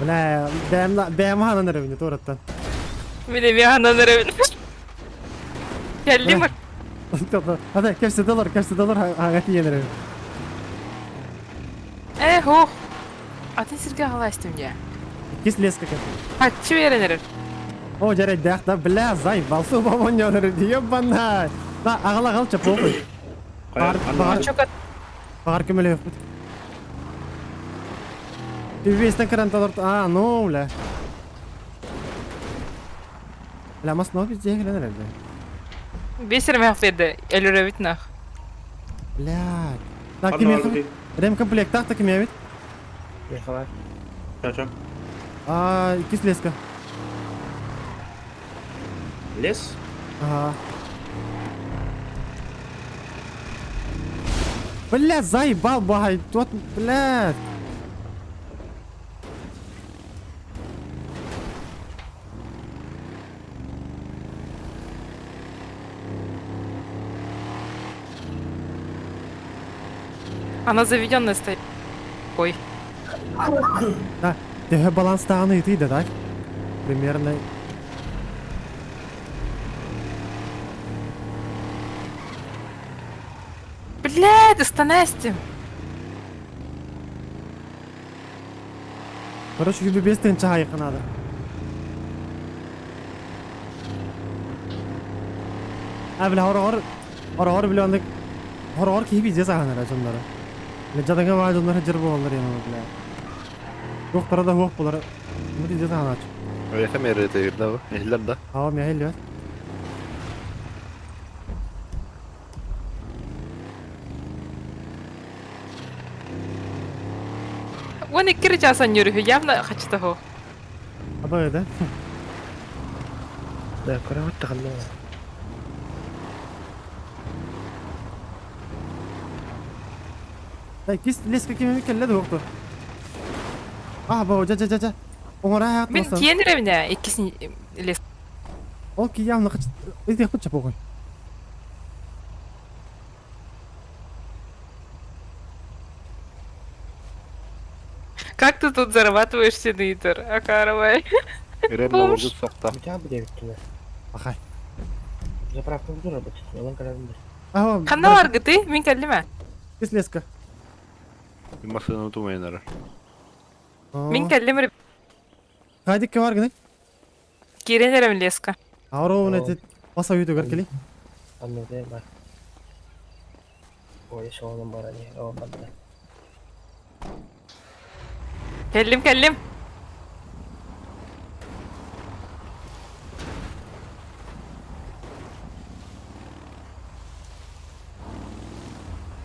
Бля, бәм бәм ханан рәвне тораттан. Мене мианан рәвен. Келдим. Ада, кепсе доллар, кепсе доллар ага тиен рәвне. Э, ох. А ты сирге галастым я. Кис леска кеп. А, чү О, жарай дәхта, бля, зай, балсу бабон яныр, ебана. На, агала гал чапопы. Бар, бар. Бар кемеле бит. Весь на А, ну, бля. Бля, мас но бит зегелен бля. Бесер мягтеді, элүрәбит нах. Бля. Так, кем Ремкомплект, так, так кем бит? Михалай. А, кис леска. Лес? Ага. Бля, заебал, бай, тут, блядь. Она заведенная стоит. Ой. Да, тебе баланс тағаны итиді, так? Примерно Блядь, остановись! Короче, gibi 5 чаһайыкка надо. А, бля, хороҕор, хороҕор бля, оннук, хороҕор киһи пиздец аһанара дьоннору. Бля, дьадаҥа баа дьоннор дьыр буолаллар яна, бля. Туохтара да суох буолар. Ну пиздец аһанааччы. Эйхэ мере да, эхлер да. Ава, мя Он икки часа нюрүһү, явно хочу того. Аба да. Да, кровать таханна. Так, кис леска кими келле доктор. А, бо, жа жа жа жа. Оңора Мин тиэниребинэ иккисин лес. Ол ки явно хочу. Иди хоть похуй. Как ты тут зарабатываешь седитер, Акаровай? Бомж. Ахай. Заправка буду работать, ялан карабин. Ханна баргыты, мин кэллиме. Кис леска. Машина тумайнара. Мин кэллим Хайдик бар гыны. киренерем леска. Ауровын эти баса үйді кели. Анны бар. Ой, шоғынан бар ани, о, банда. Кэллим, кэллим.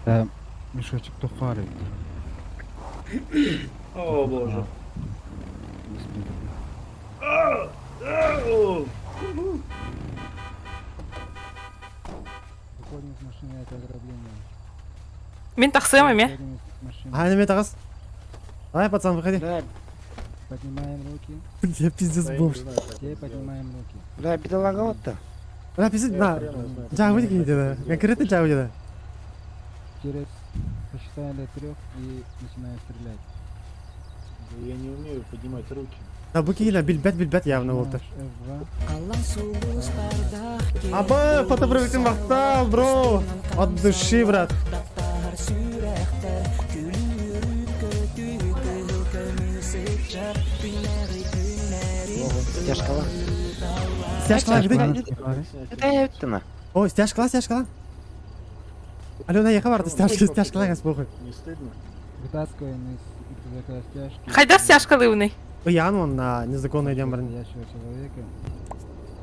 Да, мешочек тухары. О, боже. Выходим из машины, это ограбление. Мин тахсыам эме. А, неме тагыз. Давай, пацан, выходи. Поднимаем руки. Бля, пиздец бомж. Все поднимаем руки. Бля, бедолага вот то. Бля, пиздец, на. Жа выйди где Конкретно жа выйди. Через посчитаем до трех и начинаем стрелять. Я не умею поднимать руки. Да бу киһи билбэт билбэт явно болтар. F2. Аба, фотопровектин мактал, бро. От души, брат. Стяжкала. Стяжкала, где? Это я на. О, стяжкала, стяжкала. Алена, я хабар, стяжка, стяжкала, гас похуй. Не стыдно? Вытаскиваем из рюкзака стяжки. Хайдар стяжкалыыный. Ыян он на незаконный дем барин. Настоящего человека.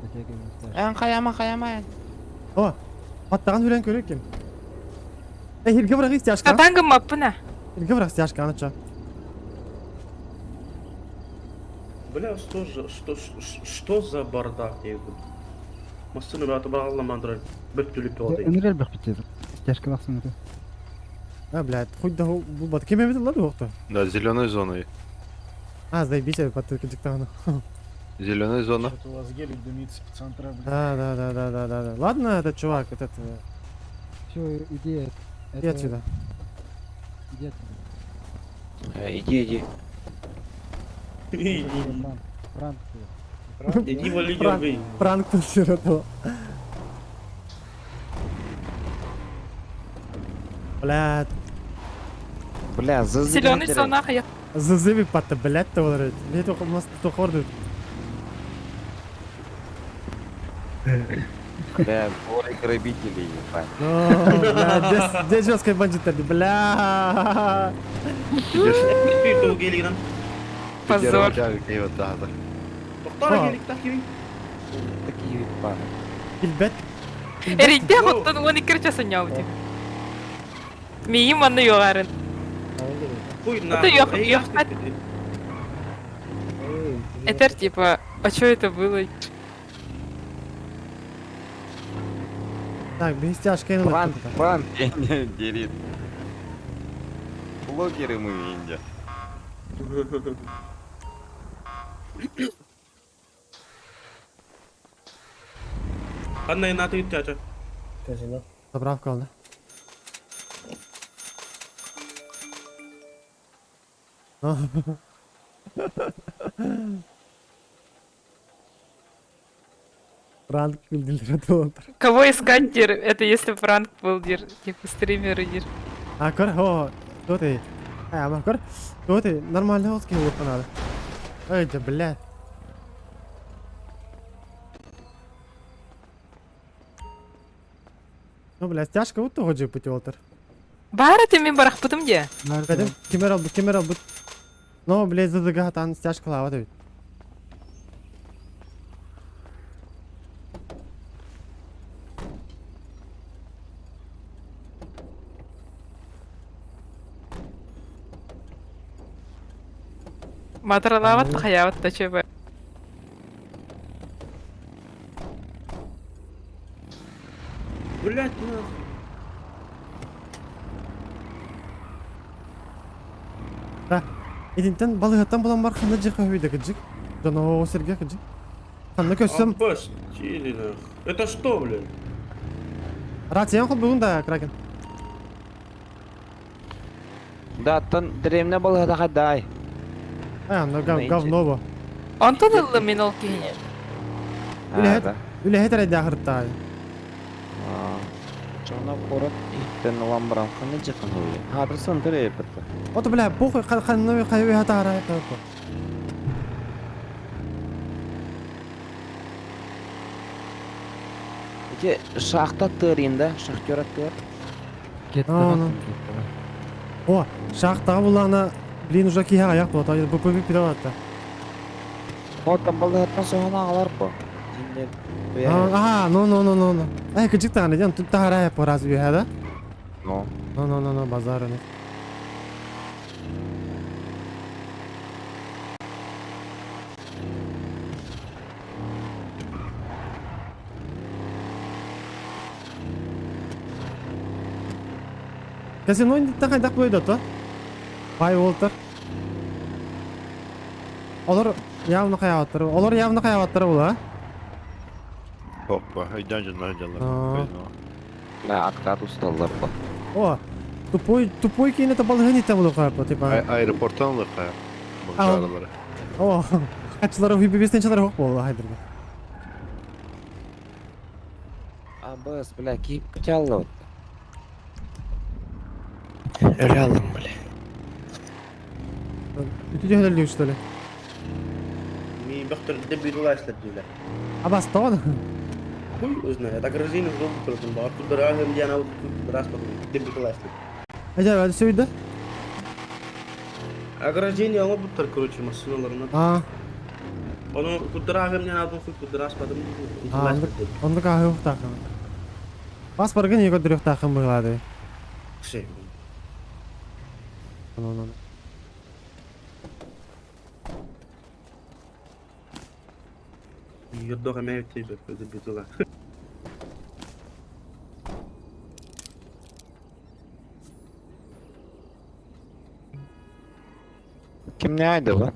Затягиваем стяжки. Эн хаяма хаяма. О, аттаган үлен көрөк кем. Эй, хирге бырак стяжка. Катангым маппына. Хирге бырак стяжка, аны ча. Бля, что же, что, что за бардак, я говорю. Машина брат, брал мандраль. Бөттүлүп алды. Энрел бахпитер. Стяжка лахсын это. А, блядь, хоть да бу бат кем эбит лады окто. Да, зеленой зоной. А, заебись, под диктану. Зеленая зона. Что-то у вас гелик дымится по центру, блин. Да, да, да, да, да, да, да. Ладно, этот чувак, этот. Все, иди. Иди отсюда. Иди отсюда. Иди, иди. Иди. Пранк. Иди вали дергай. Пранк тут все равно. Блядь. Бля, зазыби. Зеленый зона хая. Зазыби патта, блядь, то олар. Не только у нас тохорду. Бля, воры грабители, ебать. Ну, бля, здесь, здесь жесткая бандита, бля. Позор. Такие пары. Билбет. Эрийде хоттон он икки часа няути. Миим анны йогарын. Хуй Это ёх, ёх. Это типа, а что это было? Так, без стяжки. Пранк, пранк, дерит. Блогеры мы, Индия. Анна на ты тяча. Казино. Заправка, да? Пранк билдилер туолтар. Кого искать, дир? Это если пранк был, дир. Типа стримеры, дир. А көр, о, кто ты? А, ама көр, кто ты? Нормально вот скинул надо. Эй, да, бля. Ну, бля, тяжко вот того же путевотер. Баар этим мин барахпытым де. Бәдем, кемер албыт, кемер албыт. Но, блядь, задыга тан стяжка лава бит. Матаралаабат хайаабат да чөбө. Блять, нахуй. Да. Итинтэн балыһаттан булан бар ханна дьиэ көһүйдэ кыдьык. Дьоно сиргэ кыдьык. Ханна көссөм. Обостили, нахуй. Это что, блядь? Рациян холбугун да, Кракен. Да, оттон дэриэбинэ балыыһата хайдаай? А, ну говно бо. Онтон ыллым мин ол киһини. Үлэһит, үлэһит эрэйдээх ырыттаҕай. Чоно куорат иһиттэн ылан баран ханна дьиэ ханна Хаатырсан төрөөппөттө. Ото бля, похуй ханна хайы хатаарай хатаарай. Ити шахта аттыар да, шахтер аттыар. О, шахтаҕа буллаҕына, блин, уже киһи аҕыйах буолта, БПВ пидаватта. Оттон балыһаттан соһон аҕалар бо. Аа, ну ну ну ну ну. Эй, кыдьык даҕаны диэн тут таһараа по раз үөһэ да? Ну. Ну ну ну ну базар ну. Казино инниттэн хайдах буойда то? Бай уолтар. Олор явно хайааттар. Олор явно хайааттар була. Опа, өйдөөн дьоннор дьаллар. Да, откат усталлар бу. О, тупой тупой киинэ табалыһын иттэ булуха типа. Аэропорттан ылыха. Баҕаралары. О, хачылары хүйбебестен чалары хоқ болла хайдырга. Абыс, бля, кип чаллы. Өлө алдым, бля. Үтү что ли? Ми бөхтөр дебилилашлар дийлер. Абас тоҕо? Хуй знает. Так резину жопу турдум. Бар кудырагым диэн ал раз потом дебилилашлар. Ажа, бәді сөйді? Ограждение алып короче, машиналарына. А. Оны кудырагым диэн алдым хуй кудырас потом. А, онды кахы ухтақын. Бас баргын екі дүріқтақын бұғылады. Шей. Ну, ну. Юрдога мәйт дебилила. Ким не айды бу?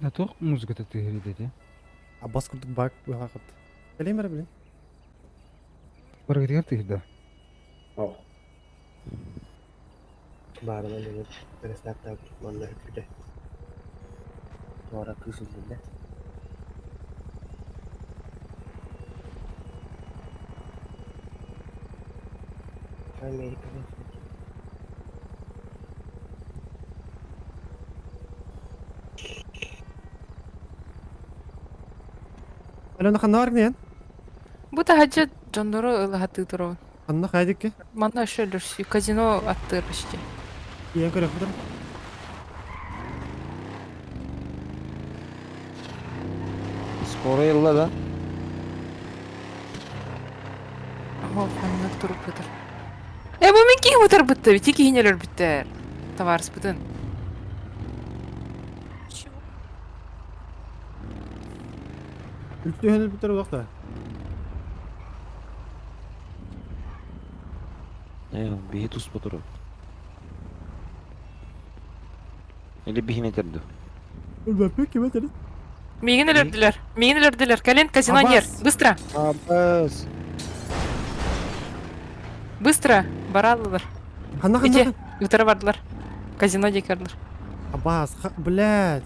Да туох музыката тыһырыйда А бас курдук бак бұғақыт. Кэлем блин. Баргытыгар тыһырда. О. Баарына мен перестаттаа манна үппүтэ. Туора кыыс ыллында. Америка. Алена ханна бар гнен? Бу таһаджа дьоннору ылаһатыы турабын. Ханна хайдыкки? Манна өссө өлөрсүү казино аттыыр почти. Иен көрөх бүтір. Скоро ылла да. О, ханна туруп бытыр. Э, бу мин киһи бытыр бытты, бити киһинелер бүттэр. Товарыс бытын. Чего? Үлттүһөнүл бүтір уақта. Э, биһи туспа туру. Или биһини терду. Үлбәппе кем әтәрі? Миигин өлөрдүлэр. Миигин өлөрдүлэр. Кэлин казино Абас. нер. Быстро. Абыс. Быстро! Бараллар. Ханна Ити, ханна? утары бардылар. Казино диэки бардылар. Абаас, блядь.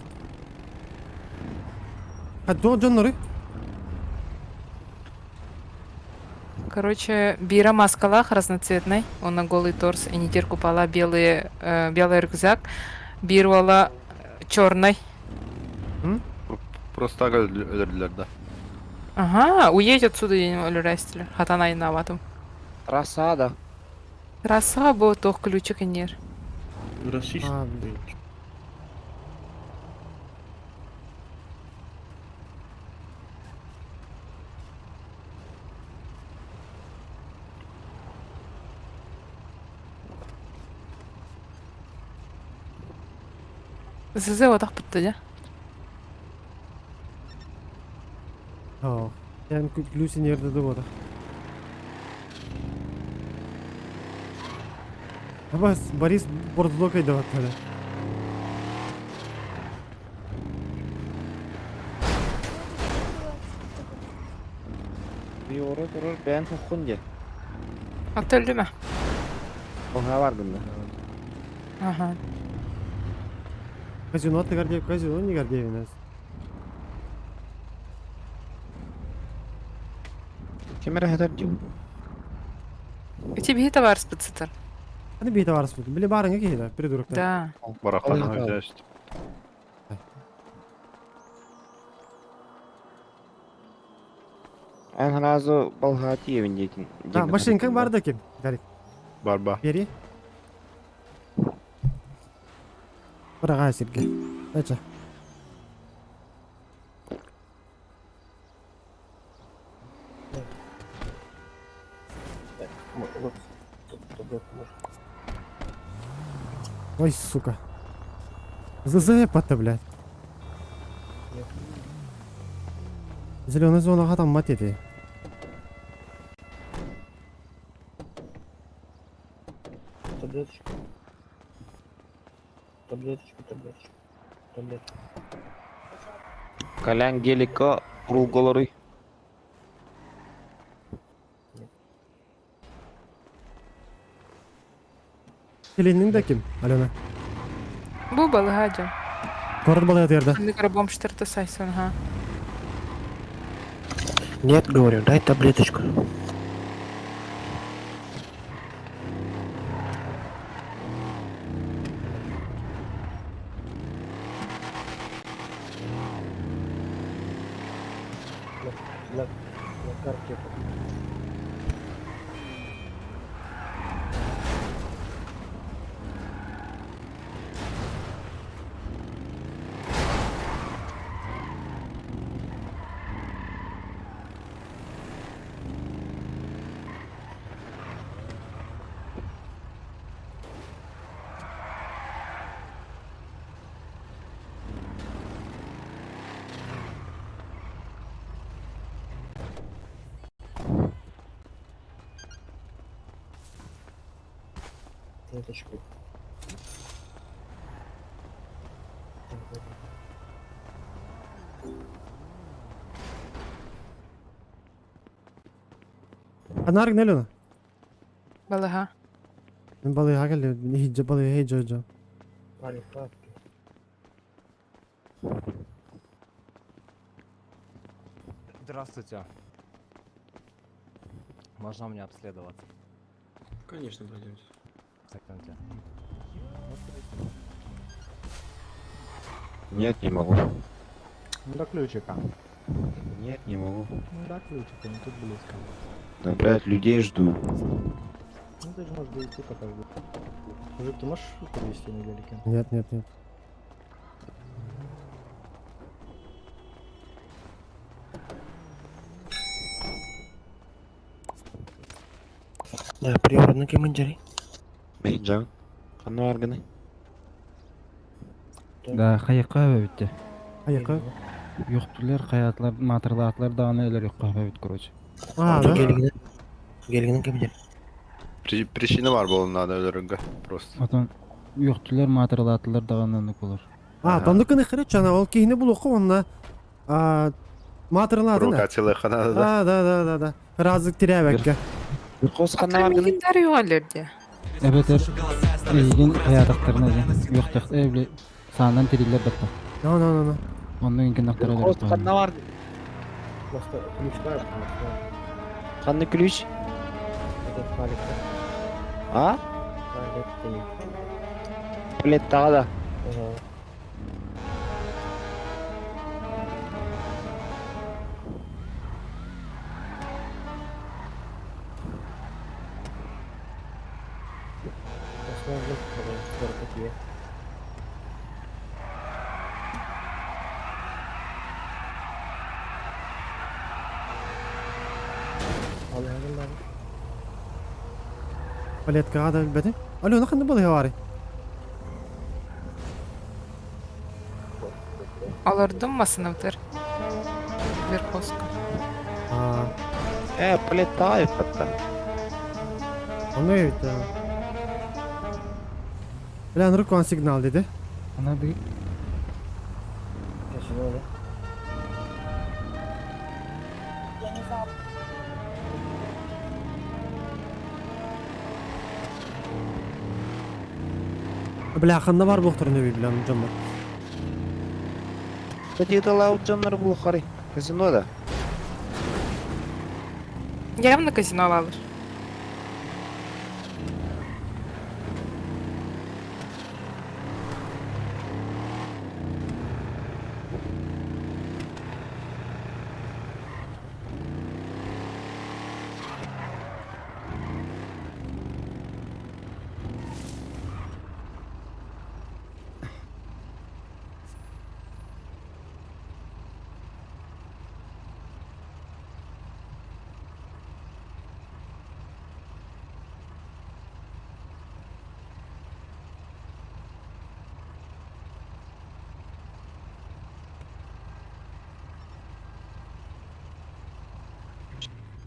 А дьоннору? Короче, бира маскалах разноцветный, он на голый торс, и не купала белый, белый рюкзак. Бир уола черный. Просто так өлөрдүлэр да. Ага, уедь отсюда, я өлөрөстүлэр. Хатан айнаабатым. Трассада. Трассаҕа бу туох ключик иннир. Расист. А, блин. ЗЗ отах бутта дьэ. Оо. Эн ключ нерді да Абас, Борис бордлокай даваттады. Биоры турur бэйэн хоххун диэ. Ата өлдүмэ. Оһа баргын да. Ага. Казино ты гордеев, казино не гордеев нас. Ким эрэ хэтэр дьум. Ити биһи табаарыспыт сытар. Аны бейті барыс болды. Біле барыңа кейді, придурок. Да. Барахтан хозяйство. Эн сразу балга тиевин диэтин. А, машинкаң бар да кем? Гарик. Барба. Бери. Быраға сирге. Ача. Так, вот, тут таблетку можно. Ой, сука. ЗЗ-то, блядь. Зеленая зона там мать эти. Таблеточку. Таблеточку, таблеточку. Таблетку. Колян гелика круголоры. Келиннің да ким, Алена? Бу балыга дьэ. Город балая терді. Ханнык эрэ бомжтарта сайсан, ага. Нет, говорю, дай таблеточку. На, на карте. Таблеточку. Анарг не Алена? Балыга. Мен балыға келді. Хиджа балыға хиджа хиджа. Пали папки. Здравствуйте. Можно мне обследоваться? Конечно, пройдемте. Пойдемте. Нет, не могу. Ну до ключика. Нет, не могу. Ну до ключика, не тут близко. Да, блядь, людей жду. Ну ты же можешь дойти пока жду. Мужик, ты можешь подвести на велике? Нет, нет, нет. Да, приемный командир. Мейджан. Ханна арганы. Да, хайыкка битте. Хайыкка? Юктулар, хаятлар, матырлатлар дааны элер юкка бит, короче. А, да? Гелигин командир. Причина бар болуун надо өлөргө просто. Отон юктулар, матырлатлар дааны болор. А, тондукын хыры чана, ол кейіне бұл оқы онна. А, матырлады да. Провокациялы ханада да. Да, да, да, да, да. Разык тирәбәккә. Верховс ханна бар гыный? Мигин дарыйалар де. Эбэтэр эйигин хайаатахтарына диэн үөхтэх э били саанан тириллэр батта. No no no no. Онно гыннахтара Верховс ханна бар? Просто ключ бар, Ханна ключ? Это палетка. А? Палетка. Палеттаҕа да. Ага. Палеткаҕа да билбэтим. Алена ханна балыһа баарый? Олордум массыынабытыгар. Верховска. Аа. Э, палеттаҕа эппэттэр. Ону эбит. Бля, руку сигнал dedi. Она бы Бля, ханна бар буохтарын өбүй билан дьоннор. Кстати, дьоннор булухары. Казино да. Явно казино алалар.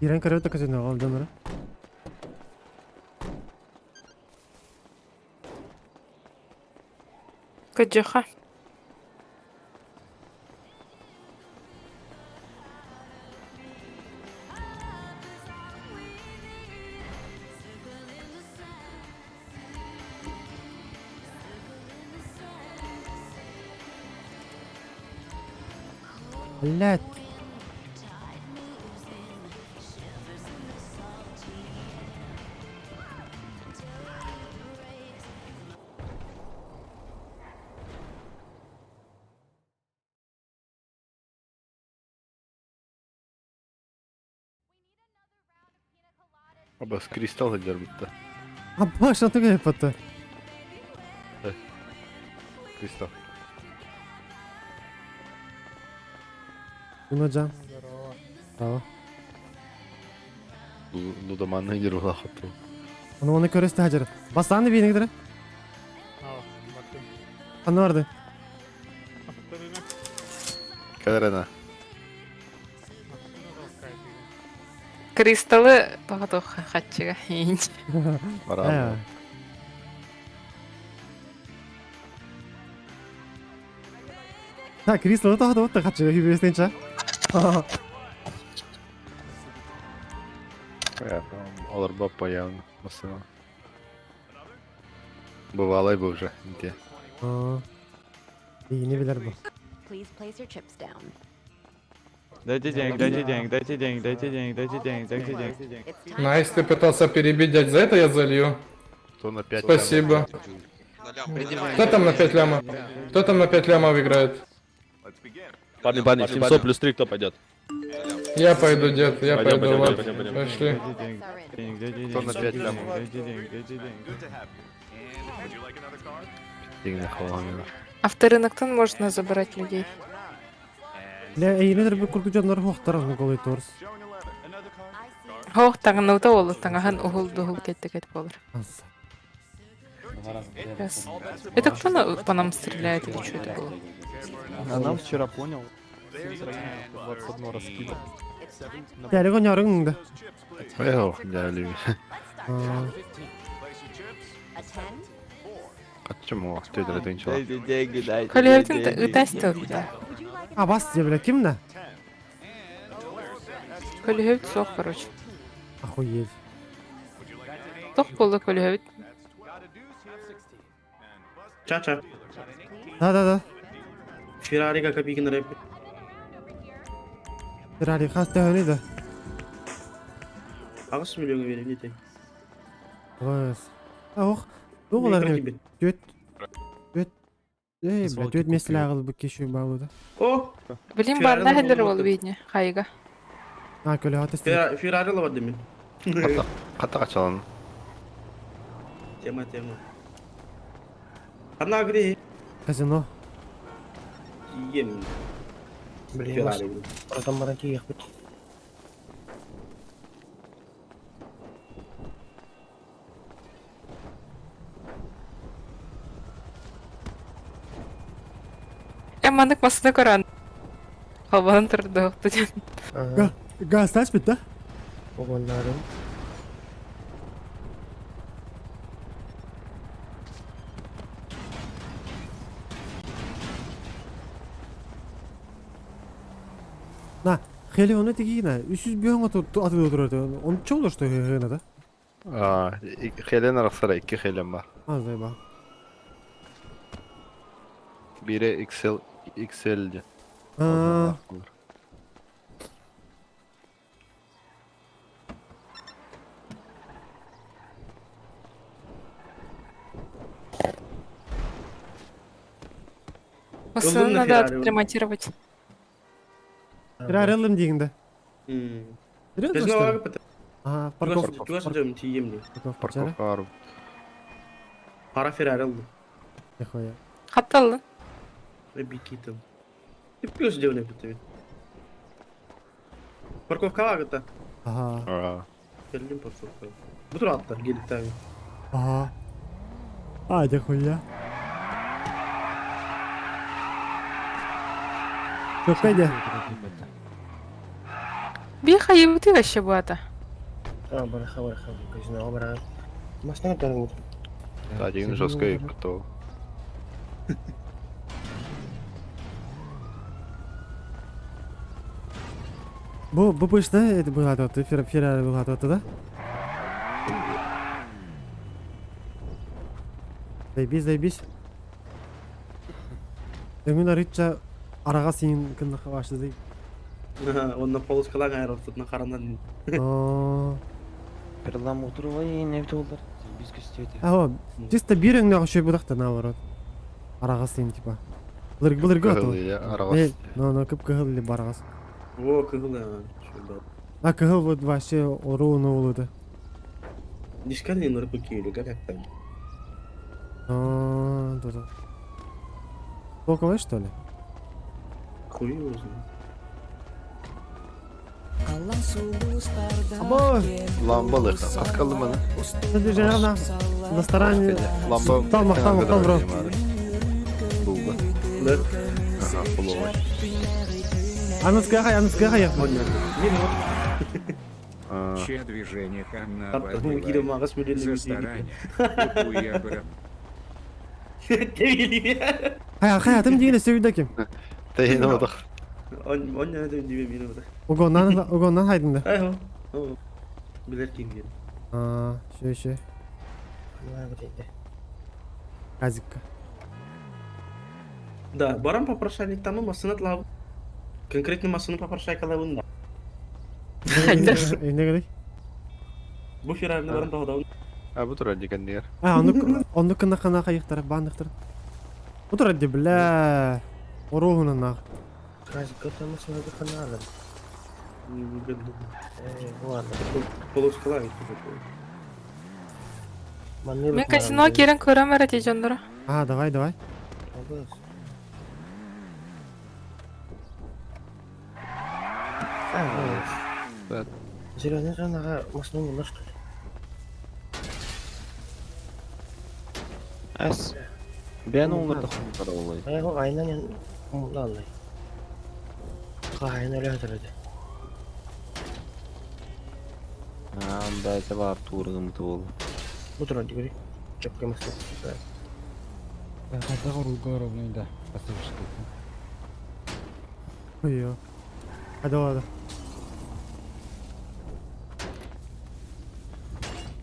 Ирен көрөтө казино ол дьоннору. Кыдьыха. Блять. Абас кристалл дербитта. Абба, что ты говоришь, Кристалл. Hocam. Bravo. Лудоманны дербала хату. Onu onu көрөстө хажыр. Бастан бейін кедere. Ханна барды. Кадрена. Кристаллы тоҕо хатчыга. Бара. Та Кристалл тоҕо тоҕо хачы хибестенча. Алар баппа явно. Басына. Бывалай бу уже. Инте. Бейini билер бу. Please place your chips down. Дайте денег, дайте денег, дайте денег, дайте денег, дайте денег, дайте денег. Nice, ты пытался перебить дядь, за это я залью. Кто на 5 Спасибо. Кто там на 5 лямов? Кто там на 5 лямов играет? Парни, парни, 700 плюс 3 кто пойдет? Я пойду, дед, я Пойдем, пойду, пойдем, вот. пойдем, пойдем. Пошли. Кто на 5 лямов? Деньги на Авторыноктан можно забрать людей. Бля, эйнедер бу курку дьоннор хуохтар голый торс. Хоох таҥнаута уолу таҥаһын уһул дуһул кеттикет болар. Сейчас. Это кто на, по нам стреляет или что это было? А нам вчера понял. 21 раскидал. Дәрі гонярың да. Эх, я люблю. Качему, ты это ничего. деньги, дайте. Халявин ытастил да. А бас тебе, бля, ким да? Халявин сох, короче. Охуеть. Тох буолла көлөһөбүт. Ча-ча. Да-да-да. Феррарига копейкин рэп. Феррари хас төһөнүй да? 8 миллионга берем дете. Ос. Ох, туох олар Түөт. Түөт. Эй, бля, түөт месләгыл бу кешү баалыда. О! Блин, барна хәлләр ол видне, хайга. А, көлө атыс. Феррари лава демен. Хата качалан. Тема, тема. Ана гри. Казино. Ем. Блин, Феррари. Братан баран тиийиэхпит. Э, маннык масына көрөн. Холбонон турдуохту диэн. Газ таспит да? Оҕоннорум. На, хели оны тигина. 300 бөң атып турар. Он чоңдо что хена да? Аа, хелен арахсара икки хелен бар. А, зайба. Бире XL XL де. Аа. Машину надо отремонтировать. Феррари ылым дегенде. Казино ага А, парковка. Тугас дөм тиемни. Парковка арып. Пара Феррари алды. Нихуя. Хатталды. Бикитом. Ты плюс делай бит. Парковка агата. Ага. Келдим парковка. Бутур атта келип тагы. Ага. А, нихуя. Чөккәйде. Биха ебути вообще буата. А, бараха, бараха, казино, бараха. Машина дорогут. Да, деген жестко и потом. Бу бу бышта это была ты Феррари была да? Заебись, заебись. Өңүн арыча арага син кынна башы дей. Онна полоскалан аэропортuna карандан. Перламутровый не доллар. Биз көстөйт. А, чисто бир өңнө шөй будакта наоборот. Арага син типа. Былыр былыр Кыһыл или арагас. Но, но кып кыһыл или барагас. О, кыһыл. А кыһыл вот вообще оруну улуду. Дискани нырпы киели, как там? А, да да. Толковый что ли? Хуй его знает. Або! Ламбалы каткалы мана. На на стороне. Ламба. Там, там, там, бро. Булды. Да. Ага, булды. Аныскаха, аныскаха я. Че движение ханна За старание. Хая, хая, тым дигене сөйдө ким? Тейин одах. Он он не дем дибе мени одах. Огоннан, огоннан хайдында. Ай хо. Билер ким ген. А, шö шö. Казикка. Да, барам попрошайник там масына тлав. Конкретно масына попрошайкалабын да. Эмне керек? Бу Феррари барам тагы А бу тура дигәннәр. А, аны аны кына кына кайыктар, бандыктар. Бу тура ди бля. Оруһунан нах. Казик, там машина каналым. Эй, ладно. Полоскалар. Мен казино керен көрөм эрэ дьоннору. А, давай, давай. Зеленый зонаға машина не что ли? Әс. Бән олар да хунтар олай. Ай, ол айнан муллалай. Кайын эле өтөрөдү. Анда это бар тургым тул. Бу тура дигери. Чөпкө машина. Хайда рулга ровно да. Пассажирский. Ой, Hadi ладно.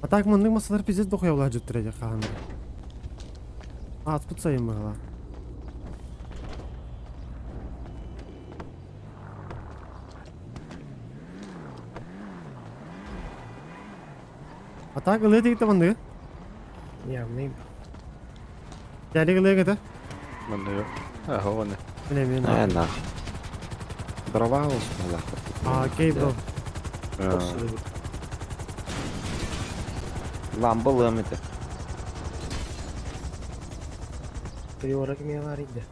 А так маннык массалар пиздец дохуя дьуттар эдэр хаһан. Ааспыт сайын быһыла. А так ылыы тигитэ манныгы? Явный. Дядя ылыы гыта? Манныгы. Аха, оны. Мен мен. А, нах. Дрова усмалах. А, окей, бро. Ламба лым это. Приора кемия бар иде.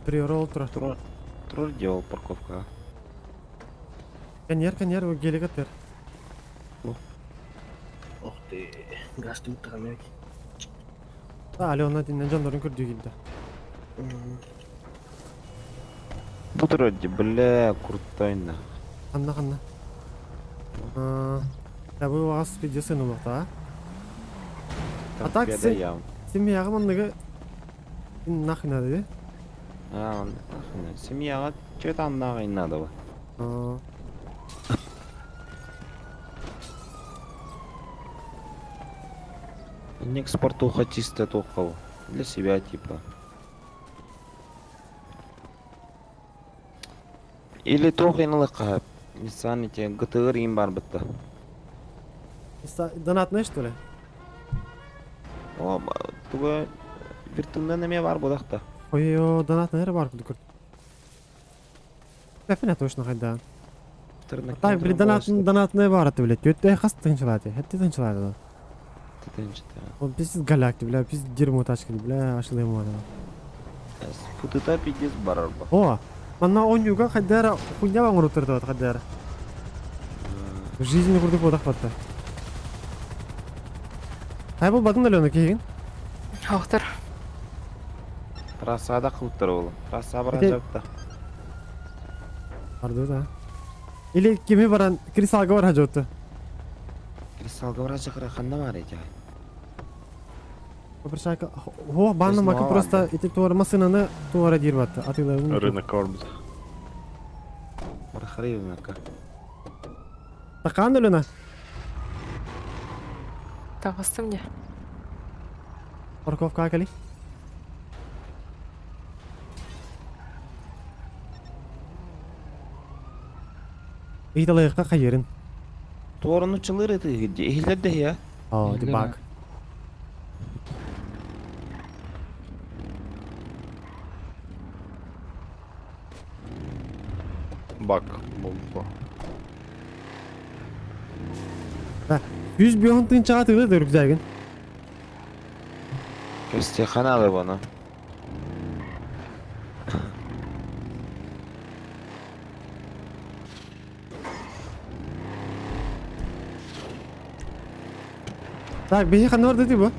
Приора ол тура. Тур, тур делал парковка. Каньер, каньер, гелик атыр. Ох ты, газ түмүк Да, Алена динен жандарын көрдүү килди. Бу тур бля, крутой на. Ханна ханна. А, я бу ас пиздец улакта. А так сен семьяга манныгы нахуй надо, да? А, он нахуй. Семьяга что там нахуй надо? А. Не к спортуха чисто тухал. Для себя типа. Или тухайнылыкка. Nissan эти ГТР им бар бітті. Донатный что ли? О, туга виртунда неме бар будақта. Ой, донатный бар күрд. Кәфенә точно хайда. Так, блин, донат, донатный бар ты, блядь. Өтө хас тынчылады. Хәтте тынчылады. Тынчылады. Он пиздец галяк, бля, пиздец дерьмо тачка, бля, ашлы ему. Футыта пиздец барар ба. О, манна он юга хайдара хуйня ваңыр отырды хайдара. В жизни курдук бодак батты. Ай бул бадын эле кейин. Охтар. Трассада кылыптыр ол. Трасса баран жапты. Барды да. Или кими баран Кристалга бар хажотты. Кристалга бар жакыра канда бар эти. Попрошайка. О, банна мака просто эти туар машинаны туара дир батты. Атыла. Рынок орбит. Бархары рынокка. Такан эле Тагысты мне. Парковка кали. Ыйталайыққа қайырын. Туорunu чылыр эти ихилерде я. О, ди баг. Бак болду. Да, 100 бионтын тынчаға тыгы рюкзагын. Кестеханалы бұны. Так, бихи ханна бар деди бу.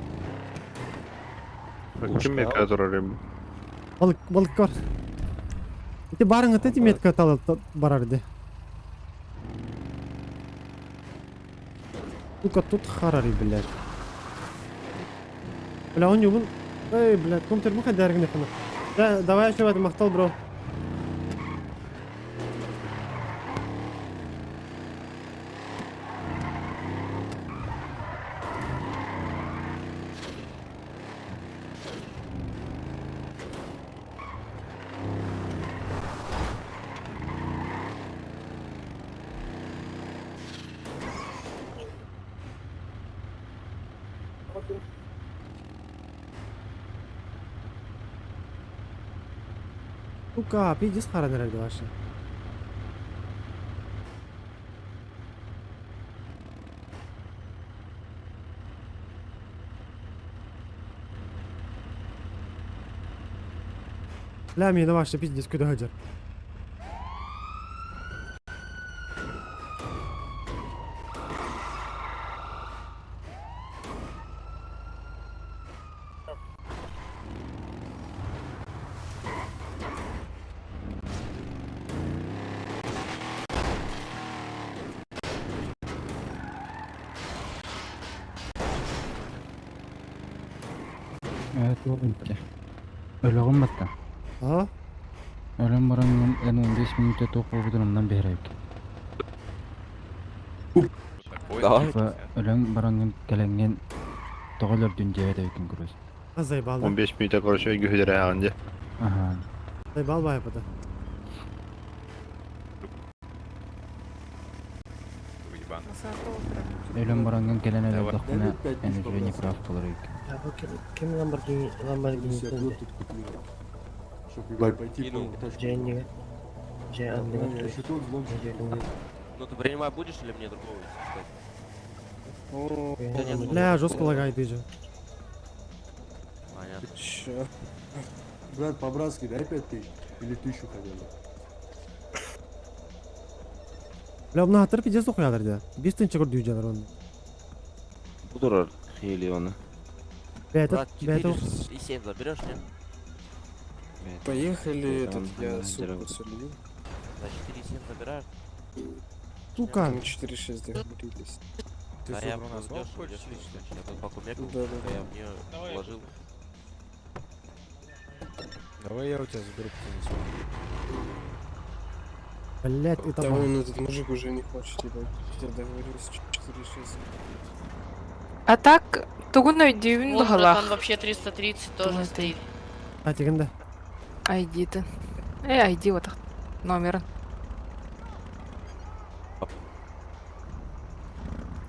Ким метка турар эми? Балык, балык бар. Ити барың аты метка талы барар ди. Сука, тут харари, блядь. Бля, он юбун. Эй, блядь, компьютер муха дәргіне хана. Да, давай еще в этом махтал, бро. Сука, пиздец хара нерде вообще. Бля, мне вообще пиздец куда хаджар. Өлөгөм батта. А? Өлөм баран 15 минутта тоқ болбудун ондан берейик. Давай. Өлөн бараҥҥын кэлэҥҥин тоҕо өлөрдүн диэбэт эбиккин короче. А заебал, да? 15 минут, короче, өйгүһүлэр дьэ. Ага. Заебал баайбыта. Өлөн бараҥҥын кэлэн өлөрдөхпүнэ эн уже не прав буолар эбиккин. А бу ким ким Ламборгини Ламборгини кылды? Дьэ Дьэ анныгар Ну ты принимать будешь или мне другого искать? Бля, жестко лагает же. Понятно. Брат, по-братски дай 5000 или 1000 хотя бы. Бля, мына хатыр пиздец дохуялар да. 5 тысяча көрдүү жалар оны. Бу турар хели оны. Бля, это, Брат, бля, это... 4,7 заберешь, нет? Поехали, этот, я сумку солью. За 4,7 забираешь? Сука. Мы 4,6 договорились. Ты а я дешево, дешево. Я тут покумекал, Да, да, да. я в нее вложил. Давай я у тебя заберу, Блять, это... Да вон этот мужик уже не хочет, типа, я договорился 4,6. А так, тугун өйдүүбүн Вон, братан, баһалаах. вообще 330 тоже Думаю, стоит. А, тигенде. ID-тин. Э, ID вот номерын.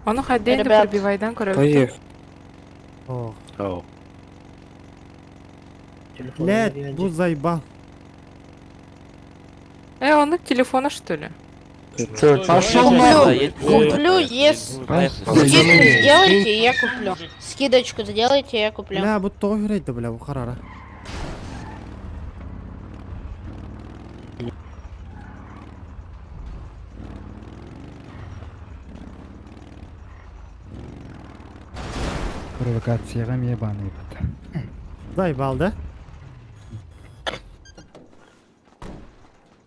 Ону хайден Ребят. пробивайдан көрөбүт. Поехали. Ох. Ау. Телефон Блять, бу заебал. Э, он телефона что ли? Пошел Куплю, куплю, ес. Скидку сделайте, я куплю. Скидочку сделайте, я куплю. Бля, бу тоҕо хүрейді, бля, бу харара. Провокацияга эмиэ бааныйбыт. Заебал, да?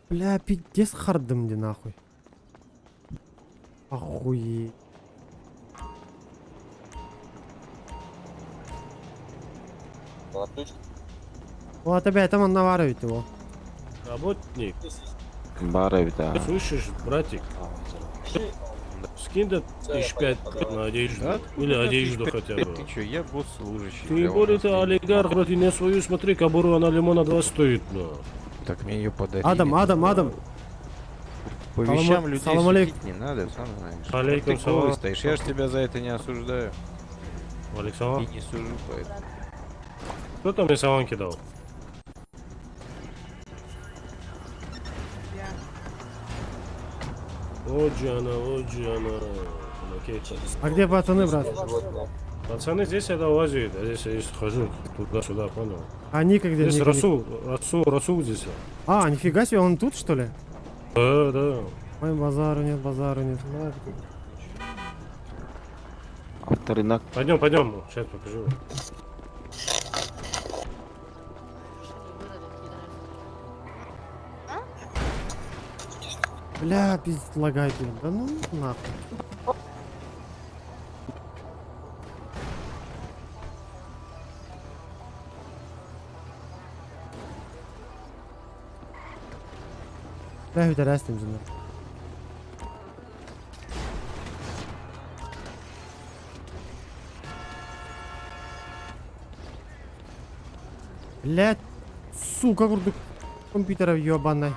Бля, пиздец хардым де нахуй. Охуеть. Вот опять там он наваривает его. Работник, Баар эбит аа. слышишь, братик? Скинь до 1005 на одежду. Или одежду хотя бы. Ты чё, я госслужащий. Ты более ты олигарх, брат, и не свою, смотри, кобуру, она лимона 2 стоит, но. Так мне ее подарили. Адам, Адам, Адам. По Салам- вещам людей салам алейкум. судить не надо, сам знаешь. Алейкум Ты голый салам. стоишь, я ж тебя за это не осуждаю. Александр. И не сужу поэтому. Кто там мне салон кидал? Вот же она, вот же она. Окей. А где пацаны, брат? Пацаны здесь это лазят, а здесь я здесь хожу туда-сюда, понял? А Ника где? Здесь Ника, Расул, Расул, Расул здесь. А, нифига себе, он тут что ли? Да, да. Ой, базару нет, базару нет. Авторынок. Пойдем, пойдем, сейчас покажу. Бля, пиздец, лагает, блин. Да ну нахуй. Бля, үтәрәстім жында. Блядь, сука, курдук компьютера ебаный.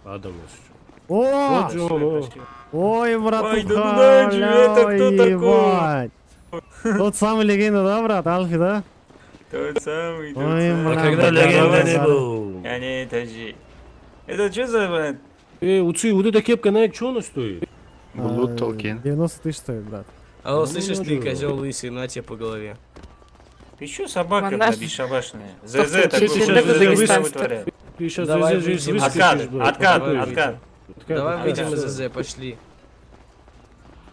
Адам, если что. О! Вот же он, о. Ой, братуха, Ой, да ну нахер, это кто бля, такой? ебать. Тот самый легенда, да, брат, Альфи, да? Тот самый, тот Ой, самый. бля, А когда бля, легенда не бля. был. А не, это же... Это что за, блядь? Эй, уцы, вот эта кепка, на что она стоит? Блуд Толкин. 90 тысяч стоит, брат. Алло, Ну, слышишь ты, надо. козел лысый, на тебе по голове. Ты чё, собака, Монаш- бля, бесшабашная? ЗЗ Ты такой, сейчас что ЗЗ ЗЗ выступит. вытворяет? Ты сейчас Давай здесь выйдем. выскочишь, Откат, брат. откат, Какой откат. Откат, Давай откат. выйдем из ЗЗ, пошли.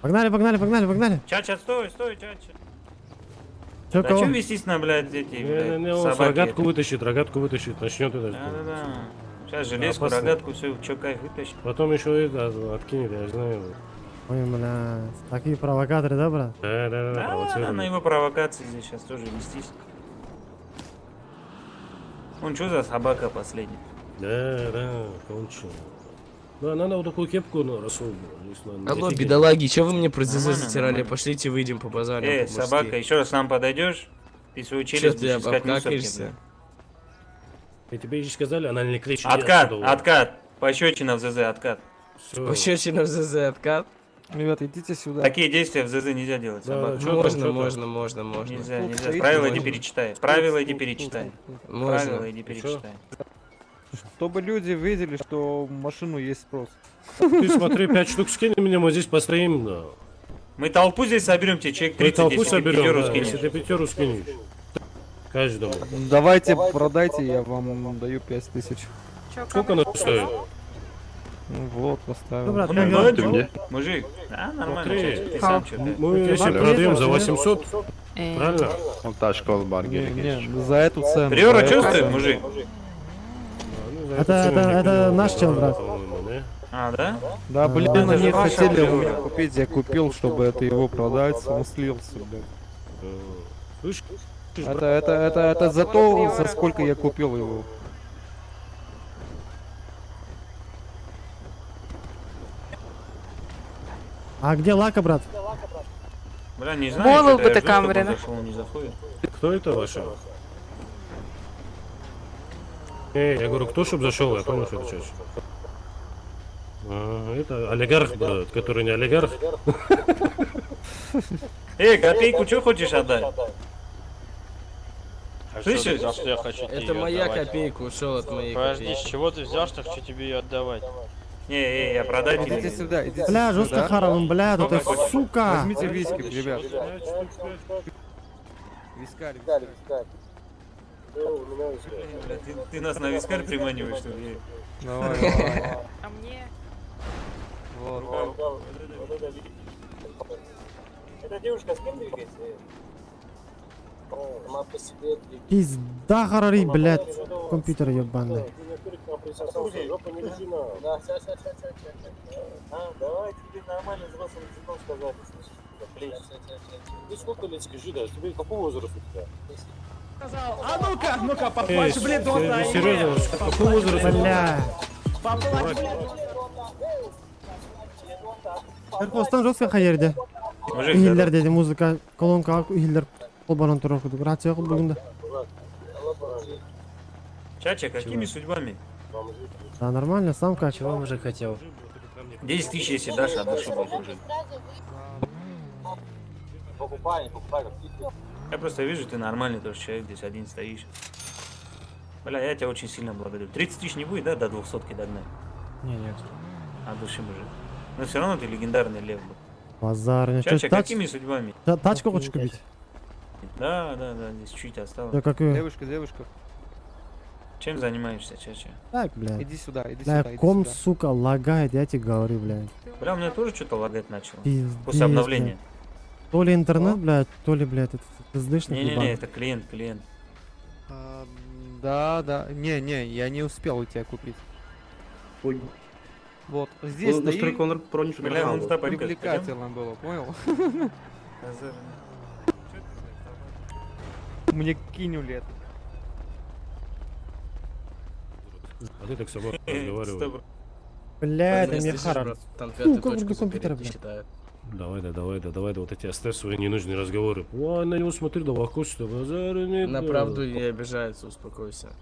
Погнали, погнали, погнали, погнали. Чача, стой, стой, чача. Чё, Да кого? чё висись на, блядь, эти, Не, блядь, не, не, он собаки? рогатку вытащит, рогатку вытащит, начнет это. Да-да-да. Сейчас железку, Опасно. рогатку, все, чё кайф вытащит. Потом еще это откинет, я знаю. Ой, бля, такие провокаторы, да, брат? Да, да, да, Да, провоцирует. на его провокации здесь сейчас тоже вестись. Он что за собака последний? Да, да, кончил. Да, надо вот такую кепку на рассол. Алло, бедолаги, чё вы мне про ЗЗ затирали? Пошлите, выйдем по базарам. Эй, собака, еще раз нам подойдешь, ты свою Чё челюсть ты будешь искать в мусорке, обкакаешься? И тебе же сказали, она не клещет. Откат, откат. Пощечина в ЗЗ, откат. Пощечина в ЗЗ, откат. Ребята, идите сюда. Такие действия в ЗЗ нельзя делать, Да, собака. чё там, Можно, чё там? можно, можно, можно. Нельзя, Тут нельзя. стоит, Правила иди можно. перечитай. Правила иди перечитай. Можно. Правила иди перечитай. Чтобы люди видели, что машину есть спрос. Ты смотри, 5 штук скинь мне, мы здесь постоим. Да. Мы толпу здесь соберем, тебе человек Мы 30, толпу если ты соберем, пятеру да, скинешь. если ты пятеру скинешь. Каждому. Давайте, продайте, я вам даю 5000. Сколько она стоит? Ну вот, поставил. Ну, брат, Ну, как ну, дела? Ты мне? Мужик, а, нормально, Смотри. чё, ты сам чё, ты. Мы если продаем за 800, Э, правильно? Он тачку албар Не, гелик. не, за эту цену. Приора за эту чувствует, цену. мужик? Ну, за Это- эту цену это- не это понял, наш чел, брат. по-моему, да? А, да? Да, блин, Это они же ваша хотели у Приора. меня купить, я купил, чтобы это его продать, он слился, блядь. Слышь, Это за то, за сколько я купил его. А где лака, брат? Бля, не знаю, Голову что-то я бы ты жду, чтобы он Камрина. зашел, он не заходит. Кто это ваша? Эй, я говорю, кто чтоб зашел, я понял, что это чаще. А, это олигарх, брат, который не олигарх. Эй, копейку что хочешь отдать? Слышишь? За что я хочу Это моя копейка, ушел от моей Подожди, копейки. с чего ты взял, что хочу тебе ее отдавать? Не, эй, я продать Идите или... сюда, идите Бля, сюда. жестко харовым, бля, тут Сколько хочешь? сука. Возьмите виски, ребят. Вискарь, вискарь. Бля, ты нас на вискарь приманиваешь, что ли? Давай, давай. А мне? Вот. Эта девушка с кем двигается? Сама по себе Пизда хорари, блядь. Компьютер ебаный. Да, сейчас, сейчас, сейчас, сейчас. А, давай тебе нормально взрослым языком сказали, слышишь? Ты сколько лет скажи, да? Тебе какого возраста у тебя? А ну-ка, ну-ка, Эй, поплачь, блин, серьезно, какой возраст? Бля. Эрхостан жестко хаерде. Мужик, Ихиллер деди музыка, колонка ихиллер холбанан турар кудук. Рация бүгүндө. Чача, какими судьбами? Да, нормально, сам как. Чего мужик хотел? 10 тысяч, если дашь, отдашь, блядь, мужик. Покупай, не покупай, Я просто вижу, ты нормальный тоже человек, здесь один стоишь. Бля, я тебя очень сильно благодарю. 30 тысяч не будет, да, до 200 догнать? Не, нет. От души, мужик. Но все равно ты легендарный лев был. Базар, не Чача, какими судьбами? Тачку хочешь купить? Да, здесь чуть осталось. Да какую? Девушка, девушка, Чем занимаешься, Чача? Так, блядь. иди сюда, иди Бля, сюда, иди ком, сюда. сука, лагает, я тебе говорю, блядь. Бля, у меня тоже что-то лагать начало. Пиздец, После обновления. блядь. То ли интернет, блядь, то ли, блядь, этот пиздышник Не-не-не, ебаный. это клиент, клиент. А, Да, да. Не, не, я не успел у тебя купить. Ой. Вот, здесь Он стоит, настройка он броню Бля, он туда пойдёт. привлекательно было, понял? Базар. Мне кинули это. А ты так с собой разговаривай. Стоп. Бля, это Меня мне слышишь, харар. брат? Там пятую Сука, точку вруби компьютер, запереть не блядь. считают. Давай, да, давай, да, давай, да, вот эти оставь свои ненужные разговоры. Ой, на него смотри, да лохусь, да базара нет. На да. правду не обижаются, успокойся.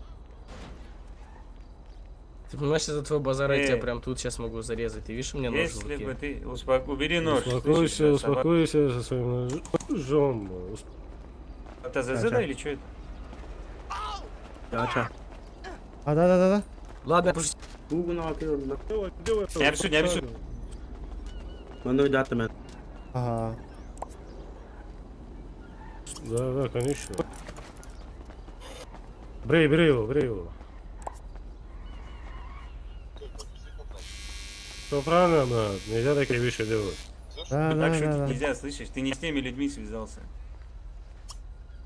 Ты понимаешь, из-за твоего базара я тебя Эй. прям тут сейчас могу зарезать. Ты видишь, у меня нож в Если руке? бы ты... Убери нож. слышишь, Успокойся, да, собака. успокойся со своим ножом. Это ЗЗ, да, или что это? А, да-да-да-да. Ладно, пусть Не обсудь, не обсудь. Ага. Да, да, конечно. Брей, брей его, брей его. Все правильно, брат, нельзя такие вещи делать. Да, Так да, шутить да, да. нельзя, слышишь? Ты не с теми людьми связался.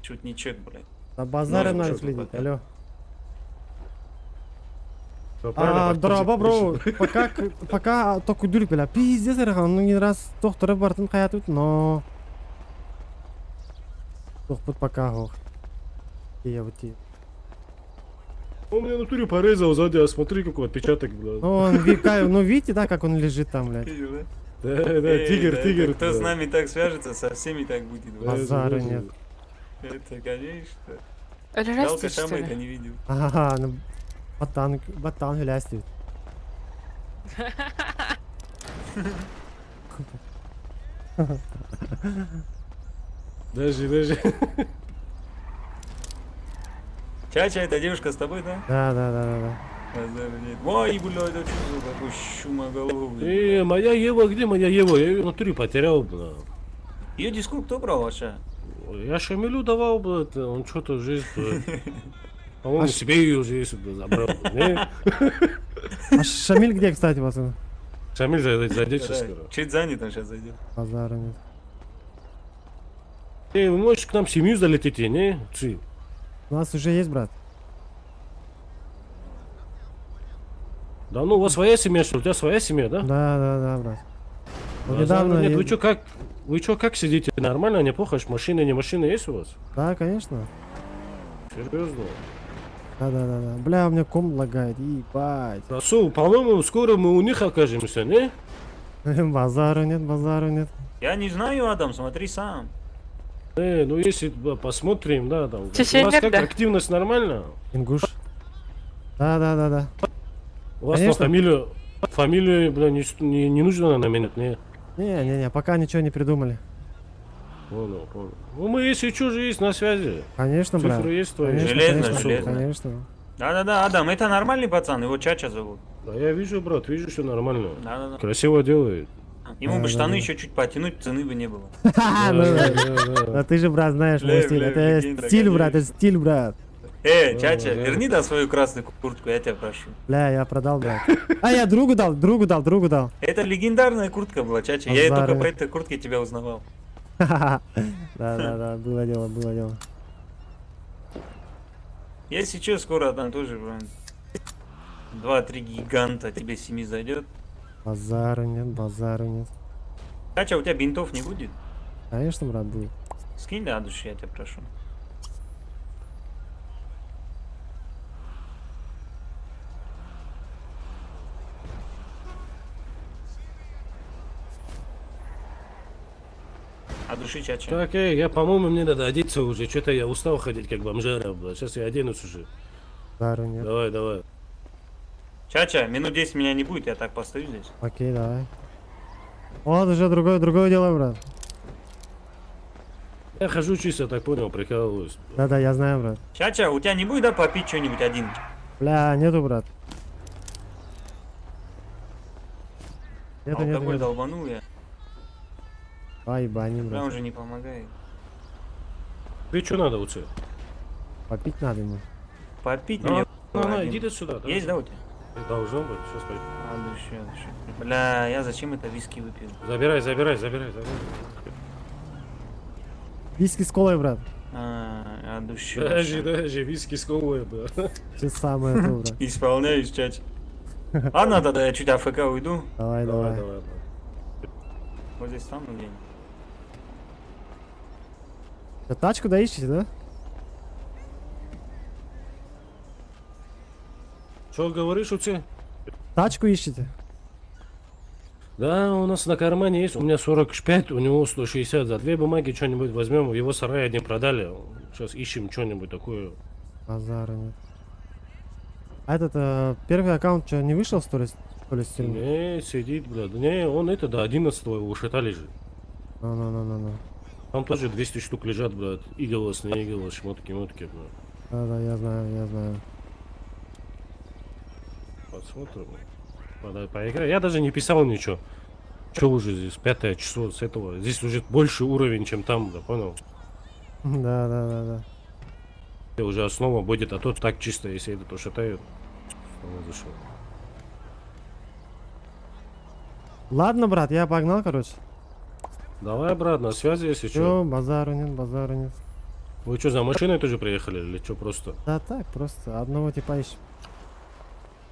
Шутничок, блядь. За базаром Ножик надо чё-то следить, пока. алло. Всё правильно, А, дроба, бро, пока, пока только дурик, бля, пиздец, ну не раз доктора бартын хаятут, но... Тохпут пока, ох. Я вот те. Он меня на натуре порезал сзади, а смотри, какой отпечаток, бля. Ну, он, ви- ну, видите, да, как он лежит там, блядь. Видел, да? Да, да, Эй, тигр, да, тигр. это Кто да. с нами так свяжется, со всеми так будет. бля. Базара нет. Это, конечно. Өлөрөстү, Жалко, что Шама ли? это не видел. Ага, ну, батан, батан хүлээстибит. Даже, даже. Чача, эта девушка с тобой, да? Да, да, да, да, да. Базара нет. Ой, бля, это что за такой шумоголовый? Моя Ева, где моя Ева? Я ее в натуре потерял, бля. Ее диску кто брал вообще? Я Шамилю давал, блядь, он что-то жизнь, блядь. По-моему, А себе ее жизнь бля, забрал. Не? А Шамиль где, кстати, пацаны? Шамиль зайдет сейчас Да, скоро. Чуть занят, он сейчас зайдет. Базара нет. Эй, вы можете к нам в семью залететь, не? Ци. У нас уже есть, брат. Да ну, у вас своя семья, что ли? У тебя своя семья, да? Да, да, да, брат. Вот Базара недавно... Нет, я- вы чё, как... Вы чё, как сидите? Нормально, неплохо? Аж Машина, не машина есть у вас? Да, конечно. Серьезно? Да, да, да, да. Бля, у меня ком лагает, ебать. Расул, по-моему, скоро мы у них окажемся, не? Базару нет, базару нет. Я не знаю, Адам, смотри сам. Ну если да, посмотрим, да, там. У вас Чеченер, как да? активность нормально? Ингуш. Да, да, да, да. У вас на Конечно. фамилию, фамилию, бля, не, не, не нужно наверное, менять, не? Не, не, не, пока ничего не придумали. Понял, понял. Ну мы, если что же, есть на связи. Конечно, брат. Цифры есть твои? Конечно, Железно, конечно, железно. конечно. Да-да-да, Адам, это нормальный пацан, его Чача зовут. Да я вижу, брат, вижу, что нормально. Да-да-да. Красиво делает. Ему бы Да, штаны да. еще чуть потянуть, цены бы не было. Ну, да ты же, брат, знаешь мой стиль. Это стиль, брат, это стиль, брат. Чача, верни да свою красную куртку, я тебя прошу. Бля, я продал, брат. А, я другу дал, другу дал, другу дал. Это легендарная куртка была, Чача. Я Базары. только по этой куртке тебя узнавал. Да, да, да, было дело, было дело. Я сейчас скоро там тоже, блин, два-три гиганта тебе семи зайдет. Базару нет, базару нет. Чача, у тебя бинтов не будет? Конечно, брат, будет. Скинь да, души, я тебя прошу. А души чача. Так, эй, я, по-моему, мне надо одеться уже. Что-то я устал ходить, как бомжара, бля. Сейчас я оденусь уже. Базару нет. Давай, давай. Чача, минут 10 меня не будет, я так постою здесь. Окей, давай. Вот уже другое, другое дело, брат. Я хожу чисто, так понял, прикалываюсь. Да-да, я знаю, брат. Чача, у тебя не будет, да, попить что-нибудь один? Бля, нету, брат. Нету, нету, Алкоголь нету. долбанул я. Ай, бани, Бля, брат. он же не помогает. Тебе что надо у тебя? Попить надо ему. Попить На, мне. на, на, один. иди ты сюда. давай. Есть, да, у тебя? Должно быть, сейчас пойду. А, души, а, души. Бля, я зачем это виски выпил? Забирай, забирай, забирай, забирай. Виски с колой, брат. А, а души. Даже, даже, виски с колой, бля. Все самое то, брат. Исполняюсь, чач. Ладно, тогда я чуть AFK уйду. Давай, давай. давай. Вот здесь стану где-нибудь. Да тачку да ищете, да? Что говоришь у тебя? Тачку ищете? Да, у нас на кармане есть. У меня 45, у него 160. За две бумаги что-нибудь возьмем. В его сарае одни продали. Сейчас ищем что-нибудь такое. Базара нет. А этот первый аккаунт что, не вышел, что ли, что ли, с тюрьмы? Не, сидит, бля. Да Не, он это до 11 его ушатали же. Ну-ну-ну-ну-ну. Там тоже 200 штук лежат, блядь. Иголос, не иголос, шмотки, мотки, бля. Да-да, я знаю, я знаю. Посмотрим. Поиграй. Я даже не писал ничего. Че уже здесь, пятое число с этого. Здесь уже больше уровень, чем там, да, понял? Да-да-да-да. И уже основа будет, а тот так чисто, если этот ушатают. Он зашел. Ладно, брат, я погнал, короче. Давай, брат, на связи, если Все, что. базару нет, базару нет. Вы что, за машиной тоже приехали или что просто? Да так, просто одного типа ищем.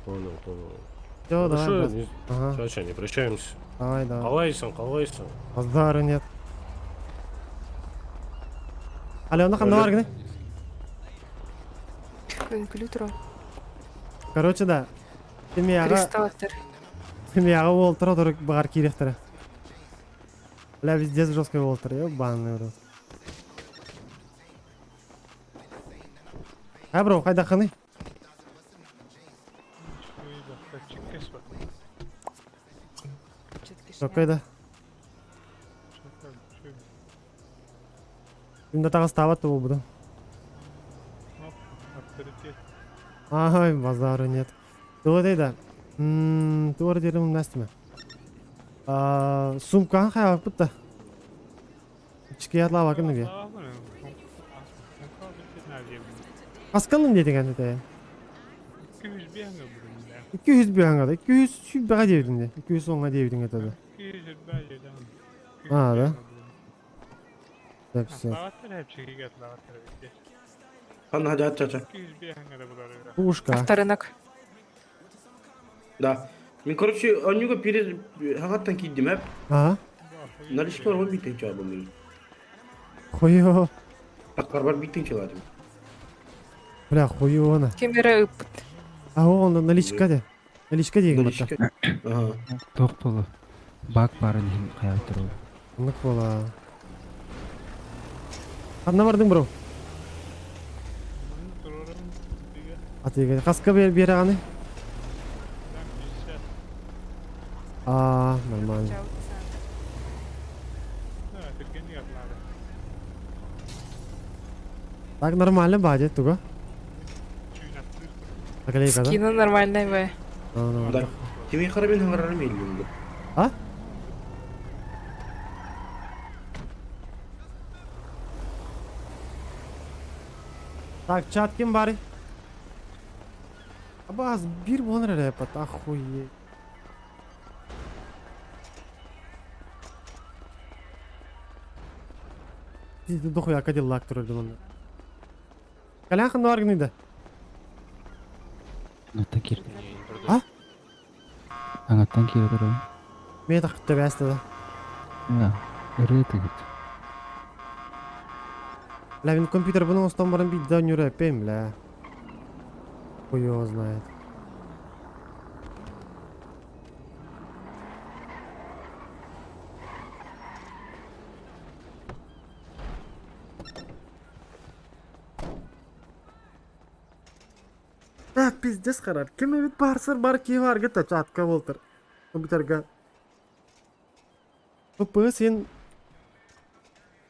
Понял, понял. Всё, давай, Хорошо, брат. не... Ага. Ча, не прощаемся. Давай, давай. Қалайсың, қалайсың. Базару нет. Алло, нахам, давай, гни. Компьютера. Короче, да. Семьяҕа Кристаллтар. Семьяҕа уолтар оторук баҕар киириэхтэрэ. Бля, везде жесткий уолтар, ебаный в рот. А, бро, хайдаххыный? Какой да? Ким да таҕыстаабат да буолбутум. Ай, базара нет. Туох да? Туох диэрим умнастыма. Сумкаҕын хайаабыппыт да. Ички атлаабакын диye. Хаскалын диэтиҥ эн этэ. 200 биһаҥа да 200 сүүрбэҕэ диэбитиҥ дии. 210-ҥа диэбитиҥ этэ да. А, да? Сөп, сөп. Ханна хадьаат чача. Пушка. Авторынок. Да. Мин, короче, онньуга перед хагаттан киирдим эп. Ага. Наличка бар биттен чабым мин. Хуё. Аккар бар биттен чаладым. Бля, хуёна. Кемере ыппыт. А он наличка де. Наличка диэн батта. Наличка. Ага. Туох буолу? Бак барын иһин хайааттар ол. Оннук буола. Ханна бардың, бро? Атыга хаска бер бераҕаны? А, нормально. Так нормально баадет туга. Наклейка, да? Скина нормальная бе. Да. Кими харабин хангарарым еллинди. А? Так, чат ким баарый? Абаас биир буолан эрэ рэпат, охуеть. Дохуя Кадиллак турар манна. Калян ханна баргыный да? Аңаттан киирдим. А? Аңаттан киирэ турабын. Мен тахта бәсті да. Да. Ырыа тыгыт. Бля, мин компьютер бұның остан баран бит да нүрэ пем, бля. Хуй его знает. А, пиздец харар. Ким эбит барсыр бар ки бар гыта чатка болтыр. Компьютерга. ПП сен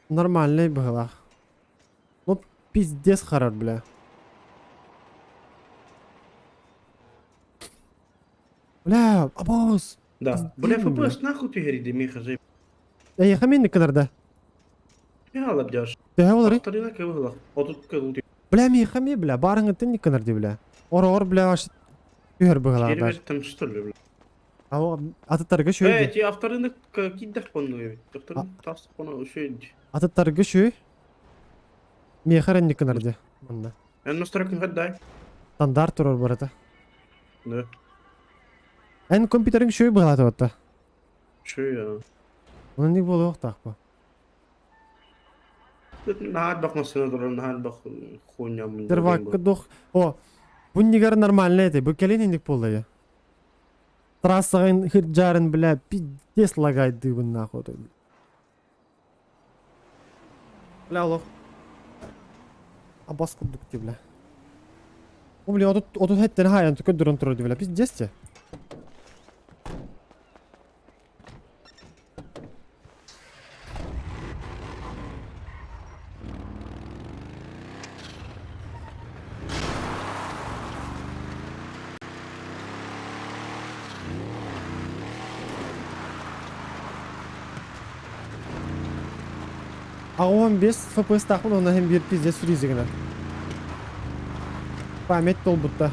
нормальный быһылаах. Ну, пиздец харар, бля. Бля, абос. Да. Бля, Пиздец, бля. ФПС нахуй ты говори, Миха, заеб. Эй, хамин кынарда. Я лабдяш. Төһө болар? Тарина кывылах. Отут кылды. Бля, ми хами, бля, барыңы тен кынар бля. Ор ор, бля, аш түһөр быһылаах Теперь даже. там что ли, бля? А атыттарга Эй, шүй. ти авторынок киддах конну. Авторынок тас кону шүй. Атыттарга шүй. Мехарен кынар ди. Манна. Эн настройкын хаддай. Стандарт турар барата. Да. Эн компьютериң шүй быһылааты батта. Шүй. Onun не болуох таах Нахад бак машина турар, нахад бак хуйня мын. Сервакка дох. О, бу нигер нормальный эти, бу келин индик болду я. Трассаҕын хырдьаарын, бля, пиздец лагает дыбын нахуй. Бля, олох. Абас курдук ти, бля. О, бля, отут отут хэттен хайан көддөрөн турар ди, бля, пиздец те. А 15 FPS тахмын, онна hem bir пиздец фризигіне. Память толбутта.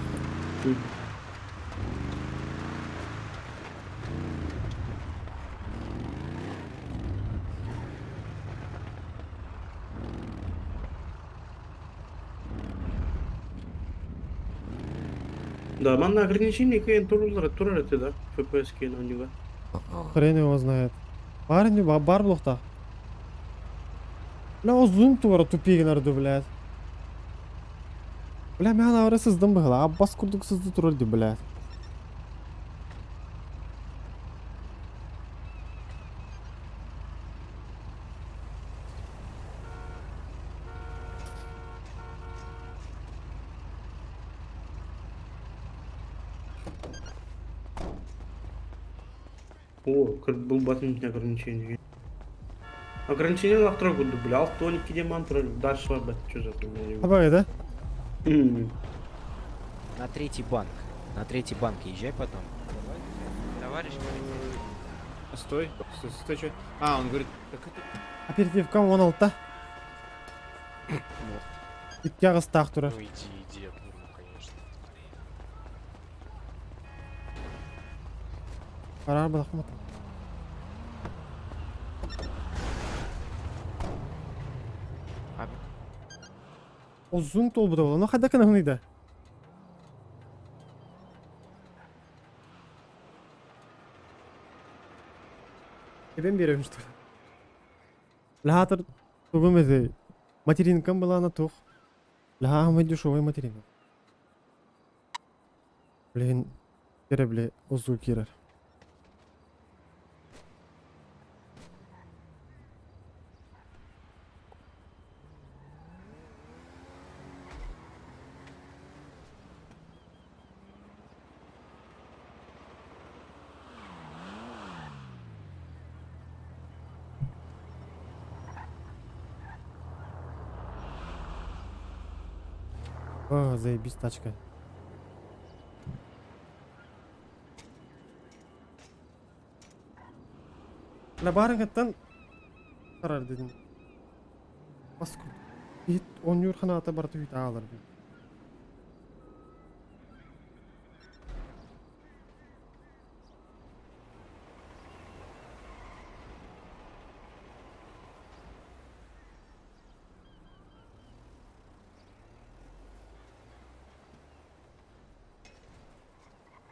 Да, манна ограничение кен турулар турар это да. FPS кен у него. Хрен его знает. Бар не бар блохта. Бля, о зум туара тупигнер ду, блядь. Бля, мен ары сыздым быһыла. Аббас курдук сызды турар ди, бля. О, был батон ограничение. Ограничение на тройку дублял, тоник демон дальше об это что за хуйня? Абай, да? На третий банк. На третий банк езжай потом. Товарищ полицейский. Стой, стой, стой, стой. А, он говорит, так это... Оперативка 16. Икки аҕыстаах турар. Ну иди, иди, я к нему, конечно. Карар балахмат. Узун толбуда буолла. Ну хайда кынahын да. Эбен берем что ли? Лахатыр тугум эти материнкам была на тух. Ла мы дешевая материнка. Блин, бля, узу кирер. О, заебись тачка. Ла барыгыттан карар дедим. Баску. Бит он юрханата барты үт аалар.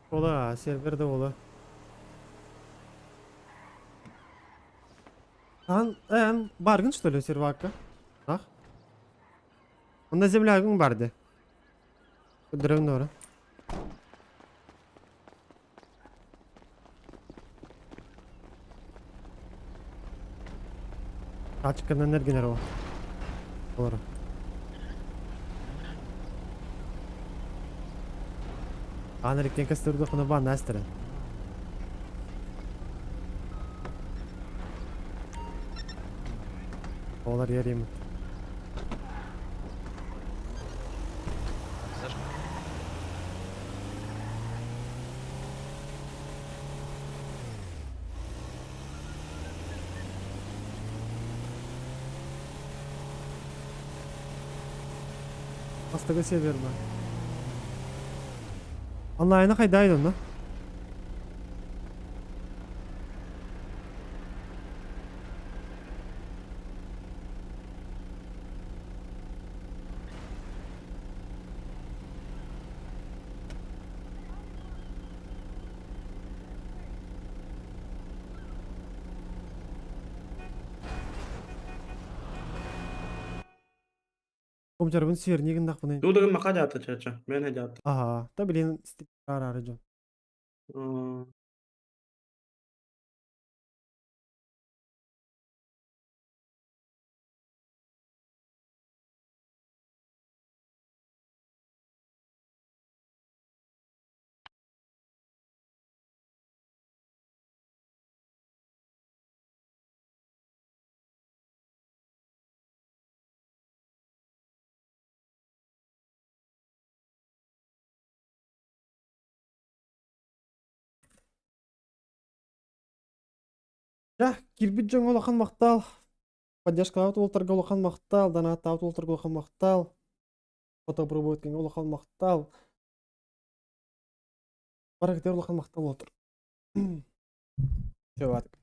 Ола, серверде ола. Ан, эн, баргын что ли сервакка? Ах? Онда землягың барды. Көдөрөм дора. Ачканан эргинер о. Олар. Анарик кастырды хуна ба настера. Олар ярим. Астыгы сервер ба. Онлайна кайдайдын да? Комчарбын свернигин дакпын. Дудыгын мака жааты чача. Мен жааты. Ага, та блин, арары жон. Жа, кирбит жон улахан мактал. Поддержкалаабыт уолтарга улахан махтал, донаттаабыт уолтарга улахан махтал. Фотопробовать улахан махтал. Барыгытыгар улахан махтал отыр. Чөбатык.